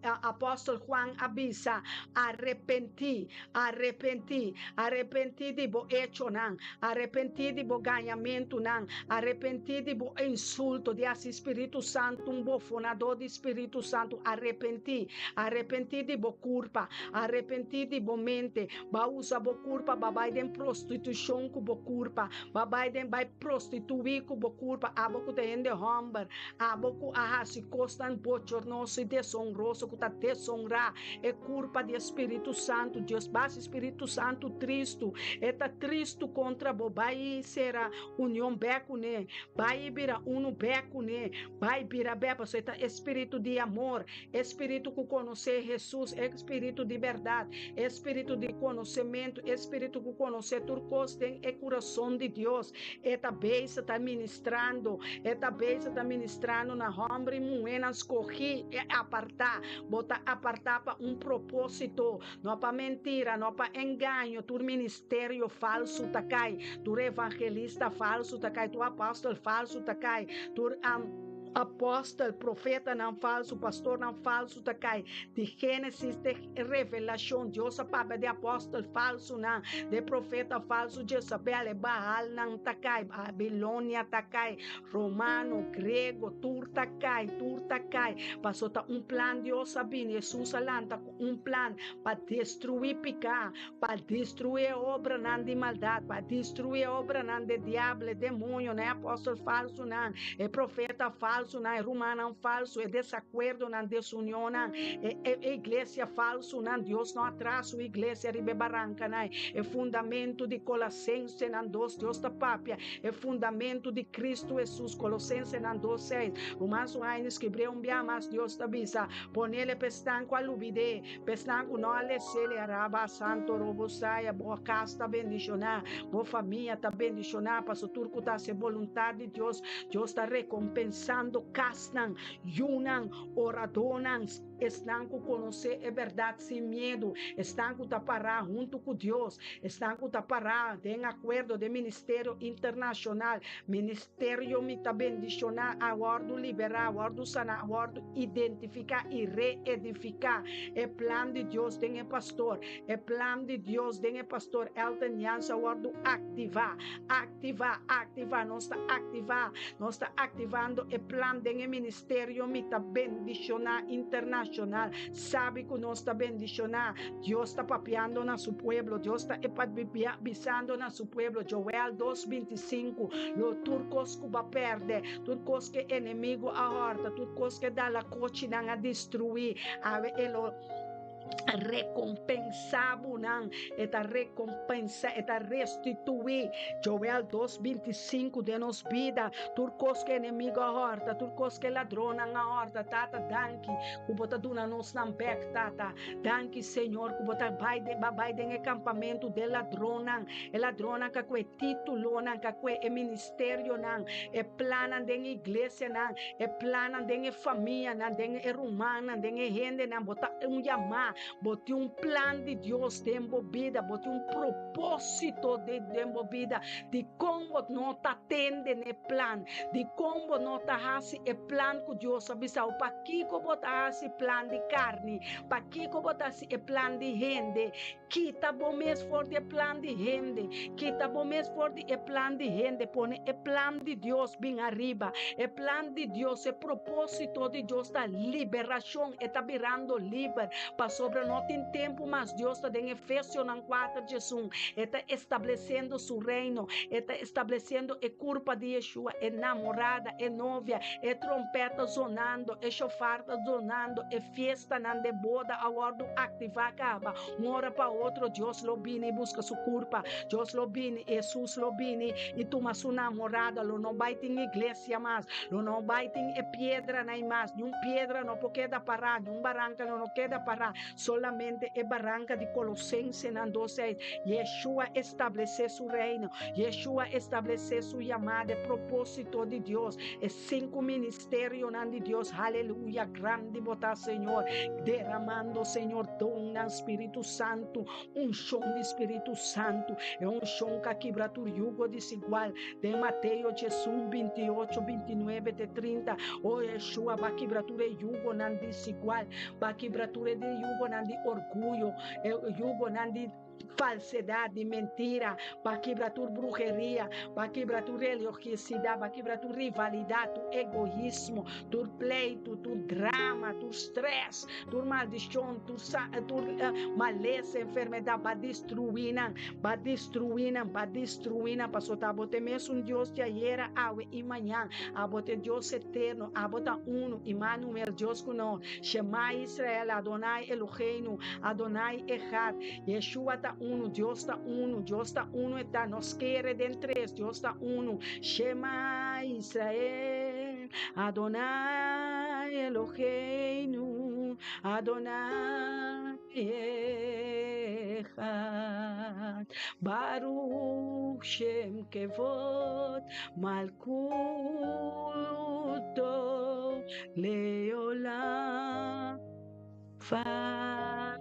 Speaker 2: Apòstel Juan a bisa, Arepentí, arepentí, arepentí di bo echonan, arepentí di bo gañamentunan, arepentí di bo insulto, di hasi Spiritu Santu un bofonadó di Spiritu Santu, arepentí. Arepentí di bo kurpa, arepentí di bo mente, ba usa bo kurpa, ba bai den prostitushon ku bo kurpa, ba bai den bai prostituí ku bo kurpa, abo ku ta hende hòmber, abo ku a hasi kosnan bochornoso i desonroso ku ta desonrá e kurpa di e Spiritu Santu. Dios basi Spiritu Santu tristu, e ta tristu kontra bo, bai sera union bèk kuné, bai bira unu bèk kuné, bai bira bèk, pasobra e ta e Spiritu di amor. E spiritu ku konosé Hesus, e spiritu di bèrdat, e spiritu di konosementu, e spiritu ku konosé tur kos den e kurason di Dios, e ta bezig ta ministrando, e ta bezig ta ministrando na hòmber i muhénan skohí i apartá. Bo ta apartá pa un propósito, no pa mentira, no pa engaño. Tur ministerio falsu ta kai, tur evangelista falsu ta kai, tur apòstel falsu ta kai, tur. Apòstel, profetanan falsu, pastornan falsu ta kai. Di Génesis te Revelashon, Dios a papia di apòstel falsunan, di profeta falsu, Jezabel, e Baalnan ta kai, Babilonia ta kai, romano, griego, tur ta kai, tur ta kai. Pasobra ta un plan Dios a bini, Hesus a lanta ku un plan pa destruí piká, pa destruí e obranan di maldat, pa destruí e obranan di diablo, e demonionan, e apòstel falsunan, e profeta falsu. falsunan, e rumannan falsu, e desakuerdonan, desunionnan, e e iglesia falsunan. Dios no a traha su iglesia riba e barankanan. E fundamentu di Kolasensenan dos, Dios ta papia e fundamentu di Kristu Hesus, Kolosensenan dos seis. Ruman su haña skrib'é un bia mas, Dios ta bisa, Ponele pa esnan ku a lubid'é, pa esnan ku no a les'é, Araba Santo Robo Saya, bo kas ta bendishoná, bo famia ta bendishoná, pasobra tur ku ta hasi e boluntat di Dios, Dios ta rekompensando kasnan, yunan, oradónan, esnan ku konosé e bèrdat sin miedu, esnan ku ta pará huntu ku Dios, esnan ku ta pará den akuerdo den ministerio internashonal. Ministerio mi ta bendishoná a wòrdu liberá, a wòrdu saná, a wòrdu identifiká i reedifiká. E plan di Dios den e pastor, e plan di Dios den e pastor Elton Jansen a wòrdu aktivá, aktivá, aktivá. Nos ta aktivá, nos ta aktivando e plan den e ministerio mi ta bendishoná internashonal. Sabi ku nos ta bendishoná. Dios ta papiando na su pueblo, Dios ta bisando na su pueblo, Joel dos 25, Lo tur kos ku bo a pèrdè, tur kos ku e enemigu a hòrta, tur kos ku e dalakochinan a destruí, awe e lo rekompensá bo nan, e ta rekompensá, e ta restituí. Joel dos 25, Den nos bida, tur kos ku e enemigu a hòrta, tur kos ku e ladronnan a hòrta, Tata, danki ku bo ta duna nos nan bèk, Tata. Danki Señor ku bo ta bai den ba bai den e kampamentu den ladronnan, e ladronnan ka kue titulonan, ka kue e ministerionan, e plannan den iglesianan, e plannan den e famianan, den e rumannan, den e hendenan. Bo ta un yamá, bo tin un plan di Dios den bo bida, bo tin un propósito den bo bida. Dikon bo no ta tende n'e plan? Dikon bo no ta hasi e plan ku Dios a bisa bo? Pakiko bo ta hasi plan di karni? Pakiko bo ta hasi e plan di hende? Kita bo mes for di e plan di hende. Kita bo mes for di e plan di hende. Pone e plan di Dios bin ariba. E plan di Dios, e propósito di Dios ta liberashon. E ta birando liber. Pasobra no tin tempu mas. Dios ta den Efesionan kuater djesun. E ta establesiendo su reino. E ta establesiendo e kurpa di Yeshua, e namorada, e novia. E trompèt ta zonando, e shofar ta zonando, e fiestanan den boda a wòrdu aktivá kaba. Un ora pa otro Dios lo bini i buska su kurpa. Dios lo bini, Hesus lo bini i tuma su namorada. Lo no bai tin iglesia mas, lo no bai tin e piedranan mas. Niun piedra no por keda pará, niun baranka lo no keda pará. Solamente e baranka di Kolosensenan 2:6, Yeshua establesé su reino, Yeshua establesé su yamada, e propósito di Dios, e sinku ministerionan di Dios. Haleluya! Grandi bo ta, Señor, deramando, Señor, donnan Spiritu Santu, unshon di Spiritu Santu, e unshon ku a kibra tur yugo desigual. Den Mateo 11, 28, 29 te 30, o Yeshua, bo a kibra tur e yugonan desigual. Ba kibra tur e di yugonan di orguyo, e yugonan di falsedad, di mentira. Ba kibra tur bruheria, ba kibra tur religiosidad, ba kibra tur rivalidad, tur egoismo, tur pleitu, tur drama, tur stress, tur maldicion, tur tur malesa, enfermedad. Ba destrui nan, ba destrui nan, ba destrui nan, pasobra ta bo ta e mesun Dios di ayera, awe i mañan. Abo ta e Dios eterno, abo ta unu, Imanuel, Dios ku nos, Shema Israel, Adonai Eloheinu, Adonai Echad, Yeshua ta unu, Dios ta unu, Dios ta unu e ta, nos kere den tres, Dios ta unu, Shema Israel, Adonai Eloheinu, Adonai Echad, Baruch Shem Kevod Malkuto Leolam Vaed.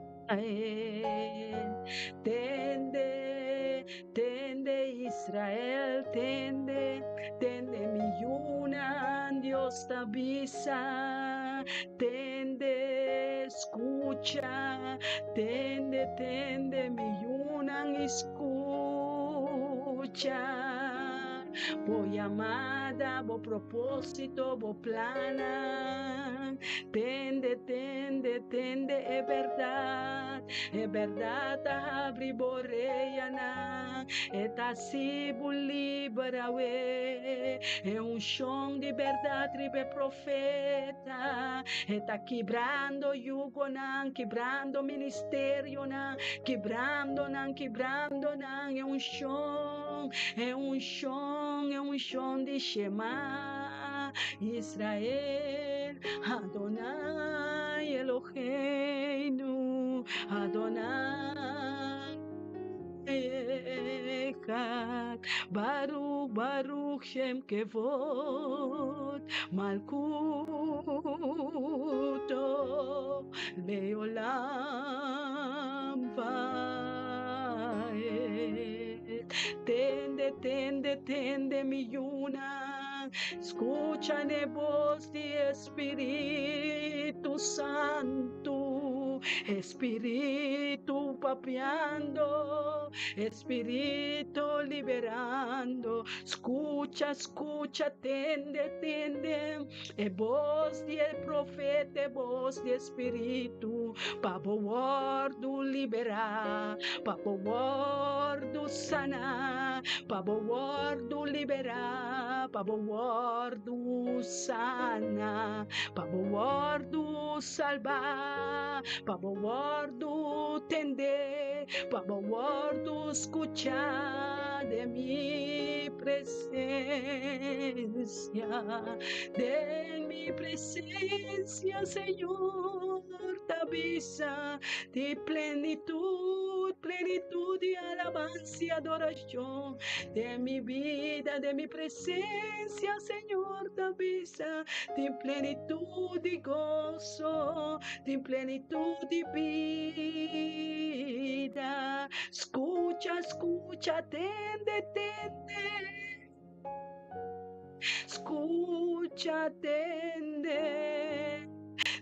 Speaker 2: Tende, tende Israel, tende, tende mi yunan, Dios ta bisa. Tende, skucha, tende, tende mi yunan i skucha. Bo yamada, bo propósito, bo plannan. Tende, tende, tende e bèrdat. E bèrdat ta habri bo oreanan, e ta hasi bo liber awe. E unshon di bèrdat riba e profeta, e ta kibrando yugonan, kibrando ministerionan, kibrando nan, kibrando nan. E unshon, e unshon, e unshon di Shema, Israel, Adonai Eloheinu, Adonai Echad, Baruch, Baruch Shem Kevod, Malkuto, Leolam Vaed. Tende, tende, tende mi yunan, skucha e bos di Spiritu Santu, Spiritu papiando, Spiritu liberando. Skucha, skucha, tende, tende, e bos di e profeta, e bos di Spiritu, pa bo wòrdu liberá, pa bo wòrdu saná, pa bo wòrdu liberá, pa bo wòrdu saná, pa bo wòrdu salbá, pa bo wòrdu tende, pa bo wòrdu skucha den mi presensia, den mi presensia, Señor ta bisa, di plenitut, plenitut di alabansa i adorashon, den mi bida, den mi presensia, Señor ta bisa, di plenitut di goso, di plenitut di bida. Skucha, skucha, tende, tende. Skucha, tende.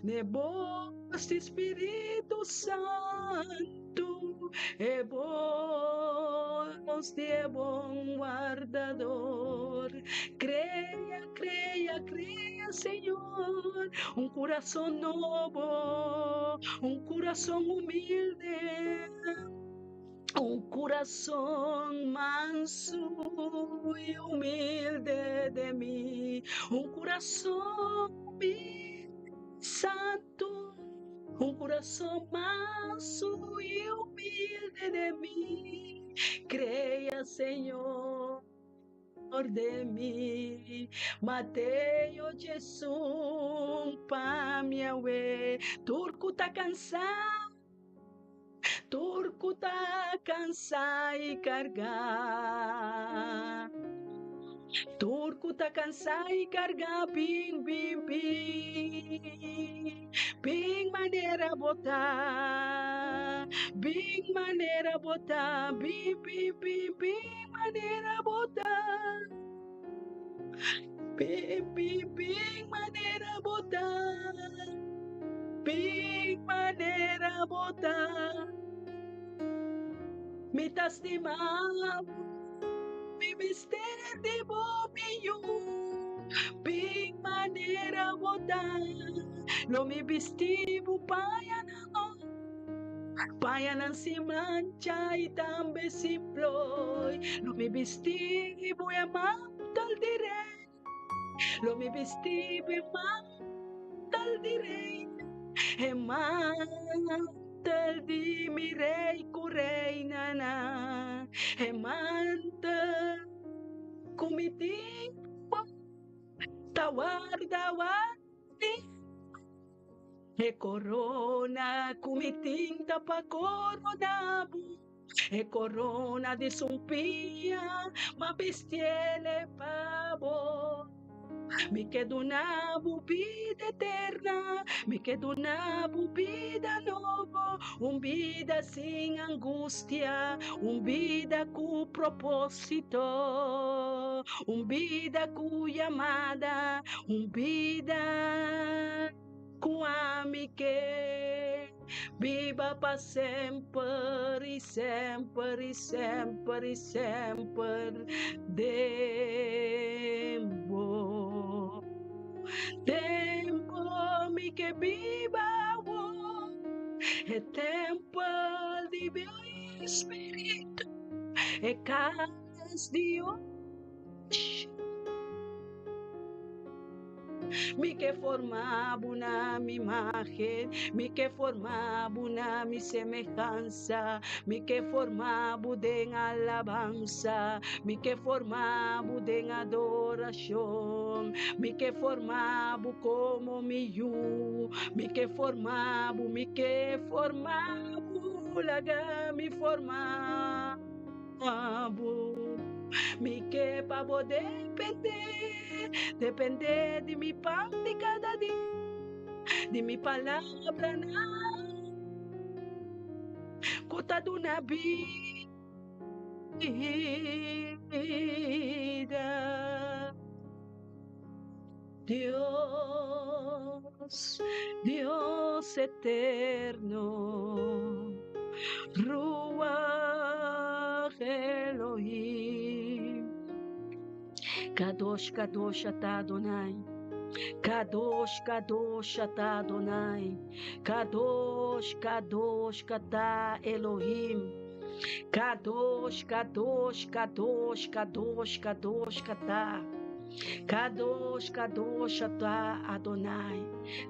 Speaker 2: N'e bos di Spiritu Santu, e bos di e bon wardador. Krea, krea, krea, Señor, un kurason nobo, un kurason humilde, un kurason mansu i humilde den mi, un kurason humilde, santu, un kurason mansu i humilde den mi. Krea, Señor, den mi. Mateo 11 pa mi awe. Tur ku ta kansá, tur ku ta kansá i kargá. Tur ku ta kansá i kargá, bin, bin, bin. Bin manera bo ta, bin manera bo ta, bin, bin, bin, bin manera bo ta. Bin, bin, bin manera bo ta, bin manera bo ta. Mi ta stima bo, mi mester di bo, mi yu. Bin manera bo ta, lo mi bisti bo pañanan no, pañanan sin mancha i tambe sin ploi. Lo mi bisti bo e mantel di rei, lo mi bisti bo e mantel di rei, e mantel di mi rei ku reinanan, e mantel ku mi tin pa ta warda wardi. E korona ku mi tin ta pa korona bo, e korona di sumpia m'a bistiele pa bo. Mi ke duna bo bida eterna, mi ke duna bo bida nobo, un bida sin angustia, un bida ku propósito, un bida ku yamada, un bida ku ami ke biba pa semper i semper i semper i semper den bo. Den bo mi. biba awor, e tempel di mi spiritu, e kas di orashon. Mi ke forma bo na mi imágen, mi ke forma bo na mi semehansa, mi ke forma bo den alabansa, mi ke forma bo den adorashon, mi ke forma bo komo mi yu, mi ke forma bo, mi ke forma bo, laga mi forma bo. Mi ke pa bo dependé, dependé di mi pan di kada dia, di mi palabranan ku ta duna bida. Dios, Dios eterno, Ruach Elohim. Kadosh, Kadosh ata Adonai. Kadosh, Kadosh ata Adonai. Kadosh, Kadosh ata Elohim. Kadosh, Kadosh, Kadosh, Kadosh, Kadosh ata. Kadosh, Kadosh ata Adonai.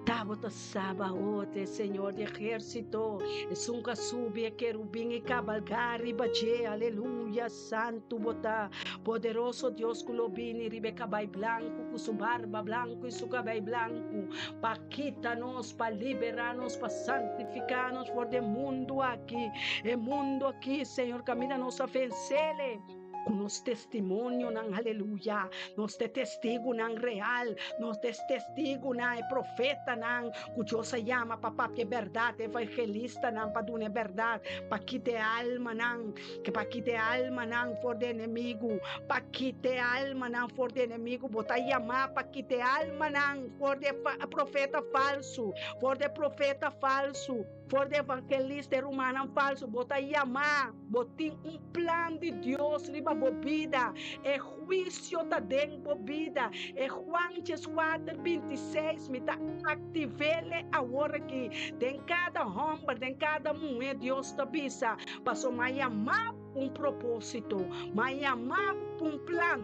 Speaker 2: Ta Bo ta Sabaot, e Señor di ehérsito. Esun ku a subi e kerubin i kabalgá riba dje. Aleluya, Santu Bo ta. Poderoso Dios ku lo bini riba e kabai blanku, ku su barba blanku i su kabei blanku, pa kita nos, pa liberá nos, pa santifiká nos for di e mundu aki. E mundu aki, Señor, kaminda nos a vensele. Ku nos testimonionan, aleluya, nos ta e testigunan real, nos ta e testigunan, e profetanan ku Dios a yama pa papia e bèrdat, e evangelistanan pa duna e bèrdat, pa kita e almanan, pa kita e almanan for di enemigu, pa kita e almanan for di enemigu. Bo ta yamá pa kita e almanan for di e profeta falsu, for di e profeta falsu. For di evangelista e rumannan falsu, bo ta yamá, bo tin un plan di Dios riba bo bida, e huisio ta den bo bida. E Juan dieskuater, bintiseis mi ta aktiv'é awor aki den kada hòmber, den kada muhé, Dios ta bisa, pasobra mi a yamá bo pa un propósito, mi a yamá bo pa un plan,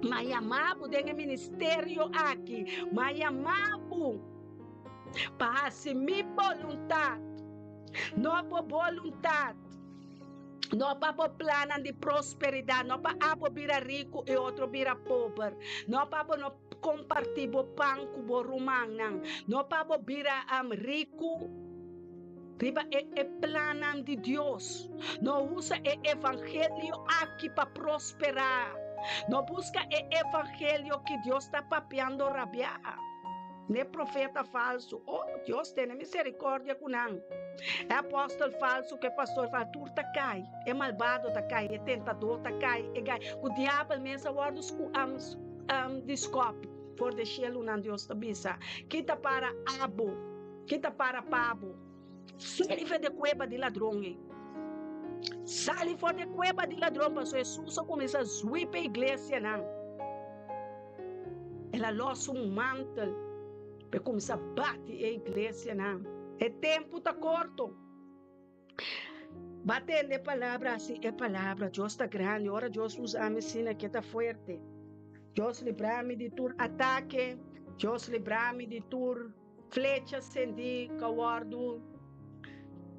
Speaker 2: mi a yamá bo den e ministerio aki, mi a yamá bo. Pa hasi mi boluntat, no bo boluntat, no pa bo plannan di prosperidat, no pa abo bira riku i otro bira pober, no pa bo no kompartí bo pan ku bo rumannan, no pa bo bira riku riba e e plannan di Dios. No usa e evangelio aki pa prosperá. No buska e evangelio ki Dios ta papiando rabiá. N'e profeta falsu, Oh, Dios tene misericordia cu nan. E apostel falsu cu e pastor falsu, tur ta cai. E malbado ta cai, e tentador ta cai, e gai cu diabel mes a wordo scu um, um, di scop for de shelunan, Dios ta bisa. Ki ta para abo? Ki ta para pa bo? Sali for de cueba di ladron ei. Sali for de cueba di ladron, pasobra Jesus a cuminsa zwip e iglesianan. El a los un mantel pa e kuminsá bati e iglesianan. E tempu ta korto. Ba tende e palabra hasi e palabra. Dios ta grandi. Ora Dios usa ami asina ke ta fuerte. Dios libra mi di tur atake. Dios libra mi di tur flecha sendí ku a wòrdu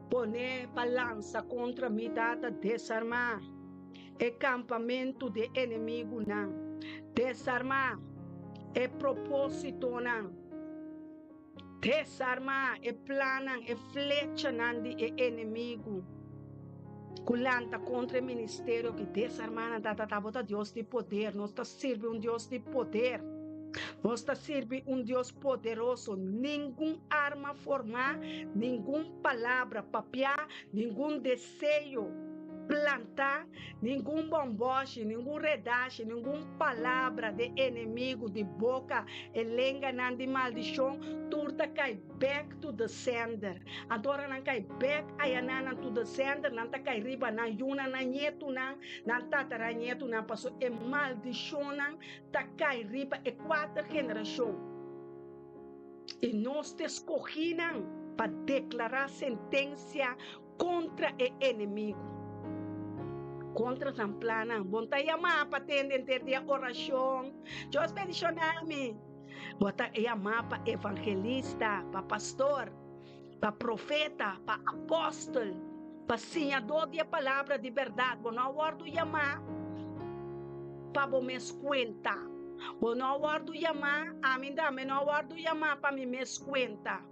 Speaker 2: poné pa lansa kontra mi. Tata, desarmá e kampamentu di e enemigunan. Desarmá e propósitonan. Desarmá e plannan, e flechanan di e enemigu ku lanta kontra e ministerio aki. Desarmá nan, Tata. Abo ta Dios di poder. Nos ta sirbi un Dios di poder. Nos ta sirbi un Dios poderoso. Ningun arma formá, ningun palabra papiá, ningun deseo plantá, ningun bòmbòshi, ningun redashi, ningun palabra di enemigu di boka, e lenganan di maldishon, tur ta kai back to the sender. Anto ora nan kai back ayanan to the sender, nan ta kai riba nan yunan, nan ñetunan, nan tatarañetunan, pasobra e maldishonnan ta kai riba e kuater generashon. I nos ta skohí nan pa deklará sentensia kontra e enemigu, kontra nan plannan. Bo no ta yamá pa tende henter dia orashon, Dios bendishoná mi. Bo ta yamá pa evangelista, pa pastor, pa profeta, pa apòstel, pa siñadó di e palabra di bèrdat. Bo no a wòrdu yamá pa bo mes kuenta. Bo no a wòrdu yamá, ami tambe no a wòrdu yamá pa mi mes kuenta.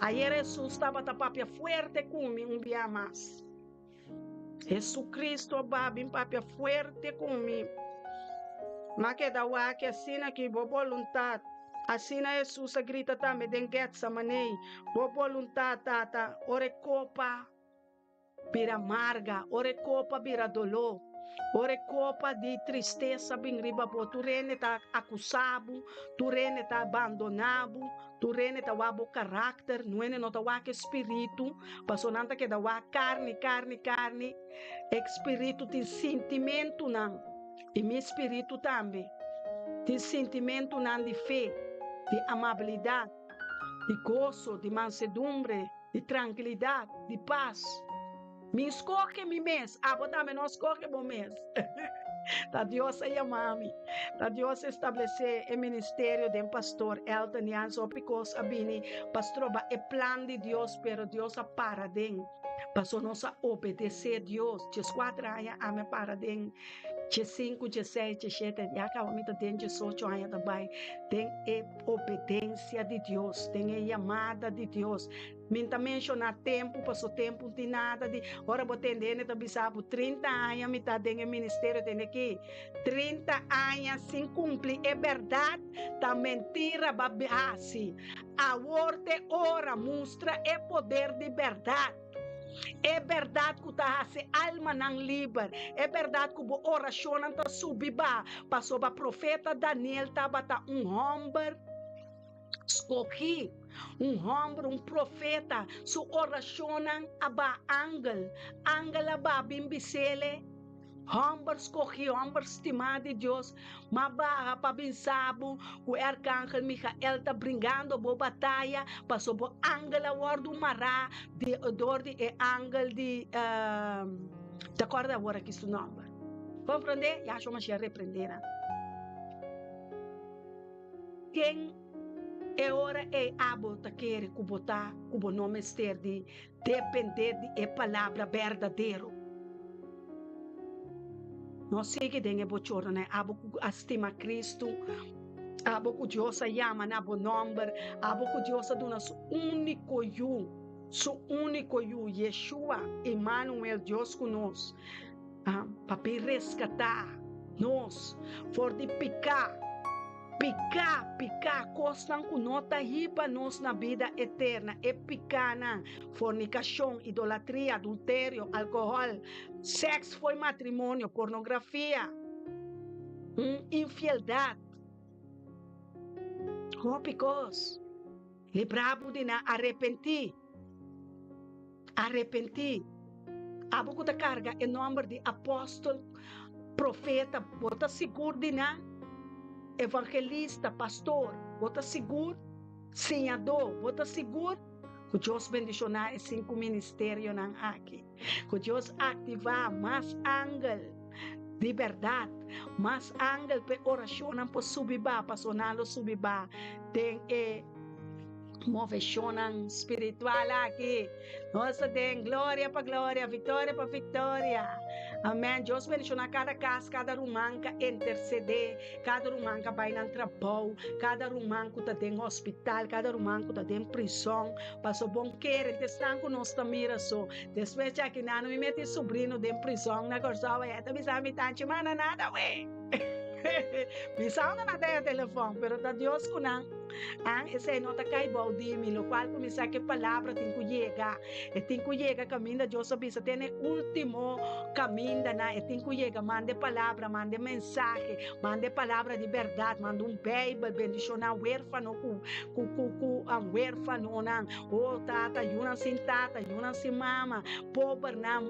Speaker 2: Ayer Hesus tabata papia fuerte ku mi un bia mas. Jesucristo a ba bin papia fuerte ku mi. M'a keda wak asina ki bo boluntat. Asina Hesus a grita tambe den Getsemané, Bo boluntat, Tata, ora e kopa bira marga, ora e kopa bira doló, ora e kopa di tristesa bin riba bo, tur hende ta akusá bo, tur hende ta abandoná bo, Tur hende ta wak bo karakter, no hende no ta wak e spiritu, pasobra nan ta keda wak karni, karni, karni. E spiritu tin sintimentunan, i mi spiritu tambe tin sintimentunan di fe, di amabilidat, di goso, di mansedumbre, di trankilidat, di pas. Mi skohe mi mes, abo tambe no skohe bo mes. Ta Dios a yama mi, ta Dios a establesé e ministerio den Pastor Elton Jans. Hopi kos a bini pa stroba e plan di Dios, pero Dios a para den, pasobra nos a obedesé Dios. Dieskuater aña ami a para den, diesinku, dieseis, diesshete, ya kaba mi ta den diesocho aña ta bai den e obedensia di Dios, den e yamada di Dios. Mi ta menshoná tempu paso tempu no tin nada di ora bo tende hende ta bisa bo 30 aña mi ta den e ministerio tende aki 30 aña sin kumpli e bèrdat ta mentira ba hasi awor te ora mustra e poder di bèrdat e bèrdat ku ta hasi almanan liber e bèrdat ku bo orashonnan ta subi ba pasobra profeta Daniel tabata un hòmber Skohí un hòmber, un profeta, su orashonnan a ba angel, angel a ba bin bis'ele, Hòmber skohí, hòmber stimá di Dios, m'a baha pa bin sa bo ku e arkangel Michael ta bringando bo bataya, pasobra bo angel a wòrdu mará di dor di e angel di, ta kòrda awor aki su nòmber. Komprondé? Yahshua Mashiach reprendé nan. Ken e ora ei abo ta kere ku bo ta ku bo no mester di dependé di e palabra berdadero? No sigui den e bochornonan, abo ku a stima Kristu, abo ku Dios a yama na bo nòmber, abo ku Dios a duna su úniko Yu, su úniko Yu, Yeshua, Imanuel, Dios ku nos, pa bin reskatá nos for di piká. Piká, piká, kosnan ku no ta hiba nos na bida eterna, e pikánan, fornikashon, idolatria, adulterio, alkohòl, sèks fo'i matrimonio, pornografia, infieldat, hopi kos. Libra bo di nan, arepentí, arepentí. Abo ku ta karga e nòmber di apòstel, profeta, bo ta sigur di nan? Evangelista, pastor, bo ta sigur? Siñadó, bo ta sigur? Ku Dios bendishoná e sinku ministerionan aki. Ku Dios aktivá mas angel di bèrdat, mas angel pa e orashonnan por subi ba, pasobra nan lo subi ba den e moveshonnan spiritual aki. Nos ta den gloria pa gloria, viktoria pa viktoria. Amèn. Dios bendishoná kada kas, kada ruman ka intersedé, kada ruman ka bai nan trabou, kada ruman ku ta den hospital, kada ruman ku ta den prison. Paso bon kere esnan ku nos ta mira so. Despues djaki nan mi meti subrino den prison na Kòrsou, e ta bisa mi tanchi mana nada we. Mi sa unda nan ta haya telefòn, pero ta Dios ku nan. An, esei no ta kai bou di mi, lokual ku mi sa ku e palabra tin ku yega. E tin ku yega kaminda Dios a bisa te na e último kamindanan. E tin ku yega. Manda e palabra, manda e mensahe, manda e palabra di bèrdat, manda un Beibel, bendishoná wérfano ku ku ku ku wérfanonan. O tata, yunan sin tata, yunan sin mama, pobernan,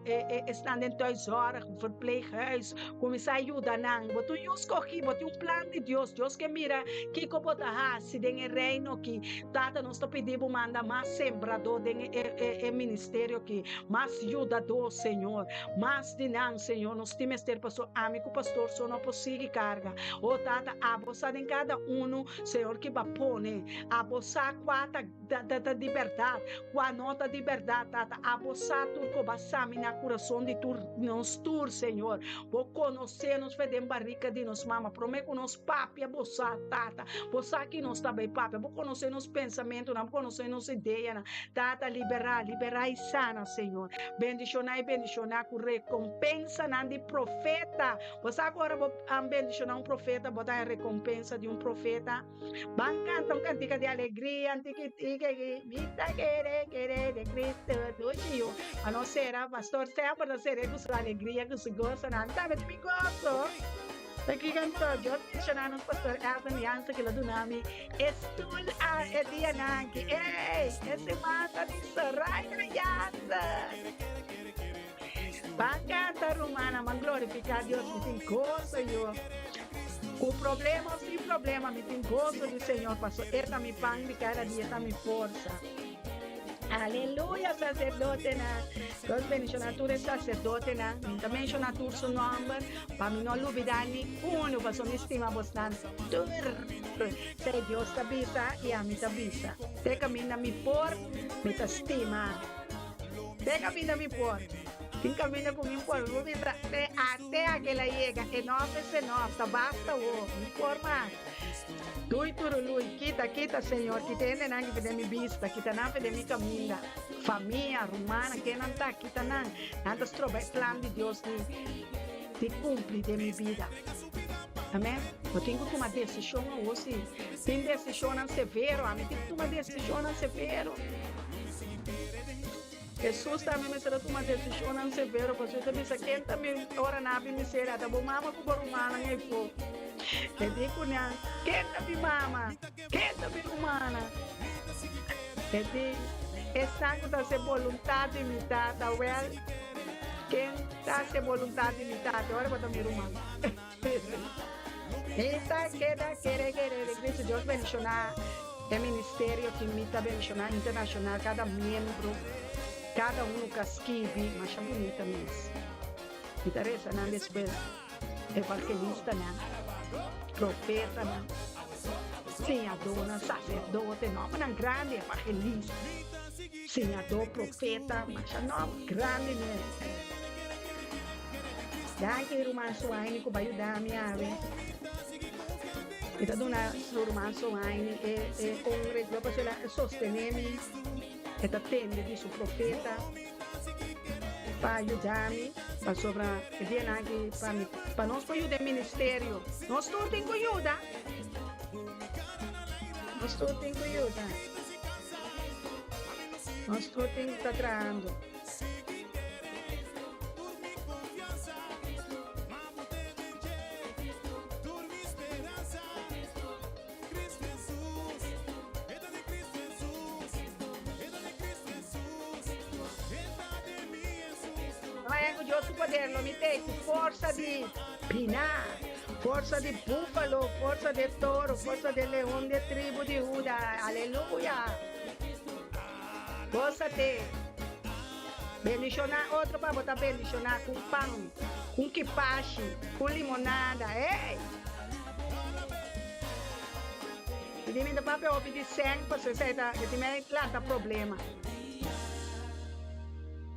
Speaker 2: e e esnan den thuiszorg, verpleeghuis, kuminsá yuda nan. Bo ta un yu skohí, bo tin un plan di Dios. Dios ke mira kiko bo ta. ta hasi den e reino aki. Tata, nos ta pidi bo manda mas sembradó den e ministerio aki, mas yudadó, Señor, mas di nan, Señor. Nos tin mester paso ami ku pastor so no por sigui karga. O Tata, abo sa den kada unu, Señor, ki bo a pone. Abo sa kua ta ta di bèrdat, kua no ta di bèrdat, Tata. Abo sa tur ku bo a saminá kurason di tur nos tur, Señor. Bo konosé nos fe den barika di nos mama. Promé ku nos papia, bo sa, Tata. Bo sa ki nos ta bai papia. Bo konosé nos pensamentunan, bo konosé nos ideanan. Tata, liberá, liberá i sana, Señor. Bendishoná i bendishoná ku rekompensanan di profeta. Bo sa ku ora bo bendishoná un profeta, bo ta haña rekompensa di un profeta? Ban kanta un kantika di alegria, tiki tiki, mi ta kere kere den Cristo, dushi yu. Pa nos sera, pastor semper ta sera ku su alegria, ku su goso. Nan tambe tin mi goso. Ta kiko anto? Dios bendiciona nos pastor Elton Jansen ku lo duna mi e stoel a e dianan aki. Ey, e siman ta di Soraya Jansen. Ban kanta rumannan, ban glorifica Dios, mi tin goso yu. Ku problema o sin problema mi tin goso di Señor paso e ta mi pan di kada dia, e ta mi forsa. Aleluya sacerdotenan. Dios bendiciona tur e sacerdotenan. Mi ta menciona tur su nomber pa mi no lubida ni uno paso mi stima bosnan tur. Esey Dios ta bisa y ami ta bisa. Te caminda mi por mi ta stima. Te caminda mi por. Tin caminda cu mi por. Mi por bisa te ate a kela yega. Enough is enough. Ta basta awo. Mi por mas. Dui turului. Kita, kita, Señor. Kita hendenan ki for den mi bista. Kita nan for den mi caminda. Famia, rumannan, kennan ta, kita nan. Nan ta stroba e plan di Dios di di cumpli den mi bida. Amen. Bo tin cu tuma decision awo si. Tin decisionnan severo. Ami tin cu tuma decisionnan severo. Hesus tambe mester a tuma desishonnan severo pasobra e ta bisa, Ken ta mi ora nan a bin miseria? Ta bo mama ku bo rumannan ei-fo. E di ku nan, Ken ta mi mama? Ken ta mi rumannan? E di, Esnan ku ta hasi e boluntat di mi Tata. Wèl, ken ta hasi e boluntat di mi Tata? E ora bo ta mi ruman. Mi ta keda kere kere den Cristo. Dios bendiciona e ministerio ki mi ta bendiciona internacional cada miembro cada uno ka skibi masha bunita mes. Mi ta reza nan despues evangelistanan, profetanan, siñadornan, sacerdote, nombernan grandi evangelista, siñador, profeta, masha nomber grandi mes. Danki ruman Suaini ku bo a yuda mi awe. Mi ta duna su ruman Suaini e e honra i gloria pasobra el a sostené mi, e ta tende di su profeta pa yuda mi pasobra e dianan aki pa mi pa nos por yuda e ministerio. Nos tur tin ku yuda. Nos tur tin ku yuda. Nos tur tin ku ta trahando. Mañana cu Dios su poder lo mi tei cu forsa di bina, forsa di bufalo, forsa di toro, forsa di leon di tribu di Huda. Aleluya! Gózate. Bendishoná otro pa bo ta bendishoná ku pan, ku kipashi, ku limonada. Ey! Mi di mi ta papia hopi di sèn pasobra esei ta e tin mei lanta problema.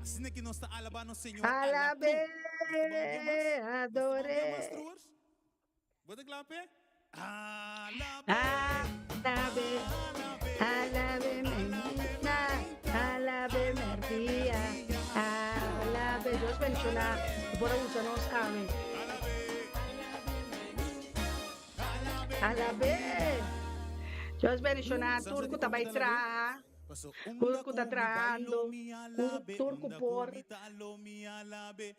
Speaker 4: Asina ki nos ta alabá nos Señor
Speaker 2: Alab'é, ador'é.
Speaker 4: Bo ta kla p'e?
Speaker 2: Alabe, alabe menina, alabe merdia, alabe. Dios bendiciona cu por a usa nos awe. Alabe. Dios bendiciona tur cu ta bay traha. Tur ku ta trahando, tur ku por.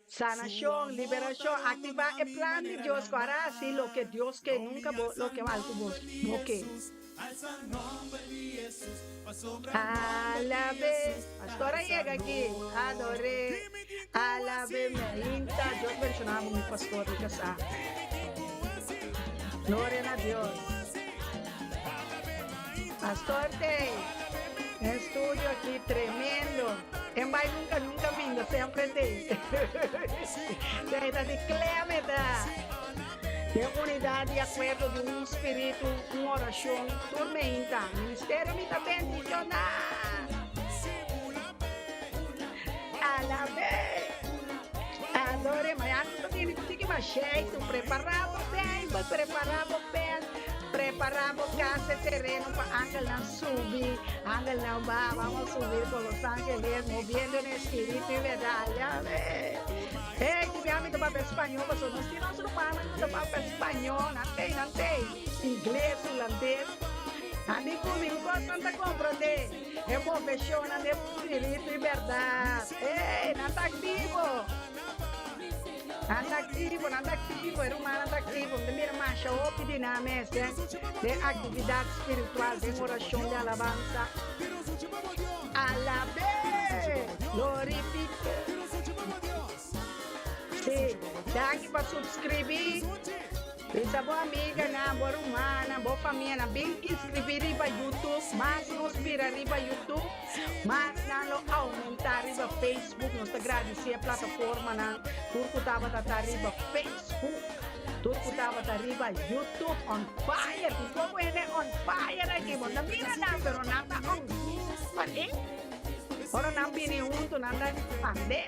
Speaker 2: Sanashon, liberashon, aktivá e plan di Dios ku a hasi loke Dios ke, nunka bo loke algu bo no ke. Alabe, pastor a yega aki, ador'é, alabe, meinta, Dios bendishona bo mi pastor, mi kasá. Gloria na Dios. Pastor tey den studio aki tremendo. En bai nunca nunca bingo sempre tey. Tey ta di klem ta. Den unidad di acuerdo di un spiritu, un oracion, tur meinta. Ministerio mi ta bendiciona. Alabe. Adore, mañana ta bini cu tiki mas sheitu. Prepara bo Bijbel, prepara bo pen, prepara bo casa e tereno pa angelnan subi, angelnan baha. Vamos a subir con los ángeles, moviendo en espíritu y verdad. Alabe. Hey, ti bia mi ta papia spañó, pasobra nos tin nos rumannan cu ta papia spañó. Nan tei, nan tei. Ingles, hulandes. Nan di cu mi, cu cos nan ta comprende? E moveshonnan den spiritu i bèrdat. Ey, nan ta aktivo! Nan ta aktivo, nan ta aktivo, e rumannan ta aktivo. Mi ta mira masha hopi di nan mes den den aktividat spiritual, den orashon, den alabansa. Alab'é! Glorifik'é! Sí, danki pa supskribí. Bisa bo amiganan, bo rumannan, bo famianan bin inscribí riba YouTube. Mas nos bira riba YouTube, mas nan lo aumentá riba Facebook. Nos ta gradisí e plataformanan tur ku tabata ta riba Facebook, tur ku tabata riba YouTube on fire. Tin poko hende on fire aki. Bo no ta mira nan, pero nan ta on fire. Ora nan bini huntu, nan ta expandé.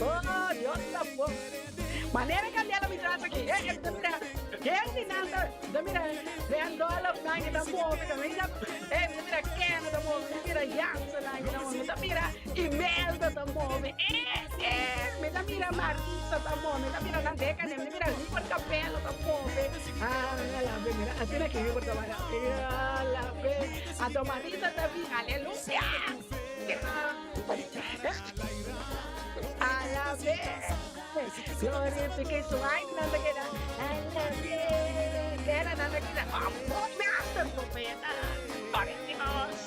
Speaker 2: Oh, Dios ta bon. Manera candela mi tras aki. Eh, eh, ta mira. Gente nan ta, ta mira. Randolph nan que ta move, ta mira. Eh, ta mira Ken ta move, ta mira Jansen nan que ta move, ta mira Imelda ta move. Eh, eh, mi ta mira Marisa ta move, ta mira nan deca, mi mira Hubert Capello ta move. Ah, la ve, mira, asina ki Hubert ta mira. Ah, la ve. Anto Marisa ta bin, aleluya. Alab'é. Glorifique su ai nan ta keda alab'é. Keda nan ta keda oh master profeta. Gloria a Dios.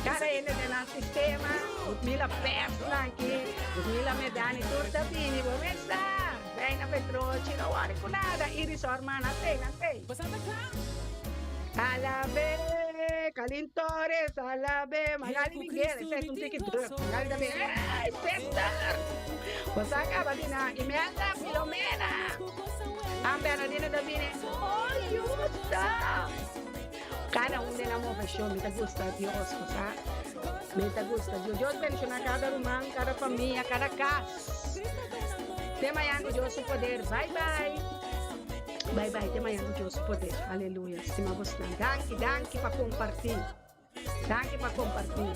Speaker 2: Cada hende den nan sistema, Ludmila Persnan aki, Ludmila Medani tur ta bini. Bo mesa, Reina Petrochi no wòri ku nada, Iris Orman nan tei, nan tei. Alab'é, Kalin Torres, alab'é, Magali Miguel, esei es un tiki druk, Magali ta bin, ey, sister! Bo sa kaba di nan, Imelda, Filomena, An Bernardino ta bini, oh, Yusta! Kada un den nan moveshon, mi ta gusta Dios, bo sa, mi ta gusta Dios. Dios bendiciona kada ruman, kada famia, kada kas. Te mañan ku Dios su poder, bye bye. Bye bye te mañan ku Dios su poder. Aleluya. Stima bosnan. Danki, danki pa kompartí. Danki pa kompartí.